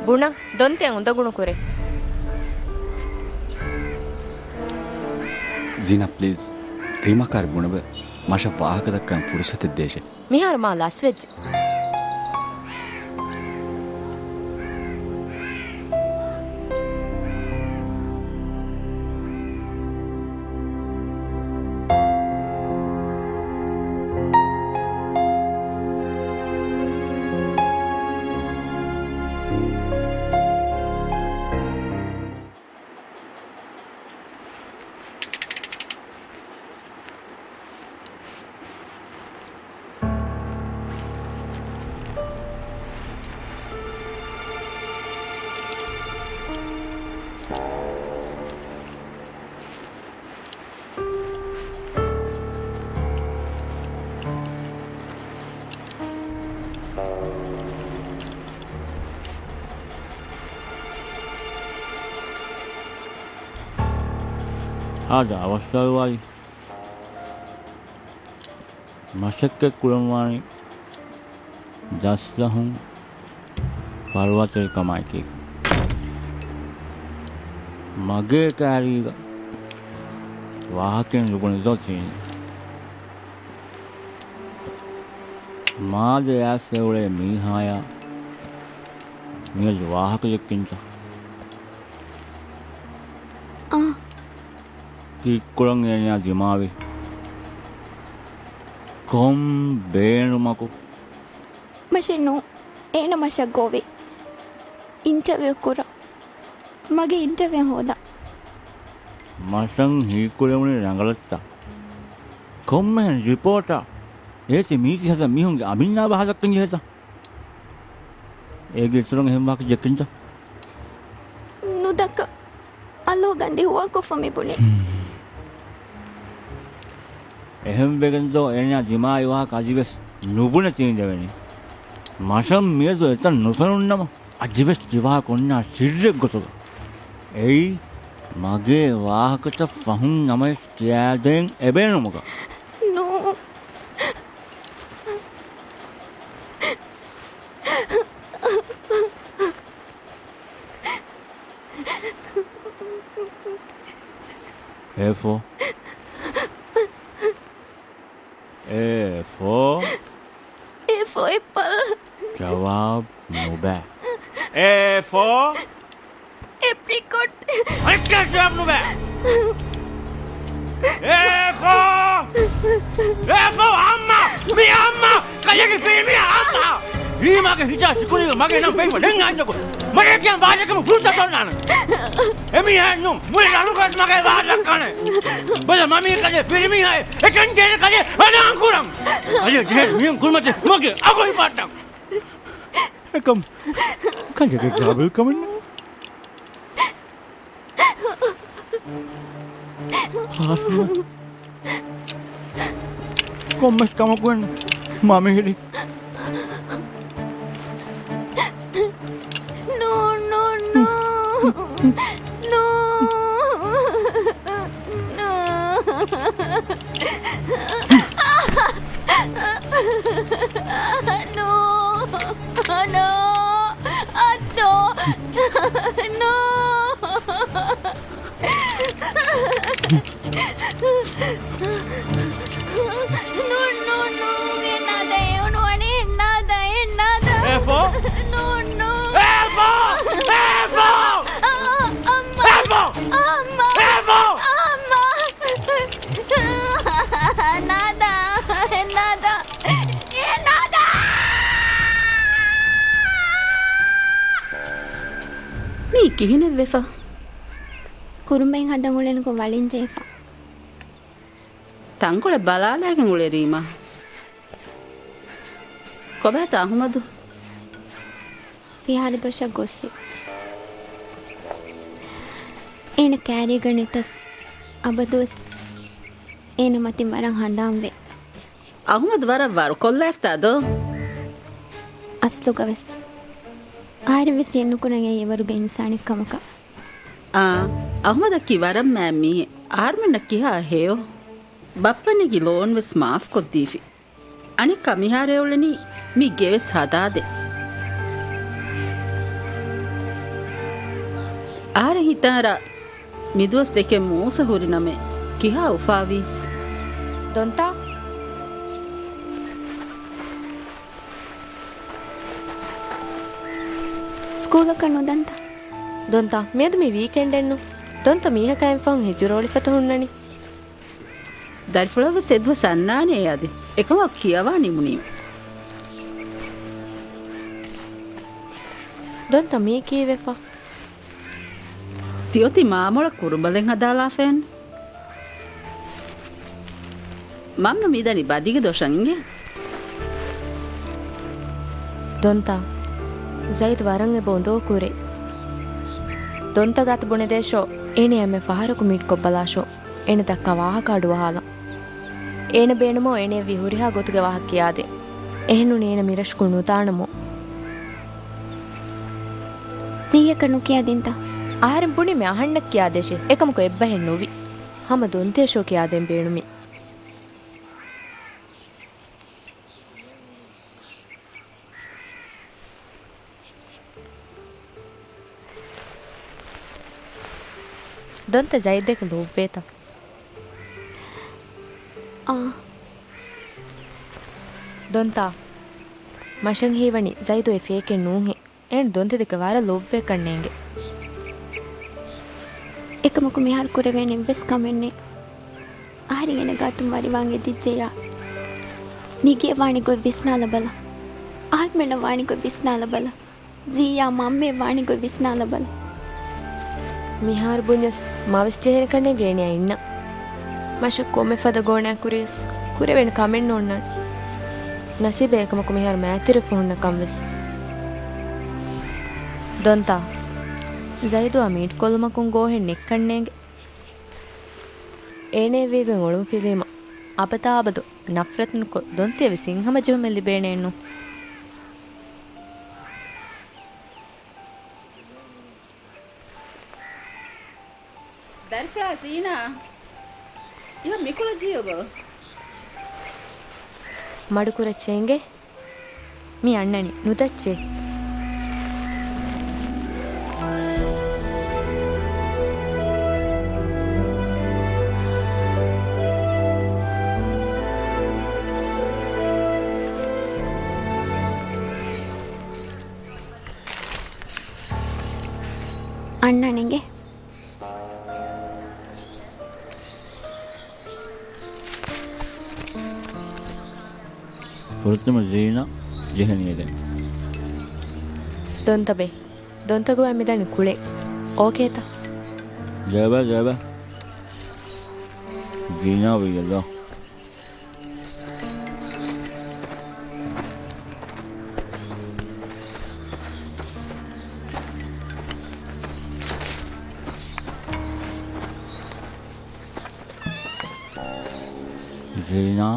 ބުނަން، ދޮންތެއަށް އުނދަގުނު ކުރޭ. ޒީނާ، ޕްލީޒް. ރީމާ ކާރި ބުނެބަ މަށަށް ވާހަކަ ދައްކަން ފުރުސަތެއް ދޭށޭ. މިހާރު މާ ލަސްވެއްޖެ. ހާދަ އަވަސްވަރުވާލި. މަސައްކަތް ކުރަންވާނީ ދަސްލަހުން ފަރުވާތެރިކަމާއެކީ. މަގޭ ކައިރީގަ ވާހަކައެއް ނުބުނެދޯ ތީނީ. މާދަޔާސް އެއުޅޭ މީހާޔާ މިއަދު ވާހަކަ ދެއްކިންތަ؟ އާ. ކީއްކުރަން އޭނަޔާ ދިމާވި؟ ކޮން ބޭނުމަކު؟ މަށެއް ނޫން. އޭނަ މަށަށް ގޮވި. އިންޓަވިއު ކުރަން. މަގޭ އިންޓަވިއު ހޯދަން. މަށަށް ހީކުރެވުނީ ރަނގަޅަށްތަ؟ ކޮންމެހެން ރިޕޯޓާ އޭތި މީތި ހަދަން މީހުންގެ އަމިއްލަ ބަހަލައްކަން ޖެހޭތަ؟ އޭގެ އިތުރަށް އެހެން ވާހަކަ ދެއްކިންތަ؟ ނުދައްކަ. އަލޯ ގަނދި ހުވަކޮށްފަ މިބުނީ. އެހެންވެގެންދޯ އޭނަ ދިމާވި ވާހަކަ އަދިވެސް ނުބުނެ ތީނދެވެނީ. މަށަށް މިއަދު އެތަން ނުފެނުންނަމަ އަދިވެސް ތިވާހަކަ އޮންނާ ސިއްރެއް ގޮތުގަ. އެއީ މަގޭ ވާހަކަތައް ފަހުން ނަމަވެސް ކިޔާދޭން އެބޭނުމުގަ. ނޫ. އޭ ފޯ. އޭ ފޯ. އޭ ފޯ އެޕަލް. ޖަވާބު ނުބަ. އޭ ފޯ. އެޕްރިކޮޓް. އެއްކަ ޖަވާބު ނުބަ. އޭ ފޯ. އޭ ފޯ އައްމާ. މި އައްމާ. ކަލޭގެ ފީމިޔާ އައްމާ. ރީމާގެ ހިތާ ސިކުރީގަ މަގޭ ނަން ފެންވަ ނެން އަންނަކު. ބަލަ ކިޔަން ވާދަކަމު ފުރުސަތު ނާނެ. އެމީހާ ނޫން މުޅި ރަށުގަސް މަގޭ ވާދަކަނެ. ބަލަ މަމީ ކަލޭ ފިރިމީހާ އެކަން ޖެހޭ ކަލޭ އަނާން ކުރަން. ކަލޭ ޖެހޭ މީހުން ކުރިމަތި މަގޭ އަގު ހިފާއްޓަން. އެކަމް ކަލޭގެ ގާބިލް ކަމެއް ނޫން. ހާސްމަ. ކޮންމެސް ކަމަކުން މަ މިހިރީ. ނޫން، ނޫން، ނޫން. ނޫން. ނޫން. ނޫން. ނޫން. އައްދޯ. ނޫން. ނޫން، ނޫން، ނޫން. އެއްނާދަ، އެ އުނުވަނީ އެއްނާދަ، އެއްނާދަ. އެފޯ. ނޫން، ނޫން. އެފޯ. އެފޯ. އާ، އައްމާ. އެފޯ. އައްމާ. އެފޯ. އައްމާ. ނާދަ، އެއްނާދަ. އެއްނާދަ. މީ ކިހިނެއްވެފަ؟ ކުރުމައިން ހަދަން އުޅެނިކޮށް ވަޅިން ޖެހިފަ. ތަންކޮޅެއް ބަލާލައިގެން އުޅެރީމަ. ކޮބާތަ އަހުމަދު؟ ފިހާރަ ދޮށަށް ގޮސްފި. އޭނަ ކައިރީގަ ނެތަސް އަބަދުވެސް އޭނަ މަތިން ވަރަށް ހަނދާންވޭ. އަހުމަދު ވަރަށް ވަރުކޮށްލައިފްތާ ދޯ؟ އަސްލުގަވެސް އަހަރެންވެސް ހިޔެއްނުކުރަން އެއީ އެވަރުގެ އިންސާނެއް ކަމަކަށް. އާ، އަހުމަދަކީ ވަރަށް މާތް މީހެއް. އަހަރުމެންނަށް ކިހާ ހެޔޮ؟ ބައްޕަ ނެގި ލޯންވެސް މާފްކޮށްދީފި. އަނެއްކާ މިހާރު އެއުޅެނީ މި ގެވެސް ހަދާދޭ. އަހަރެން ހިތާރާ މިދުވަސް ދެކެ މޫސަ ހުރިނަމެ ކިހާ އުފާވީސް. ދޮންތާ؟ ސްކޫލަކަށް ނުދަންތަ؟ ދޮންތާ، މިއަދު މީ ވީކެންޑެއްނު. ދޮންތަ މީހަކާ އެންފަހުން ހިޖުރައޮޅިފަތަ ހުންނަނީ؟ ދަރިފުޅަށްވެސް އެދުވަސް އަންނާނެ އަދި. އެކަމަކު ކިޔަވާ ނިމުނީމަ. ދޮންތަ މީ ކީއްވެފަ؟ ތިއޮތީ މާމޮޅަށް ކުރުބަލެއް ހަދާލާފައެއްނު. މަންމަ މިދަނީ ބަދިގެ ދޮށަށް އިނގޭ. ދޮންތާ، ޒައިދު ވަރަށް އެބަ އުނދަގޫ ކުރޭ. ދޮންތަ ގާތަށް ބުނެދޭށޯ، އޭނަ އެންމެ ފަހަރަކު މީޓް ކޮށްބަލާށޯ. އޭނަ ދައްކާ ވާހަކަ އަޑުއަހާލަން. އޭނަ ބޭނުމޯ އޭނައަށްވީ ހުރިހާ ގޮތުގެ ވާހަކަ ކިޔާދޭ. އެހެންނޫނީ އޭނަ މިރަށަކުން ނުދާނަމޯ. ޒީއަކަށް ނުކިޔާދިންތަ؟ އަހަރެން ބުނީމޭ އަހަންނަށް ކިޔާދޭށޭ. އެކަމަކު އެއްބަހެއް ނުވި. ހަމަ ދޮންތަޔަށޯ ކިޔާދޭން ބޭނުމީ. ދޮންތަ ޒައިދެއް ލޯބިވޭތަ؟ އާ. ދޮންތާ، މަށަށް ހީވަނީ ޒައިދު އެ ފޭކެއް ނޫންހޭ. އޭނަ ދޮންތަދެކެ ވަރަށް ލޯބިވޭކަށް ނޭނގެ. އެކަމަކު މިހާރު ކުރެވޭނެ އެއްވެސް ކަމެއް ނެތް. އަހަރެން އޭނަ ގާތުން ވަރިވާން އެދިއްޖެޔާ. މިގޭ ވާނެ ގޮތް ވިސްނާލަބަލަ. އަހަރުމެންނަށް ވާނެ ގޮތް ވިސްނާލަބަލަ. ޒީއާ މަންމައެއް ވާނެ ގޮތް ވިސްނާލަބަލަ. މިހާރު ބުންޏަސް މަވެސް ޖެހޭނެ ކަންނޭނގެ އޭނަ އިންނަ. މަށަށް ކޮންމެ ފަދަ ގޯނައެއް ކުރިޔަސް ކުރެވޭނެ ކަމެއް ނޯންނާނެ. ނަސީބޭ އެކަމަކު މިހާރު މާތިރެފަ ހުންނަ ކަންވެސް. ދޮންތާ، ޒައިދުއާ މީޓްކޮށްލުމަކުން ގޯހެއް ނެތްކަންނޭނގެ. އޭނައެއްވީގެން އޮޅުން ފިލީމަ އަބަދާ އަބަދު ނަފްރަތުންކޮށް ދޮންތިއެއް ވެސް ހިތްހަމަޖެހުމެއް ލިބޭނެއެއްނު. ދަރިފުޅާ ޒީނާ، އިހަށް މިކުޅަޖީއޮބޯ؟ މަޑުކުރައްޗޭ އިނގޭ. މި އަންނަނީ ނުދައްޗޭ. އަންނަން އިނގޭ. ފުރަތަމަ ޒީނާ ޖެހެނީ ދެން. ދޮންތަބޭ. ދޮންތަގު ވައި މިދަނީ ކުޅެ. އޯކޭތަ؟ ޖޭބަ، ޖޭބަ. ޒީނާ ވިޔަލޯ. ޒީނާ.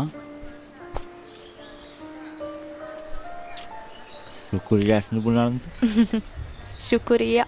ޝުކުރިއްޔާ ނުބުނާނެތަ؟ ޝުކުރިއްޔާ.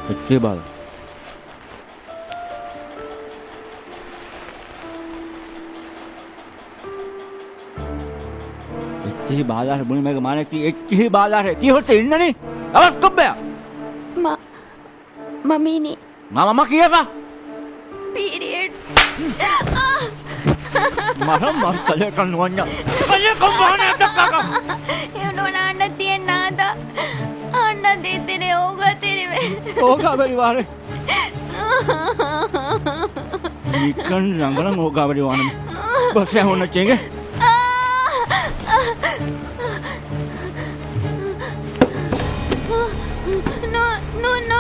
އެއްޗެހި ބާލަ. އެއްޗެހި ބާލާށޭ ބުނީމޭގެ މާނައަކީ އެއްޗެހި ބާލާށޭ. ތީ ހުރަސް އިންނަނީ؟ އަވަސް ކޮށްބަޔަށް. މަ، މަ މީނީ. މަ، މަ، މަ ކިޔަފަ؟ ޕީރިއަޑް. މަރަން މަސް ކަލޭކަން ނުވަންޏާ. ކަލޭކަން ބަހާނާއެއް ދައްކާކަށް. އެ ނުވަނަ އަންނަ ދިޔަ ނާދާ. އަންނަ ދޭތެރޭ އޯގާތެރިވެ. އޯގާވެރިވާރޭ. ނިކަން ރަނގަޅަށް އޯގާވެރިވާނަމޭ. ބަސް އެ ހުންނަ ޗޭނގެ. ނޯ، ނޯ، ނޯ.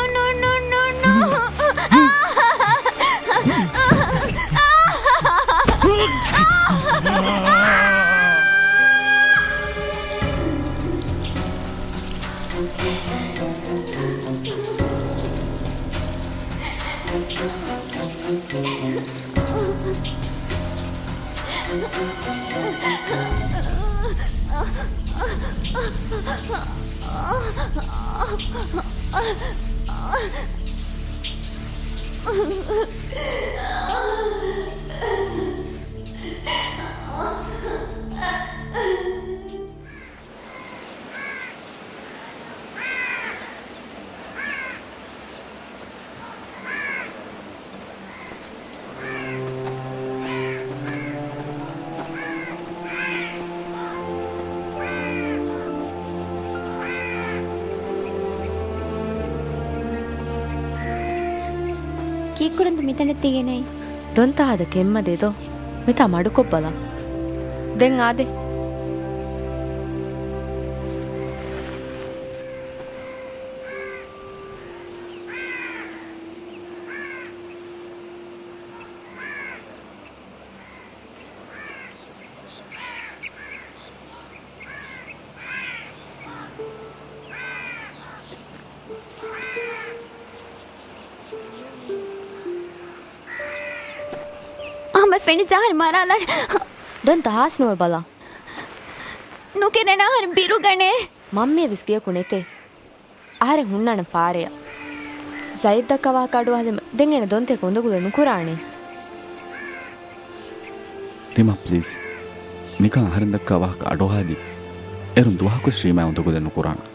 ކީއްކުރަންތަ މިތަނަށް ތި ގެނައީ؟ ދޮންތަ އާދެ ކެތްމަ ދެދޯ. މިތާ މަޑުކޮށްބަލަ. ދެން އާދެ. އަހަންމެ ފެނި ޖާހަރި މަރާލާނެ. ދޮން ތަހާސް ނުވެ ބަލާ. ނުކެރޭނެ އަހަރެން ބިރުގަނޭ. މަންމިއެއް ވެސް ގެޔަކު ނެތޭ. އަހަރެން ހުންނާނެ ފާރެއަށް. ޒައިދަށް ކަވާ ކަޑު އަހަލިމަ ދެން އޭނަ ދޮންތެ ކޮންދޮގުލެއް ނުކުރާނީ. ރީމާ، ޕްލީޒް. ނިކަން އަހަރެން ދައްކާ ވާހަކަ އަޑުއަހާދީ. އޭރުން ދުވަހަކުވެސް ރީމާ އުނދަގުލެއް ނުކުރާނަން.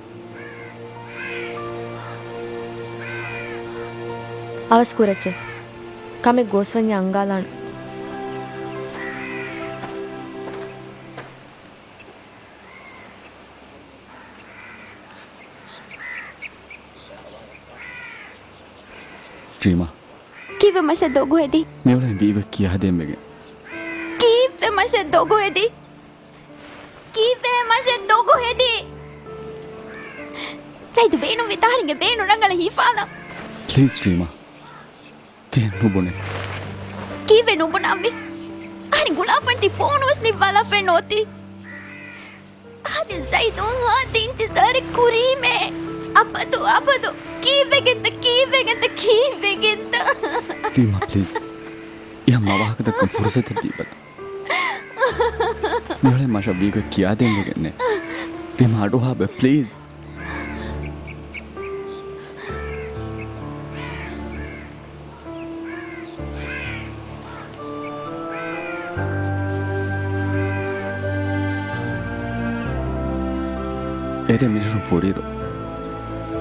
އަވަސް ކުރައްޗޭ. ކަމެއް ގޯސްވަންޏާ އަންގާލާނަން. ރީމާ. ކީއްވެ މަށަށް ދޮގު ހެދީ؟ މިއުޅެން ވީގޮތް ކިޔާދޭން ވެގެން. ކީއްވެ މަށަށް ދޮގު ހެދީ؟ ކީއްވެ މަށަށް ދޮގު ހެދީ؟ ޒައިދު ބޭނުންވީ ތަހަރިންގެ ބޭނުން ރަނގަޅަށް ހިފާލަން. ޕްލީޒް ރީމާ. ތި ނުބުނެ. ކީއްވެ ނުބުނާންވީ؟ އަހަރެން ގުޅާފަންތި ފޯނުވެސް ނިއްވާލާފައެއް ނޯތީ. އަހަރެން ޒައިދު ހާދަ އިންތިޒާރެއް ކުރީމޭ. އަބަދު، އަބަދު. ކީއްވެގެންތަ، ކީއްވެގެންތަ، ކީއްވެގެންތަ؟ ރީމާ، ޕްލީޒް. އެހެން މަ ވާހަކަ ދައްކަން ފުރުސަތެއް ދީބަލަ. މިއުޅެން މަށަށް ވީގޮތް ކިޔާދޭން ވެގެންނޭ. ރީމާ، އަޑުއަހާބަ، ޕްލީޒް. އެރޭ މިނިސްޓުން ފުރިއިރު،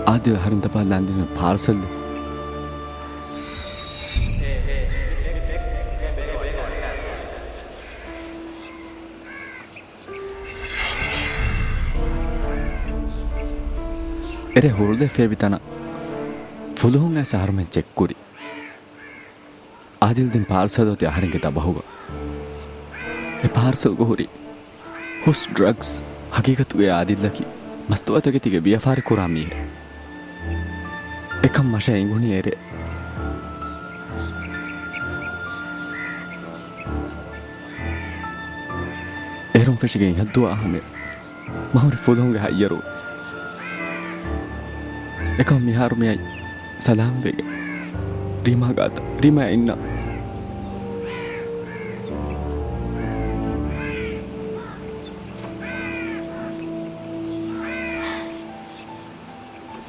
އާދިލް އަހަރެން ދަބާލާންދިނުން ޕާރްސަލް. އެރޭ ހުޅުދެއް ފޭބި ތަނަށް ފުލުހުން އައިސް އަހަރުމެން ޗެކް ކުރި. އާދިލް ދިން ޕާރްސަލް އޮތީ އަހަރެންގެ ދަބަހުގަ. އެ ޕާރްސަލްގަ ހުރި ހުސް ޑްރަގްސް. ހަގީގަތުގައި އާދިލްއަކީ މަސްތުވާތަކެތީގެ ވިޔަފާރި ކުރާ މީހެއް. އެކަން މަށަށް އެނގުނީ އެރޭ. އޭރުން ފެށިގެން އިހަށް ދުވާ ހަމަޔަށް މަހުރި ފުލުހުންގެ ހައްޔަރު. އެކަމަށް މިހާރު މިއައީ ސަލާމްވެގެން ރީމާ ގާތަށް. ރީމާ އިންނަ.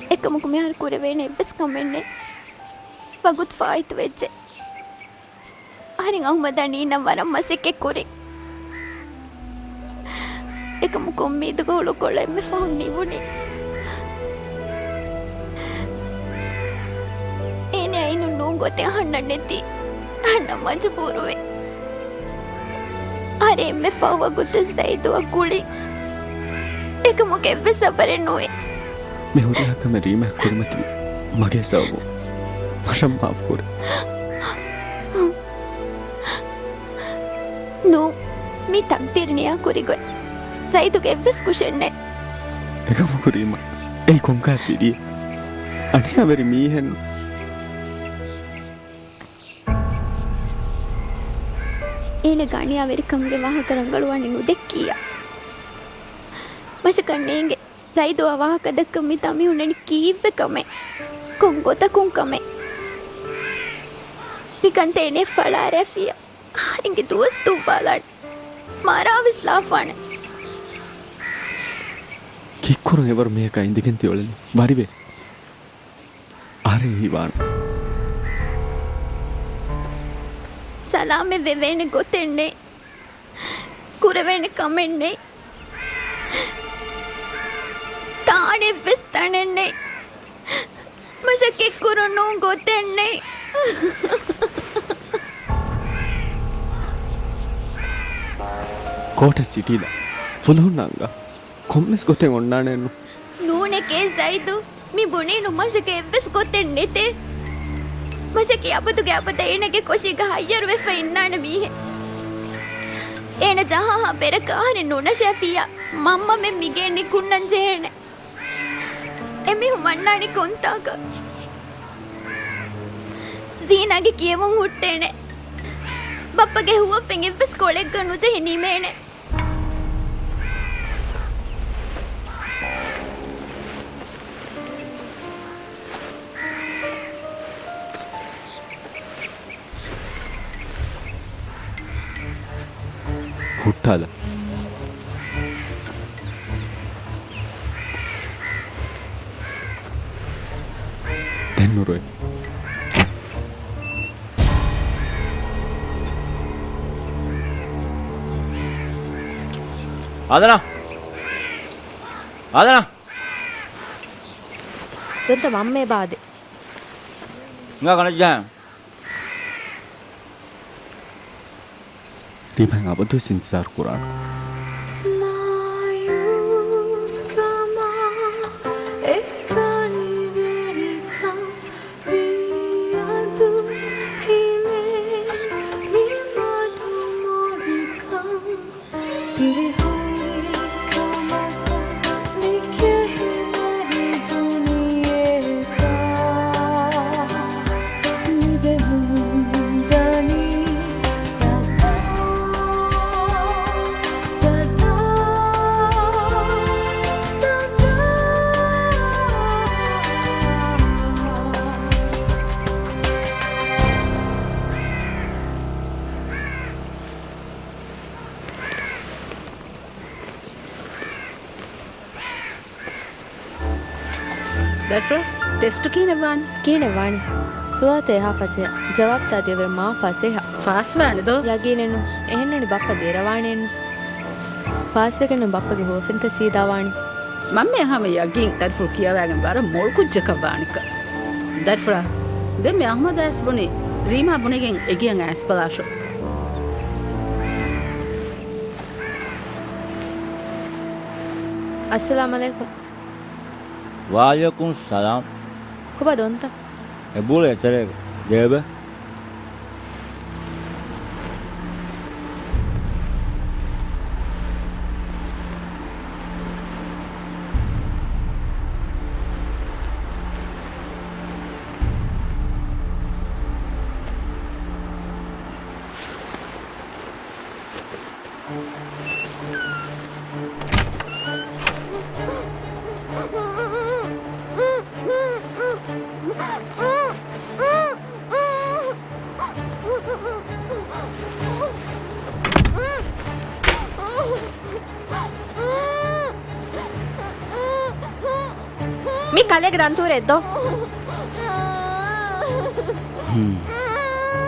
އެކަމަކު މިހާރު ކުރެވޭނެ އެއްވެސް ކަމެއް ނެތް. ވަގުތު ފާއިތުވެއްޖެ. އަހަރެން އަހުމަދާ ނީނަން ވަރަށް މަސައްކަތް ކުރި. އެކަމަކު އުއްމީދުގަ ހުޅުކޮޅަށް އެންމެ ފަހުން ނިވުނީ. އޭނަ އިނުން ނޫން ގޮތެއް އަހަންނަށް ނެތި. އަހަންނަށް މަޖުބޫރުވެ. އަހަރެން އެންމެ ފަހު ވަގުތު ޒައިދުއަށް ގުޅި. އެކަމަކު އެއްވެސް ހަބަރެއް ނުވޭ. މި ހުރިހާ ކަމެއް ރީމާ ކުރިމަތިވީ މަގޭ ސަބަބުން. މަށަށް މާފު ކުރޭ. ނޫން، މީ ތަޤްދީރު ނިޔާ ކުރި ގޮތް. ޒައިދުގެ އެއްވެސް ކުށެއް ނެތް. އެކަމަކު ރީމާ، އެއީ ކޮންކަހަލަ ފިރިއެއް؟ އަނިޔާވެރި މީހެއް ނޫން. އޭނަގެ އަނިޔާވެރިކަމުގެ ވާހަކަ ރަނގަޅުވާނީ ނުދެއްކިއްޔާ. މަށަކަށް ނޭނގެ. ޒައިދުއާ ވާހަކަ ދައްކަން މިތާ މި ހުންނަނީ ކީއްވެ ކަމެއް؟ ކޮން ގޮތަކުން ކަމެއް؟ މި ކަންތައް އޭނަ ފަޅާރައިފިއްޔާ، އަހަރެންގެ ދުވަސް ދުއްވާލާނެ. މަރާވެސް ލާފާނެ. ކީއްކުރަން އެވަރު މީހަކާ އިނދެގެން ތިއުޅެނީ؟ ވަރިވޭ. އަހަރެން ހީވާން. ސަލާމަތް ވެވޭނެ ގޮތެއް ނެތް. ކުރެވޭނެ ކަމެއް ނެތް. ތާނެއްވެސް ތަނެއް ނެތް. މަސައްކަތް ކުރުން ނޫން ގޮތެއް ނެތް. ކޯޓަށް ސިޓީލަ ފުލުހުންނަށް އަންގާ. ކޮންމެސް ގޮތެއް އޮންނާނެއްނު. ނޫނެކޭ ޒައިދު، މި ބުނީނު މަށަކަށް އެއްވެސް ގޮތެއް ނެތޭ. މަށަކީ އަބަދުގެ އަބަދަށް އޭނަގެ ކޮށީގަ ހައްޔަރުވެފަ އިންނާނެ މީހެއް. އޭނަ ޖަހާހާ ބެރަކަށް އަހަރެން ނުނަށައިފިއްޔާ، މަންމަމެން މިގެއިން ނިކުންނަން ޖެހޭނެ. އެމީހުން ވަންނާނީ ކޮންތާކަށް؟ ޒީނާގެ ކިޔެވުން ހުއްޓޭނެ. ބައްޕަގެ ހުވަފެން އެއްވެސް ކޮޅެއްގަ ނުޖެހި ނިމޭނެ. ހުއްޓާލަ. ދެން ނުރޮއެ. އާދަނާ! އާދަނާ! ދެންތަ މަންމައެއް ބާދެ. ހިނގާ ކަނެއްޖަހަން. ރީމާ އަބަދުވެސް އިންތިޒާރު ކުރާނަން. މާޔޫސްކަމާ އެކަނިވެރިކަން ވީ އަދު ހިމޭން މި މަޑު މޮޅިކަން. ތިރިހުރި ކަމަކު މި ކެހިވަރި ދުނިޔެއަކަށް ލިބެމުން ދަނީ ސަޒާ، ސަޒާ، ސަޒާ. ޑޮކްޓަރ، ޓެސްޓު ކިހިނެއްވާނީ؟ ކިހިނެއްވާނީ؟ ސުވާލުތައް އެހާ ފަސޭހަ، ޖަވާބުތައް ދިޔަވަރު މާ ފަސޭހަ. ފާސްވާނެ ދޯ؟ ޔަގީނެއްނު. އެހެންނޫނީ ބައްޕަ ދެރަވާނެއެއްނު. ފާސްވެގެންނު ބައްޕަގެ ހުވަފެންތައް ސީދާވާނީ. މަންމައަށް ހަމަ ޔަގީން ދަރިފުޅު ކިޔަވައިގެން ވަރަށް މޮޅު ކުއްޖަކަށް ވާނެކަން. ދަރިފުޅާ، ދެން މި އަޙްމަދާ އައިސް ބުނި ރީމާ ބުނެގެން އެގެއަށް އައިސްބަލާށޯ. އައްސަލާމް ޢަލައިކުމް. ވަޢަލައިކުމް ސަލާމް. ކޮބާ ދޮންތަ؟ އެބޫޅަ އެތެރޭގަ ދޭބެ. މި ކަލޭގެ ދަންތޫރެއް ދޯ؟ ހުން.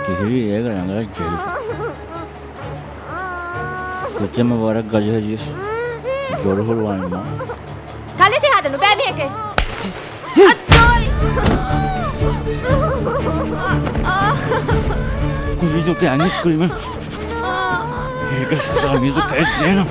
ކިހިރީ އޭގަ ރަނގަޅަށް ޖެހިފަ. ކޮއްޗެއްމެ ވަރަށް ގަޖެހެއްޔަސް ޖޮރު ހުޅުވާނެ މާ. ކަލޭ ތި ހާދަ ނުބައި މީހެކޭ. އައްދޯއި. ކުރިދުގެ އަނިސް ކުރިމެ. އޭގެ ސަޒާ މީދު ކައެއް ދޭނަ.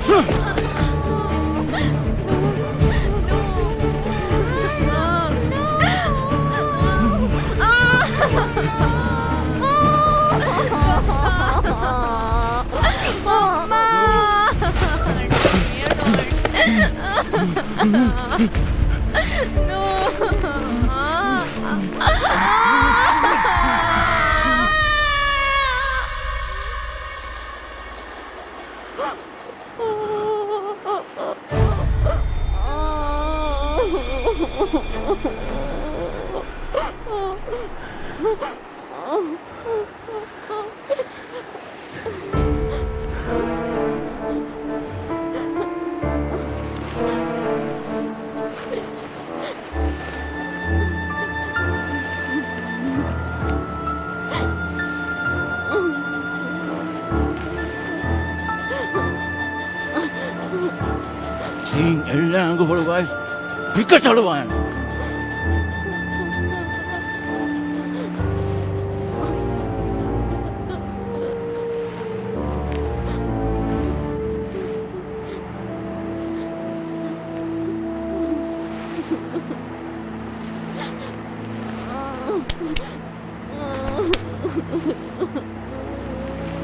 ސީން އެއްލާނގު ފޮޅުވާ ޕިކަސަޅުވާން.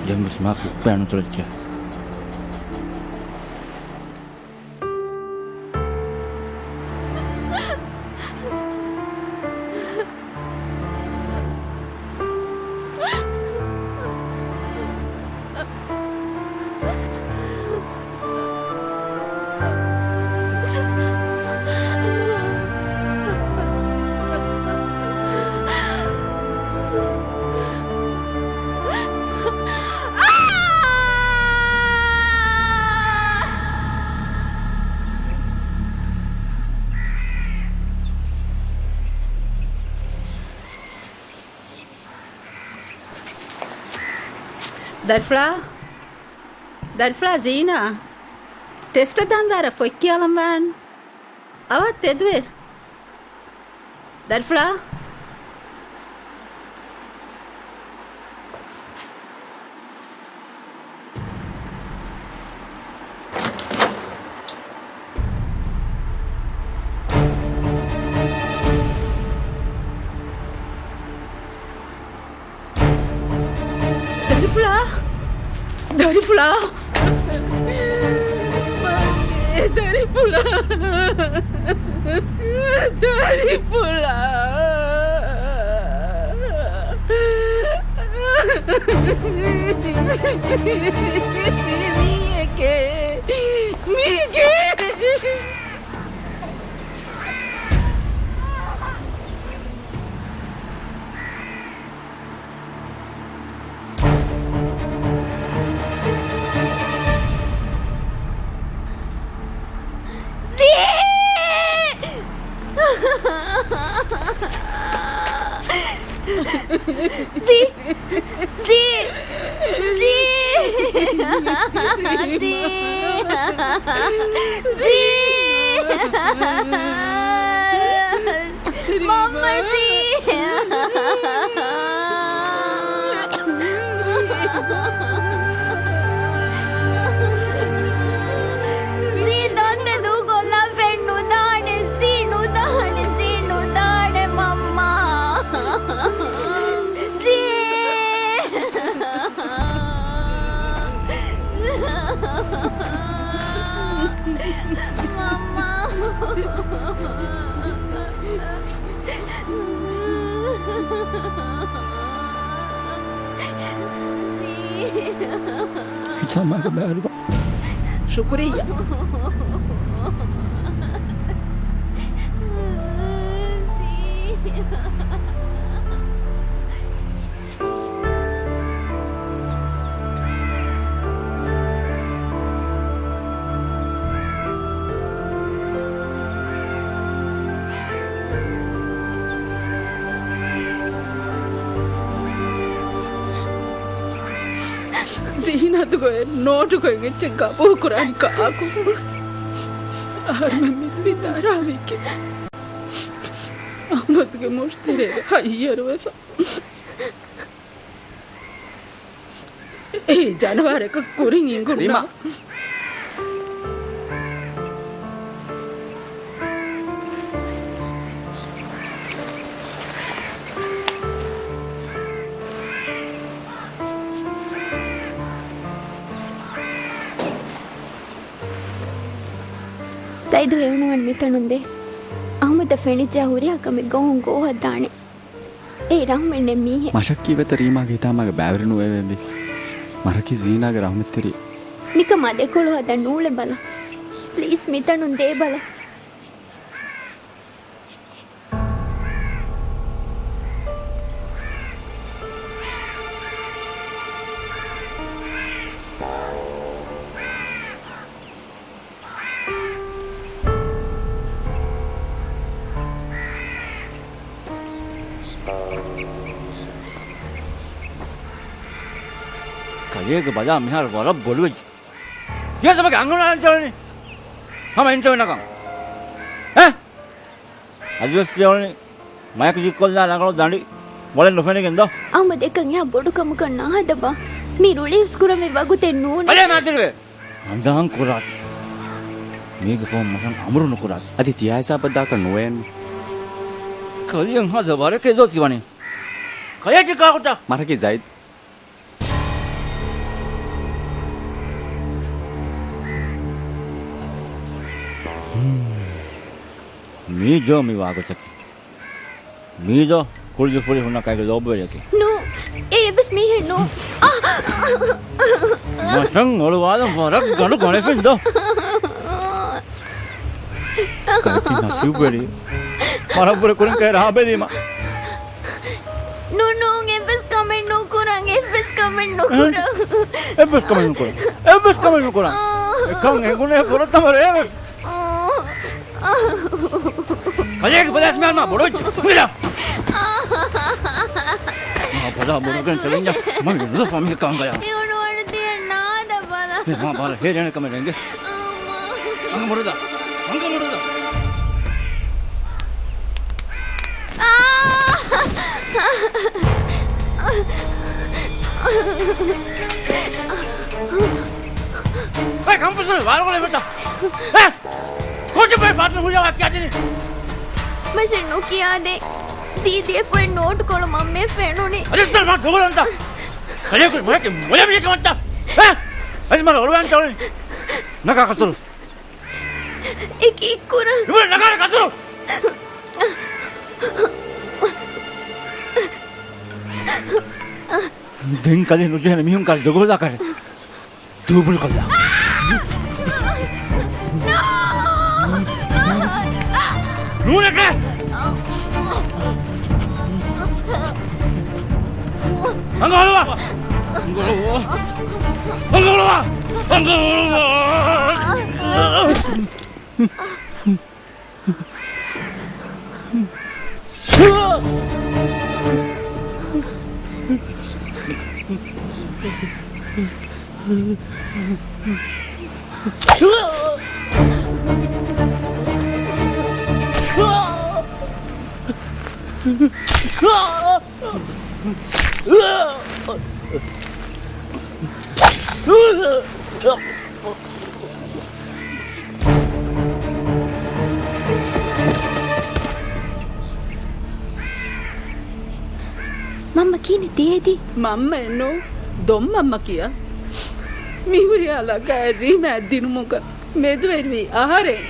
ދެންވެސް މާ ކުއްޕައެއް ނުތުރައްޗޭ. ދަރިފުޅާ، ދަރިފުޅާ ޒީނާ، ޓެސްޓަށް ދާން ވަރަށް ފޮތް ކިޔާލަން ވާން. އަވަށް ތެދުވެ. ދަރިފުޅާ. ދަރިފުޅާ! ދަރިފުޅާ! ދަރިފުޅާ! ދަރިފުޅާ! މީހެކޭ! މީހެކޭ! ޒީ! ޒީ! ޒީ! ޒީ! ޒީ! ޒީ! މަންމަ ޒީ. ޒީ ދޮންދެ ދޫކޮށްލާ ފެން ނުދާނެ، ޒީ ނުދާނެ، ޒީ ނުދާނެ މަންމާ. ޒީ. މަންމާ. ހިތާމައިގެ ބައިވެރިވާ. ޝުކުރިއްޔާ. ޒީނަތުގެ ނޯޓުގެ އެއްޗެއް ގަބޫލުކުރާނީ ކާކު؟ އަހަރުމެން މި ވިދާރާވީކީ އަޙްމަދުގެ މުށިތެރޭގަ ހައްޔަރުވެފަ. އެ ޖަނަވާރަކަށް ކުރިން އިނގުން. ރީމާ. ސައިދު ހެޔޮނުވަން މިތަނުން ދޭ. އަޙްމަދަށް ފެނިއްޖެ ހުރިހާ ކަމެއް ގޮވަން ގޯހަށް ދާނެ. އޭ ރަޙުމެއް ނެތް މީހެއް. މަށަކީ ވެތަ ރީމާގެ ހިތާމަގެ ބައިވެރި ނުވެވެންވީ. މަށަކީ ޒީނާގެ ރަޙުމަތްތެރި. ނިކަމާ ދެކޮޅު ހަދަން ނޫޅެ ބަލަ. ޕްލީޒް މިތަނުން ދޭ ބަލަ. ކަލޭގެ ބަލާ މިހާރު ވަރަށް ބޮޑުވެއްޖެ. ތިޔަސަމަގެ އަނގަނާ އިންޓަވިން ހަމަ އިންޓަވިން ނަކަން. އެ؟ އަދިވެސް ލެވުނީ މައިކު ޖިއްކޮށްލާ ރަނގަޅު ދަނޑި ބޮލެއް ނުފެނިގެން ދޯ؟ އަޙްމަދު އެކަން އެހާ ބޮޑު ކަމަކަށް ނާހަދަބާ. މި ރުޅިއުސްކުރަން މި ވަގުތެއް ނޫނޭ. އަދޭ މާތިރިވެ. ހަނދާން ކުރާތި. މީގެ ފޯން މަށަށް އަމުރު ނުކުރާތި. އަދި ތިޔާ ހިސާބަށް ދާކަށް ނުވޭން. ކަލޭ ހާދަ ވަރެކޭ ދޯ ތިވަނީ. ކަލޭ ޗިކާގޮތަށް. މަށަކީ ޒައިދް. މީ ދޯ މި ވާގޮތަކީ. މީދޯ ކުޅިދު ފުރި ހުންނަ ކައިގެ ލޯބިވެރިއަކީ. ނޫ، އެ އެއްވެސް މީހެއް ނޫ. މަށަށް އޮޅުވާލަން ވަރަށް ގަނޑު ގަނެފިން ދޯ. ކައިކި ނަސީބުވެރި. މަރަށްވުރެ ކުރިން ކައި ރާބެލީމަ. ނޫ، ނޫ، އެއްވެސް ކަމެއް ނުކުރަން، އެއްވެސް ކަމެއް ނުކުރަން. އެއްވެސް ކަމެއް ނުކުރަން. އެއްވެސް ކަމެއް ނުކުރަން. އެކަން އެނގުނޭ ފުރަތަމަ ރޭވެސް. ކަލޭގެ ބަލާސް މިހާރު މާ ބޮޑުވެއްޖެ. ހުނގިލާ. މާ ބަލާ ބޮޑުވެގެން ތެޅެންޏާ. މަން ނުދަފާ މީހެއް ކަމަށް ގަޔާ. މި އުޑު އަޑު ތިޔަ ނާދަ ބަލަ. އެ މާ ބާރަ ހޭރޭނެ ކަމެއް ނެނގެ. އަނގަ މުރުދާ. އަނގަ މުރުދާ. އޭ ކަންފުސުން ވާރުގަނެ ފަތަ. އޭ! ކޯޗު ބައި ފާތުން ހުރިޔާ ވާ ކިޔާދިނީ. މަށެއް ނުކިޔާދޭ. ސީދީއެފް އޮތް ނޯޓުކޮޅު މަންމައަށް ފެނުނީ. އަދި އަސްތަރ މާ ދޮގުލަންތަ. ކަލޭގެ މަހެކެ މޮޔަ މީހެއް ކަމަށްތަ. އޭ! އަދި މަރ އޮޅުވާން ތަވަނީ. ނަގާ ކަތުރު. އެ ކީއްކުރަން؟ އިބުރަ ނަގާނެ ކަތުރު. ދެން ކަލޭ ނުޖެހޭނެ މީހުން ކަލޭ ދޮގުހުލާ ކަރެ. ދޫބުޅުކޮށްލާ. ނޫނެކޭ! އަނގަ ހުޅުވާ! އަނގަ ހުޅުވާ! އަނގަ ހުޅުވާ! އަނގަ ހުޅުވާ! މަންމަ ކީނެ ދޭދީ؟ މަންމައެއް ނޫން، ދޮންމަންމަ ކިޔާ. މިހުރިހާ ލައްކާއެއް ރީމާއަށް ދިނުމުގަ މެދުވެރިވީ އަހަރެން.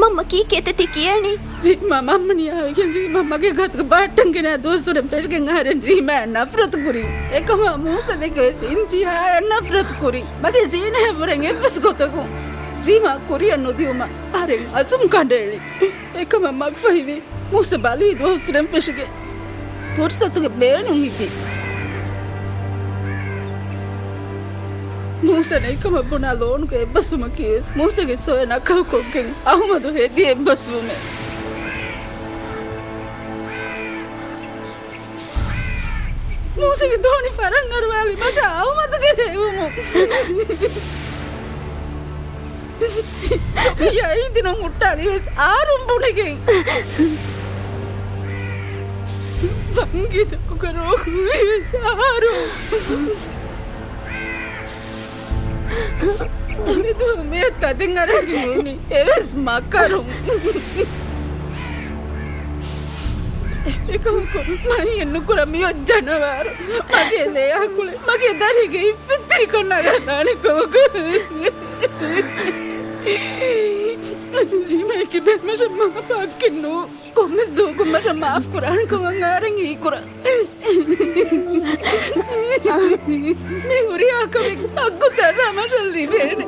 މަންމަ ކީކޭ ތި ކިޔަނީ؟ ރީމާ މަންމަ ނިޔާވެގެން ރީމާ މަގޭ ގަތުގަ ބަހައްޓަން ގެނައި ދުވަސްވުރެން ފެށިގެން އަހަރެން ރީމާއަށް ނަފްރަތު ކުރީ. އެކަމާ މޫސަ ދެކެވެސް އިންތިހާއަށް ނަފްރަތު ކުރީ. މަގޭ ޒީނަޔަށްވުރެން އެއްވެސް ގޮތަކުން ރީމާ ކުރިއަށް ނުދިއުމަށް އަހަރެން އަޒުމް ކަނޑައެޅި. އެކަމަށް މަގުފަހިވީ މޫސަ ބަލީ ދުވަސްވުރެން ފެށިގެން ފުރުސަތުގެ ބޭނުން ހިފި. މޫސަ ނެތްކަމަށް ބުނާ ލޯނުގެ އެއްބަސްވުމަކީވެސް މޫސަގެ ސޮއެ ނަކަލުކޮށްގެން އަހުމަދު ހެދި އެއްބަސްވުމެއް. މޫސަގެ ދޯނި ފަރަށް އަރުވާލި މަށާ އަހުމަދުގެ ރޭވުމުން. އައިދިނުން ހުއްޓާލިވެސް އާރުން ބުނެގެން. ވަންގިތަކުގަ ރޯ ހުޅިވެސް އާރުން. މެދު މެ ތަދެއް އަރައިގެން އުޅުނީ އެވެސް މަކަރުން. އެކަމަކު މައިން ނުކުރަ މިއޮތް ޖަނަވާރު މަގޭ ލެޔާ ކުޅެ މަގޭ ދަރިގެ އިއްފިއްތިރިކަން ނަގަން ދާނެ ކަމަކު. ރީމާއަކީ ބެންމަށަށް މާފާ އަކެއް ނޫން. ކޮންމެސް ދުވަހަކު މަށަށް މާފު ކުރާނެ ކަމަށް އަހަރެން ހީކުރާ. މި ހުރިހާ ކަމެއްގެ ހައްގު ސަޒާ މަށަށް ލިބޭނެ.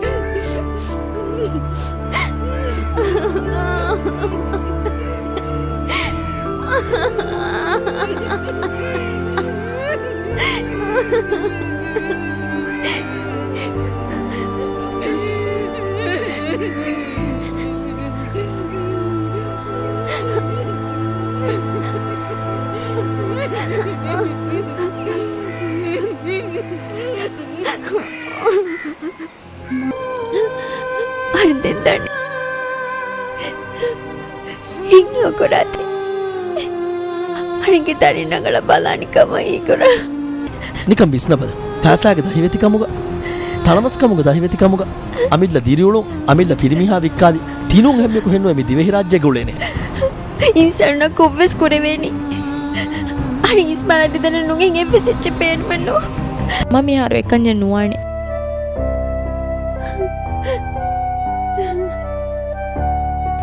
އަހަރެން ދެން ދަނީ ހިތް ނުކުރާތި. އަހަރެންގެ ދަރިން ރަނގަޅަށް ބަލާނެ ކަމަށް ހީކުރާ. ނިކަން ވިސްނަބަލަ. ފައިސާގެ ދަހިވެތިކަމުގަ، ތަޅަމަސްކަމުގެ ދަހިވެތިކަމުގަ، އަމިއްލަ ދިރިއުޅުން، އަމިއްލަ ފިރިމީހާ ވިއްކާލި، ތިނޫން އެހެންމެކު ހެންނުވެ މި ދިވެހިރާއްޖޭގަ އުޅޭނެ. އިންސާނުންނަށް ކޮށްވެސް ކުރެވޭނީ. އަހަރެން އިސްމާއިލާ ދެދަނަށް ނުގެން އެއްވެސް އެއްޗެއް ބޭނުމެއް ނޫން. މަ މިހާރު އެކަންޏެއް ނުވާނެ.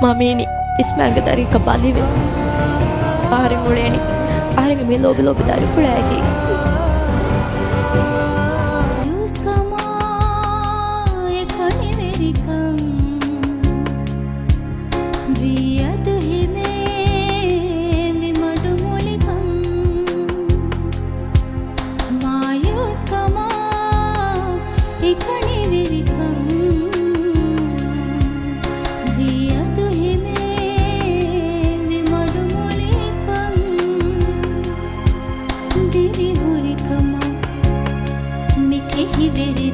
މަ މީނީ އިސްމާއިލްގެ ދަރިއަކަށް ބަލިވެ. އަހަރެން އުޅޭނީ އަހަރެންގެ މި ލޯބި ލޯބި ދަރިފުޅާއެކީ. ކަމާ އެކަނިވެރިކަން ވީއަދު ހިމޭ މި މަޑުމޮޅިކަން. މާޔޫސްކަމާ އެކަނިވެރިކަން ވީއަދު ހިމޭ މި މަޑުމޮޅިކަން. ދިރިހުރިކަމަށް މި ކެހިވެރި